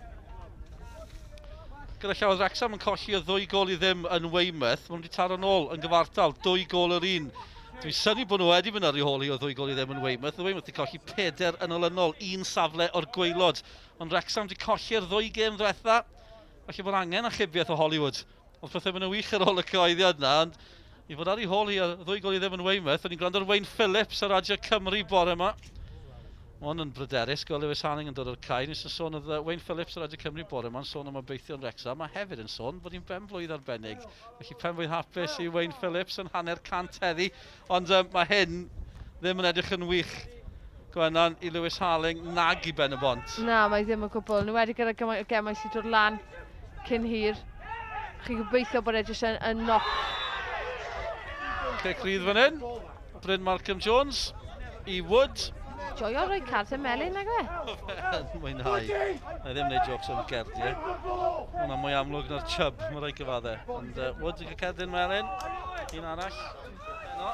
Gyda llaw Wrexham yn colli o 2 gôl i ddim yn Weymouth, maen nhw wedi taro nôl yn gyfartal, 2 gôl yr un. Dwi'n synnu bod nhw wedi mynd ar ei hôl hi o 2 gôl i ddim yn Weymouth. Weymouth wedi colli peder yn olynol, un safle o'r gwaelod. Ond Wrexham wedi colli'r ddwy gêm ddwetha. Felly bod angen achubiaeth o Hollywood. Ond pethau mynd yn wych ar ôl y cyhoeddiad yna, ond i fod ar ei hôl hi o 2 gôl i ddim yn Weymouth, o'n i'n gwrando ar Wayne Phillips ar Radio Cymru bore yma. Mae hwn yn bryderus, gweld Lewis Hanning yn dod o'r cae. Nes yn sôn oedd Wayne Phillips ar Radio Cymru bore yma'n sôn am obeithion Wrexham, a hefyd yn sôn bod hi'n ben-blwydd arbennig. Felly pen-blwydd hapus i Wayne Phillips yn hanner cant heddi. Ond mae hyn ddim yn edrych yn wych, Gwenan, i Lewis Harling nag i Ben y Bont. Na, mae ddim o gwbl. Nhw wedi gyda gymaint o gemau sydd dod lan cyn hir. Chi'n gobeithio bod e jyst yn knock. Cic rydd fan hyn. Bryn Malcolm Jones i Wood. Joio rhoi cardau melyn nag e? Mwynhau. Na i ddim wneud jokes am gerdiau. Hwna'n mwy amlwg na'r chub, mae rhaid gyfadde. Ond Wood yn cael cerdyn melyn. Un arall. No.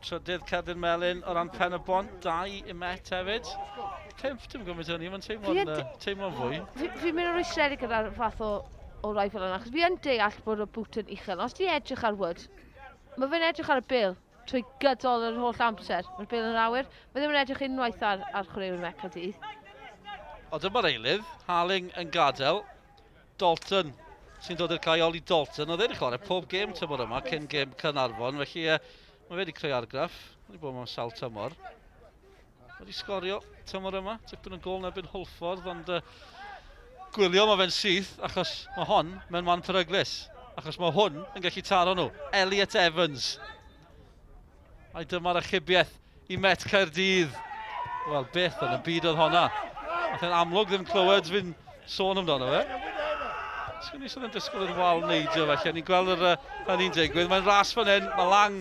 Trydydd cerdyn melyn o ran Pen y Bont, dau i Met hefyd. Pump, dim gymaint hynny, mae'n teimlo'n teimlo fwy. Fi'n mynd yn rwystredig gyda'r fath o rai fel yna, achos fi yn deall bod y boot yn uchel. Os ti edrych ar Wood, mae fe'n edrych ar y bêl trwy gydol yr holl amser. Mae'r bêl yn yr awyr. Mae ddim yn edrych unwaith ar chwaraewyr Met Caerdydd. O, dyma'r eilydd, Harling yn gadael. Dalton sy'n dod i'r cae, Ollie Dalton. Oedd e wedi chwarae pob gêm tymor yma, cyn gêm Caernarfon, felly mae fe wedi creu argraff. Wedi bod mewn sawl tymor. Wedi sgorio tymor yma, tipyn o gôl yn erbyn Hwlffordd, ond gwylio mae fe'n syth, achos mae hon mewn man peryglus. Achos mae hwn yn gallu taro nhw. Elliot Evans. Ai dyma'r achubiaeth i Met Caerdydd. Wel, beth yn y byd oedd honna? Nath e'n amlwg ddim clywed fi'n sôn amdano fe. Sgwn i sydd yn disgwyl i'r wal neidio felly. Ni'n gweld hynny'n digwydd. Mae'n ras fan hyn, mae Lang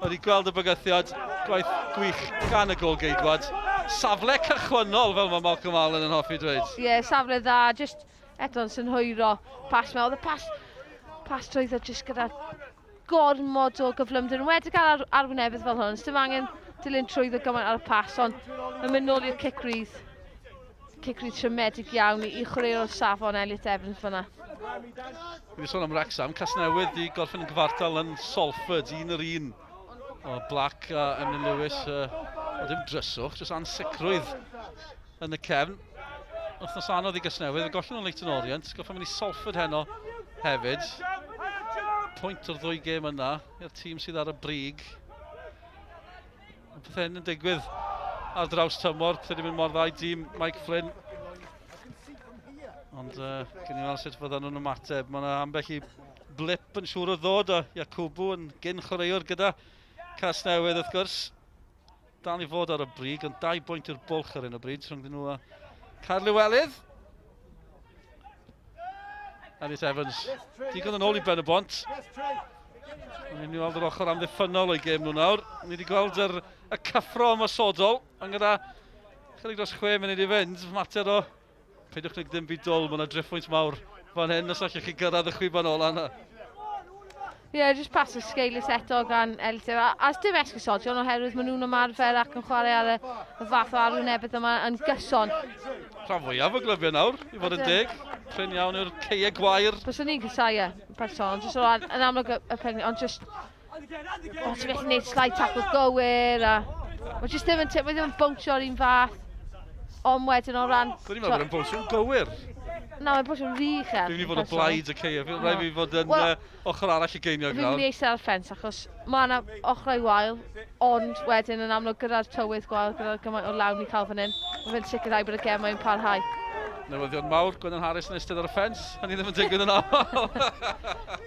wedi gweld y bygythiad. Gwaith gwych gan y gol geidwad. Safle cychwynnol, fel mae Malcolm Allen yn hoffi dweud. Ie, yeah, safle dda, just eto'n synhwyro pas mewn. Oedd y pas trwyddo just gyda gormod o gyflymder. Yn wedi cael arwynebydd fel hwn, dim angen dilyn trwyddo gymaint ar y pas, ond yn mynd nôl i'r cic rydd. Cic rydd siomedig iawn i chwaraewr o'r safon Elliot Evans fyna. Fi wedi sôn am Wrexham, Casnewydd di gorffen yn gyfartal yn Salford, 1-1. O Black a Emlyn Lewis, o ddim dryswch, jyst ansicrwydd yn y cefn. Wythnos anodd i Gasnewydd, fe gollon nhw'n Leyton Orient, gorffen mynd i Salford heno hefyd. Pwynt o'r ddwy gêm yna i'r tîm sydd ar y brig. Mae pethau hyn yn digwydd ar draws tymor, pethau wedi mynd mor dda i dîm Mike Flynn. Ond gen i weld sut fyddan nhw'n ymateb. Mae yna ambell i blip yn siŵr o ddod a Jakubu yn gyn chwaraewr gyda Casnewydd wrth gwrs. Dal i fod ar y brig, ond 2 bwynt i'r bwlch ar hyn o bryd rhwng nhw a Caerliwelydd. Elliot Evans, digon yn ôl i Ben y Bont. Ni'n mynd i weld yr ochr amddiffynnol o'i gêm nhw nawr. Ni wedi gweld y cyffro ymosodol, ond gyda chydig dros 6 munud i fynd, mater o peidiwch wneud ddim byd dwl, mae yna driphwynt mawr fan hyn os allwch chi gyrraedd y chwiban ola yna. Ie, yeah, just pas esgeulus eto gan Elliot. A dim esgusodion oherwydd maen nhw'n ymarfer ac yn chwarae ar y fath o arwynebedd yma yn gyson. Rhan fwyaf o glybiau nawr, i fod yn deg. Prin iawn yw'r ceie gwair. Byswn ni'n casau e, person, ond just o ran, yn amlwg y pen, ond just... O, ti'n methu gwneud slide tackle gywir, a... Mae just ddim yn, mae ddim yn bownsio'r un fath. Ond wedyn o ran... Dwi'n meddwl bod yn bownsio'n gywir. Na, mae'n bwysio rhy uchel. Dwi'n mynd i fod o blaid y ceir. Fi'n rhaid fi fod yn well, ochr arall y geiniog nawr. Fi'n mynd i eistedd ar y ffens achos mae yna ochrau wael, ond wedyn yn amlwg gyda'r tywydd gwael, gyda'r gymaint o lawn i cael fan hyn, mae fe'n sicrhau bod y gemau yn parhau. Newyddion mawr, Gwennan Harris yn eistedd ar y ffens, a ni ddim yn digwydd yn aml.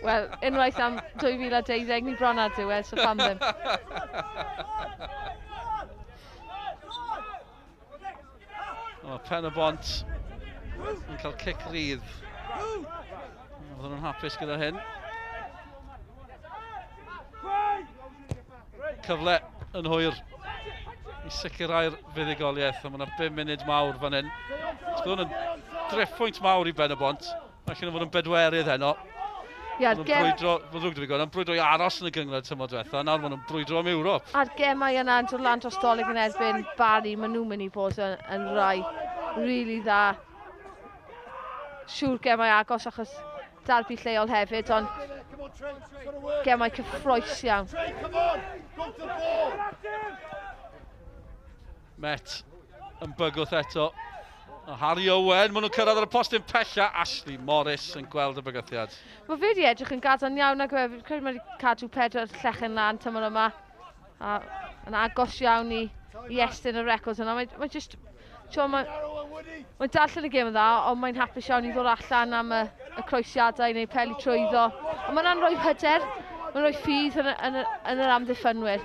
Wel, unwaith am 2012, ni bron ar diwedd, so pam ddim. O, Pen y Bont yn cael cic rydd. Oedden nhw'n hapus gyda hyn. Cyfle yn hwyr i sicrhau'r fuddugoliaeth. A mae yna 5 munud mawr fan hyn. Bydd yn driffwynt mawr i Ben y Bont. Allan nhw fod yn bedwerydd heno. Ie, a'r gem... Brwydro, mae'n ddrwg 'da fi gweud, brwydro i aros yn y gynghrair tymor diwetha, nawr maen nhw'n brwydro am Ewrop. A'r gemau yna yn dod lan dros Dolig yn erbyn Barry, maen nhw'n mynd i bod yn, yn rai really dda. Siŵr gemau agos achos darbi lleol hefyd, ond gemau cyffroes iawn. Met yn bygwth eto. A Harry Owen, maen nhw'n cyrraedd ar y postyn pella. Ashley Morris yn gweld y bygythiad. Mae fe wedi edrych yn gadarn iawn ac fe, credu mae wedi cadw pedwar llechen lan tymor yma. A yn agos iawn i estyn y record yna. Mae just, mae, mae'n darllen y gêm yn dda, ond mae'n hapus iawn i ddod allan am y croesiadau neu peli trwyddo. Ond mae'n rhoi hyder, mae'n rhoi ffydd yn yr amddiffynwyr.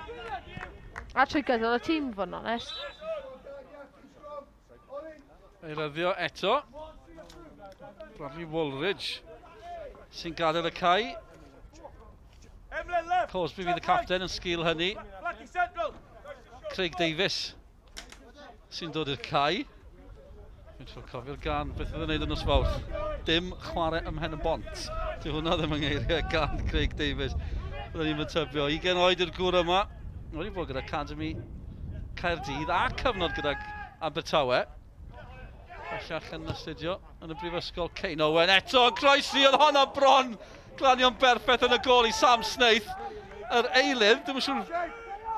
A trwy gydol y tîm, fod yn onest. Eilyddio eto. Bradley Woolridge sy'n gadael y cae. Cosby fydd y capten yn sgil hynny. Craig Davies sy'n dod i'r cae. Fi'n trio cofio'r gan, beth oedd yn neud yn nos Fawrth? Dim chwarae ym Mhen y Bont. Dyw hwnna ddim yng ngeiriau gan Craig Davies. Byddwn ni'n tybio. 20 oed i'r gŵr yma. Wedi bod gyda Academy Caerdydd a cyfnod gydag Abertawe. Bellach yn astudio yn y brifysgol. Kane Owen eto yn croesi, oedd honna bron glanio'n berffaith yn y gôl i Sam Snaith. Yr eilydd, dwi'm yn siŵr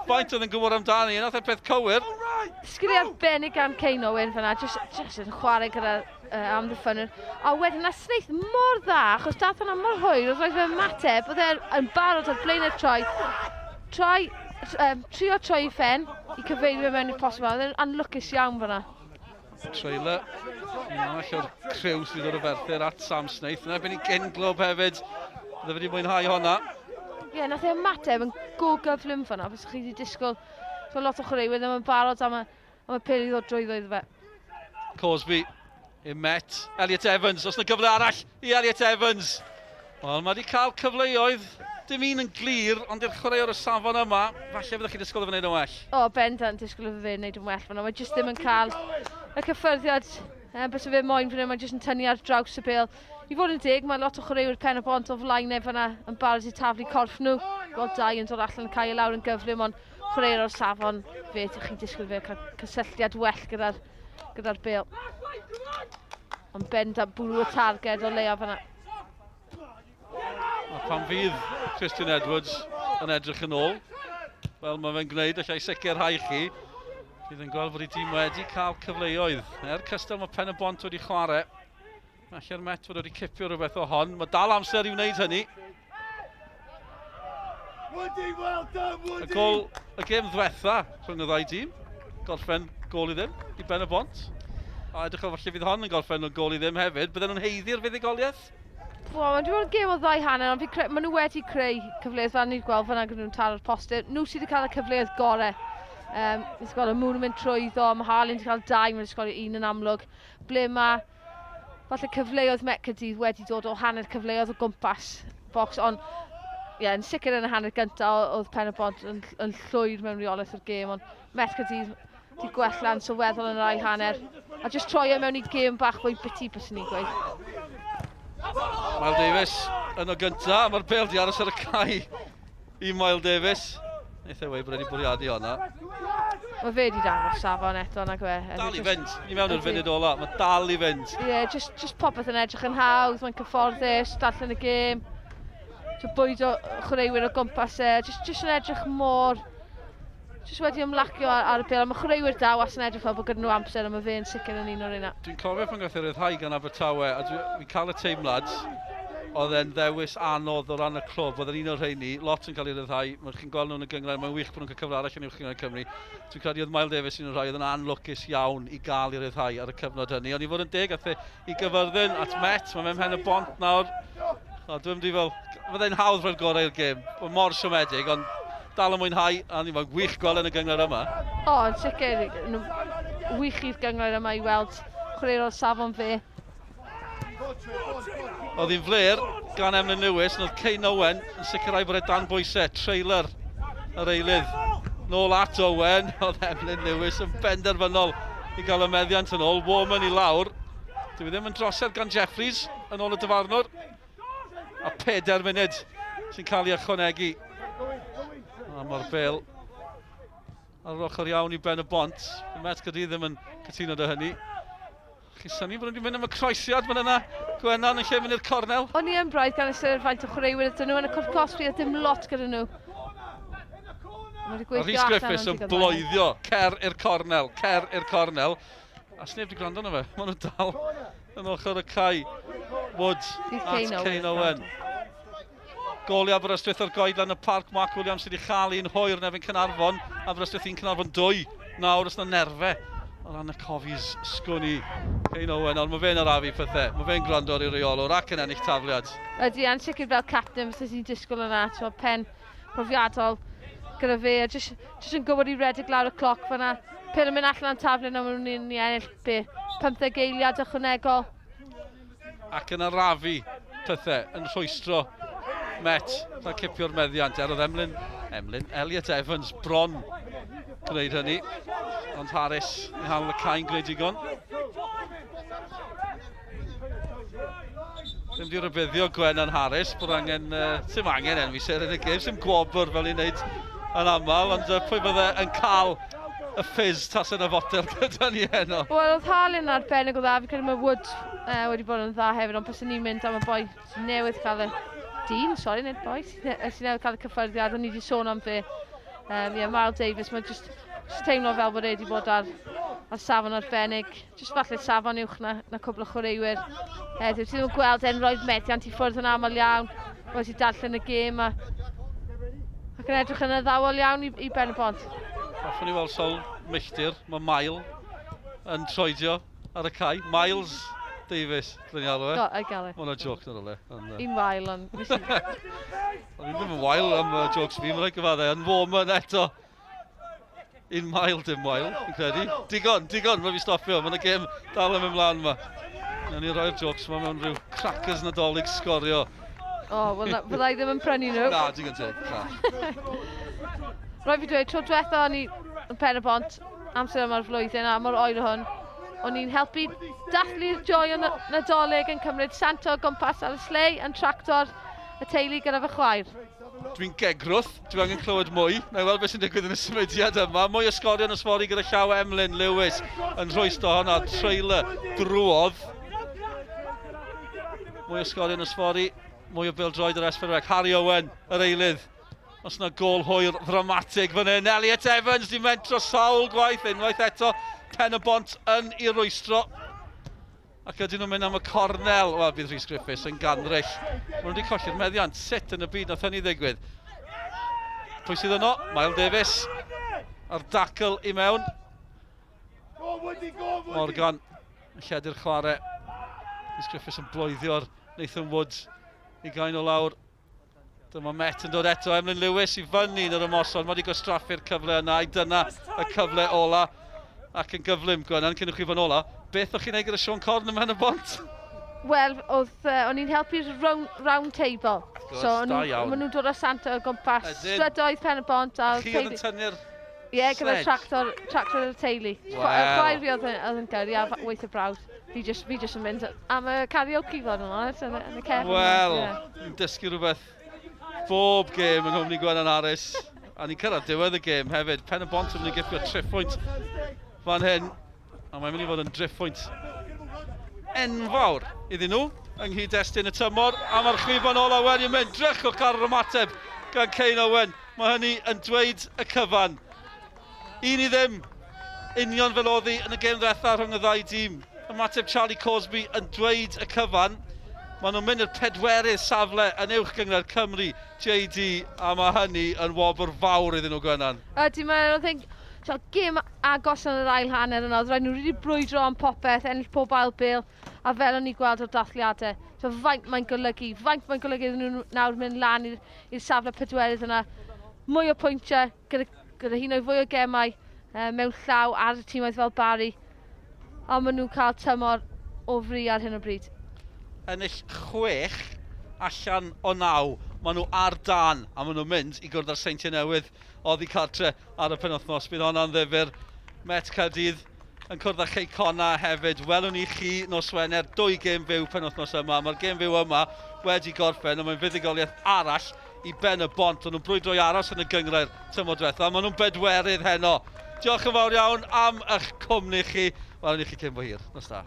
faint oedd yn gwybod amdani, nath e peth cywir. Sgiliau arbennig gan Kane Owen fyna, just yn chwarae gyda amddiffynwyr. A wedyn na Snaith mor dda, achos dath hwnna mor hwyr, oedd rhaid fe ymateb, oedd e'n barod ar blaen y troi. Trio troi i ffen i cyfeirio mewn i'r posib. Oedd e'n anlwcus iawn fyna. Trailer, un arall o'r criw sydd wedi dod o Ferthyr at Sam Snaith. Yna ben i gyn glwb hefyd, bydde wedi mwynhau honna. Ie, yeah, nath e ymateb yn go gyflym fyna, bys chi wedi disgwyl. So lot o chwaraewyr ddim yn barod am y peli ddod drwyddo iddo fe. Cosby, i Met, Elliot Evans, os yna gyfle arall i Elliot Evans. Wel, mae wedi cael cyfleoedd, dim un yn glir, ond i'r chwaraewr y safon yma, falle byddwch chi'n disgwyl iddo fe wneud yn well. O, bendant disgwyl iddo fe wneud yn well fyna. Mae jyst ddim yn cael y cyffyrddiad bys fe moyn fan hyn, mae jyst yn tynnu ar draws y bêl. I fod yn deg, mae lot o chwaraewyr Pen y Bont o flaen e fyna yn barod i taflu corff nhw. Gweld dau yn dod allan yn cael ei lawr yn gyflym, ond chwaraewr o'r safon, fe, chi'n disgwyl fe cael cysylltiad well gyda'r bêl. Ond bendant bwrw y targed o leia fyna. A pan fydd Christian Edwards yn edrych yn ôl, fel mae fe'n gwneud, allai sicrhau chi, fydd yn gweld bod ei dîm wedi cael cyfleoedd. Er cystal mae Pen y Bont wedi chwarae, falle'r Met fod wedi cipio rhywbeth o hon. Mae dal amser i wneud hynny. Woody, well done, Woody! Y gol, y gêm ddwetha rhwng y ddau dîm, gorffen gôl i ddim i Ben y Bont. A edrych o falle fydd hon yn gorffen o gôl i ddim hefyd. Bydden nhw'n haeddu'r fuddugoliaeth? Wel, mae'n bod yn gêm o ddau hanner, ond maen nhw wedi creu cyfleoedd fel ni'n gweld fan'na gyda nhw'n taro'r postyn. Nhw sydd wedi cael y cyfleoedd gorau. Nes gweld y Moon yn mynd trwyddo, mae Harley wedi cael dau, mae'n sgorio un yn amlwg. Ble mae falle cyfleoedd Met Caerdydd wedi dod o hanner cyfleoedd o gwmpas bocs, ond ie, yn sicr yn y hanner gyntaf oedd Pen y Bont yn llwyr mewn reolaeth o'r gêm, ond Met Caerdydd wedi gwella'n sylweddol yn yr ail hanner. A jyst troi e mewn i gêm bach fwy bitty, byswn i'n gweud. Miles Davies. yno gynta, mae'r bel di aros ar y cae i Mael Davies. Neith e wei bod wedi bwriadu honna. Mae fe wedi dangos safon eto, nag e? Dal i fynd, i mewn i'r funud ola, mae dal i fynd. Ie, yeah, just, just popeth yn edrych yn hawdd, mae'n cyfforddus, darllen y gêm. So bwydo chwaraewyr o gwmpas e, just, just yn edrych mor... Just wedi ymlacio ar, ar y bêl, a mae chwaraewyr da was yn edrych fel bod gyda nhw amser, a mae fe'n sicr yn un o'r yna. Dwi'n cofio pan gath ei ryddhau gan Abertawe, a dwi'n cael y teimlad oedd e'n ddewis anodd o ran y clwb, oedd e'n un o'r rheini, lot yn cael ei ryddhau, mae chi'n gweld nhw'n y gynghrair, mae'n wych bod nhw'n cael cyfle arall yn Uwch Gynghrair Cymru. Dwi'n credu oedd Mael Davies un o'r rhai oedd yn anlwcus iawn i gael ei ryddhau ar y cyfnod hynny. Ond i fod yn deg, ath e i Gyfyrddin at Met, mae fe'n Mhen y Bont nawr. O, dwi'n mynd i fel, fyddai'n hawdd rhoi'r gorau i'r gêm, mae'n mor siomedig, ond dal yn mwynhau, a ni mae'n wych gweld yn y gynghrair yma. O, yn sicr, wych i'r gynghrair yma i weld chwaraewr o'r safon fe. Oedd hi'n fler gan Emlyn Lewis, ond oedd Kane Owen yn sicrhau bod e dan bwysau, trailer yr eilydd. Nôl at Owen, oedd Emlyn Lewis yn benderfynol i gael y meddiant yn ôl, Warman i lawr. Dwi ddim yn drosedd gan Jeffries yn ôl y dyfarnwr. A 4 munud sy'n cael ei ychwanegu. A mae'r bel ar yr ochr iawn i Ben y Bont. Mae Met Caerdydd ddim yn cytuno dy hynny. Chi'n synnu bod nhw wedi mynd am y croesiad fan yna, Gwenan, yn lle mynd i'r cornel? O'n i yn braidd gan ystyried faint o chwaraewyr ydyn nhw yn y cwrt cosbi a dim lot gyda nhw. Mae wedi gweithio Rhys Griffiths yn bloeddio, cer i'r cornel, cer i'r cornel. A sneb wedi gwrando arno fe, maen nhw dal yn ochr y cae. Wood at Kane Owen. Gol i Aberystwyth o'r goed lan y parc. Mark Williams sydd wedi chael un hwyr yn erbyn Caernarfon. Aberystwyth un Caernarfon 2. Nawr os na nerfe o ran y cofis sgwn i Kane Owen, ond mae fe'n arafu pethau. Mae fe'n gwrando ar ei reolwr ac yn ennill tafliad. Ydy, a'n sicr fel captain, fysa ti'n disgwyl yna, ti'n pen profiadol gyda fe, a jyst, jyst yn gwybod i redeg lawr y cloc fyna. Pen yn mynd allan am taflu na maen nhw'n ennill be, 15 eiliad ychwanegol. Ac yn arafu pethau, yn rhwystro Met rhag cipio'r meddiant. Er oedd Emlyn, Emlyn, Elliot Evans bron gwneud hynny. Ond Harris yng nghanol y cae'n gwneud digon. Ddim di rybuddio Gwenan Harris bod angen, uh, angen enwi ser yn y gêm, sy'n gwobr fel i'n neud yn aml, ond uh, pwy fydde yn cael y ffizz tas yn y fotel gyda ni heno? Wel, oedd Harley yn arbennig o dda, fi'n credu mae Wood uh, wedi bod yn dda hefyd, ond byswn ni'n mynd am y boi sy'n newydd cael y dyn, sori, nid boi, sy'n newydd cael y cyffyrddiad, o'n i wedi sôn am fe. Um, yeah, Miles Davies, mae'n just, just teimlo fel bod e wedi bod ar, ar safon arbennig. Just falle safon uwch na, na cwbl o chwaraewyr heddiw. Ti'n gweld e'n rhoi meddiant i ffwrdd yn aml iawn, wedi darllen y gêm a ac yn edrych yn addawol iawn i, i Ben y Bont. Hoffwn i weld sawl milltir, mae Mael yn troedio ar y cae. Miles Davies, dyn ni alw e. Do, I gael e. Mae hwnna'n joc na rhywle. Un wael, ond... O'n i'n ddim yn wael am uh, jokes fi, mae'n rhaid gyfadde. Yn warm eto. Un mael, dim wael, fi'n credu. Digon, digon, mae fi stopio. Mae'n y gêm dal yn mynd mlaen yma. Nawn ni roi'r jokes yma mewn rhyw crackers Nadolig sgorio. O, oh, wel, fydda i ddim yn prynu nhw. Na, digon teg, na. Rhaid fi dweud, tro diwetha o'n i yn Pen y Bont, amser yma'r flwyddyn, a mor oer hwn, o'n i'n helpu dathlu'r joy o Nadolig yn cymryd Santa o gwmpas ar y slei yn tractor y teulu gyda fy chwaer. Dwi'n gegrwth, dwi angen clywed mwy. Na i weld beth sy'n digwydd yn y symudiad yma. Mwy o sgorio yn y sfori gyda llaw Emlyn Lewis yn rhwysto hwnna, trailer drwodd. Mwy o sgorio yn y sfori, mwy o bêl-droed ar S4C. Harry Owen, yr eilydd. Os yna gol hwyr ddramatig fan hyn. Elliot Evans di mentro sawl gwaith unwaith eto. Pen y Bont yn i rwystro. Ac ydyn nhw'n mynd am y cornel? Wel, bydd Rhys Griffiths yn ganryll. Maen nhw wedi colli'r meddiant. Sut yn y byd nath hynny ddigwydd? Pwy sydd yno? Miles Davies. A'r dacl i mewn. Morgan yn lledu'r chwarae. Rhys Griffiths yn bloeddio'r Nathan Woods i gael nhw lawr. Dyma Met yn dod eto, Emlyn Lewis i fyny yn yr ymosod. Mae wedi gwastraffu'r cyfle yna, i dyna y cyfle ola. Ac yn gyflym, Gwenan, cyn i chi fod yn ola, beth o'ch chi'n neud gyda Siôn Corn ym Mhen y Bont? Wel, oedd, uh, o'n i'n helpu'r round, round table. Gwrs, so, da iawn. Maen nhw'n dod â Santa o gwmpas Ydyn. strydoedd Pen y Bont. A Chi oedd yn tynnu'r Ie, yeah, gyda'r sledge? tractor, tractor y teulu. Wel. Chwaer fi oedd yn, oedd yn gyrru a weithio brawd. Fi just yn mynd am y karaoke fod yn onest, yn y cefn. Wel, ni'n dysgu rhywbeth bob gêm yng nghwmni Gwennan Harris. A ni'n cyrraedd diwedd y gêm hefyd. Pen y Bont yn mynd i gipio triphwynt fan hyn. A mae'n mynd i fod yn driphwynt enfawr iddyn nhw yng nghyd-destun y tymor. A mae'r chwiban ola wedi mynd. Drychwch ar yr ymateb gan Kane Owen. Mae hynny yn dweud y cyfan. 1-0. Union fel oedd hi yn y gêm ddwetha rhwng y ddau dîm. Ymateb Charlie Cosby yn dweud y cyfan. Maen nhw'n mynd i'r pedwerydd safle yn Uwch Gynghrair Cymru, JD, a mae hynny yn wobr fawr iddyn nhw, Gwennan. Ydy, mae'n think, so, gêm agos yn yr ail hanner yna, oedd rhaid nhw wedi brwydro am popeth, ennill pob ail bêl, a fel o'n i gweld o'r dathliadau. So faint mae'n golygu, faint mae'n golygu iddyn nhw nawr mynd lan i'r safle pedwerydd yna. Mwy o pwyntiau, gyda hyn oed fwy o gemau mewn llaw ar y tîmoedd fel Barry. A maen nhw'n cael tymor o fri ar hyn o bryd. Ennill 6 allan o 9. Maen nhw ar dân a maen nhw'n mynd i gwrdd â'r Seintiau Newydd oddi cartre ar y penwthnos. Bydd hwnna'n ddifyr. Met Caerdydd yn cwrdd â Chei Connah hefyd. Welwn ni chi nos Wener, dwy gêm fyw penwthnos yma. Mae'r gêm fyw yma wedi gorffen, ond mae'n fuddugoliaeth arall i Ben y Bont. Ond nhw'n brwydro i aros yn y gynghrair tymor diwetha. Maen nhw'n bedwerydd heno. Diolch yn fawr iawn am eich cwmni chi. Welwn ni chi cyn bo hir. Nos da.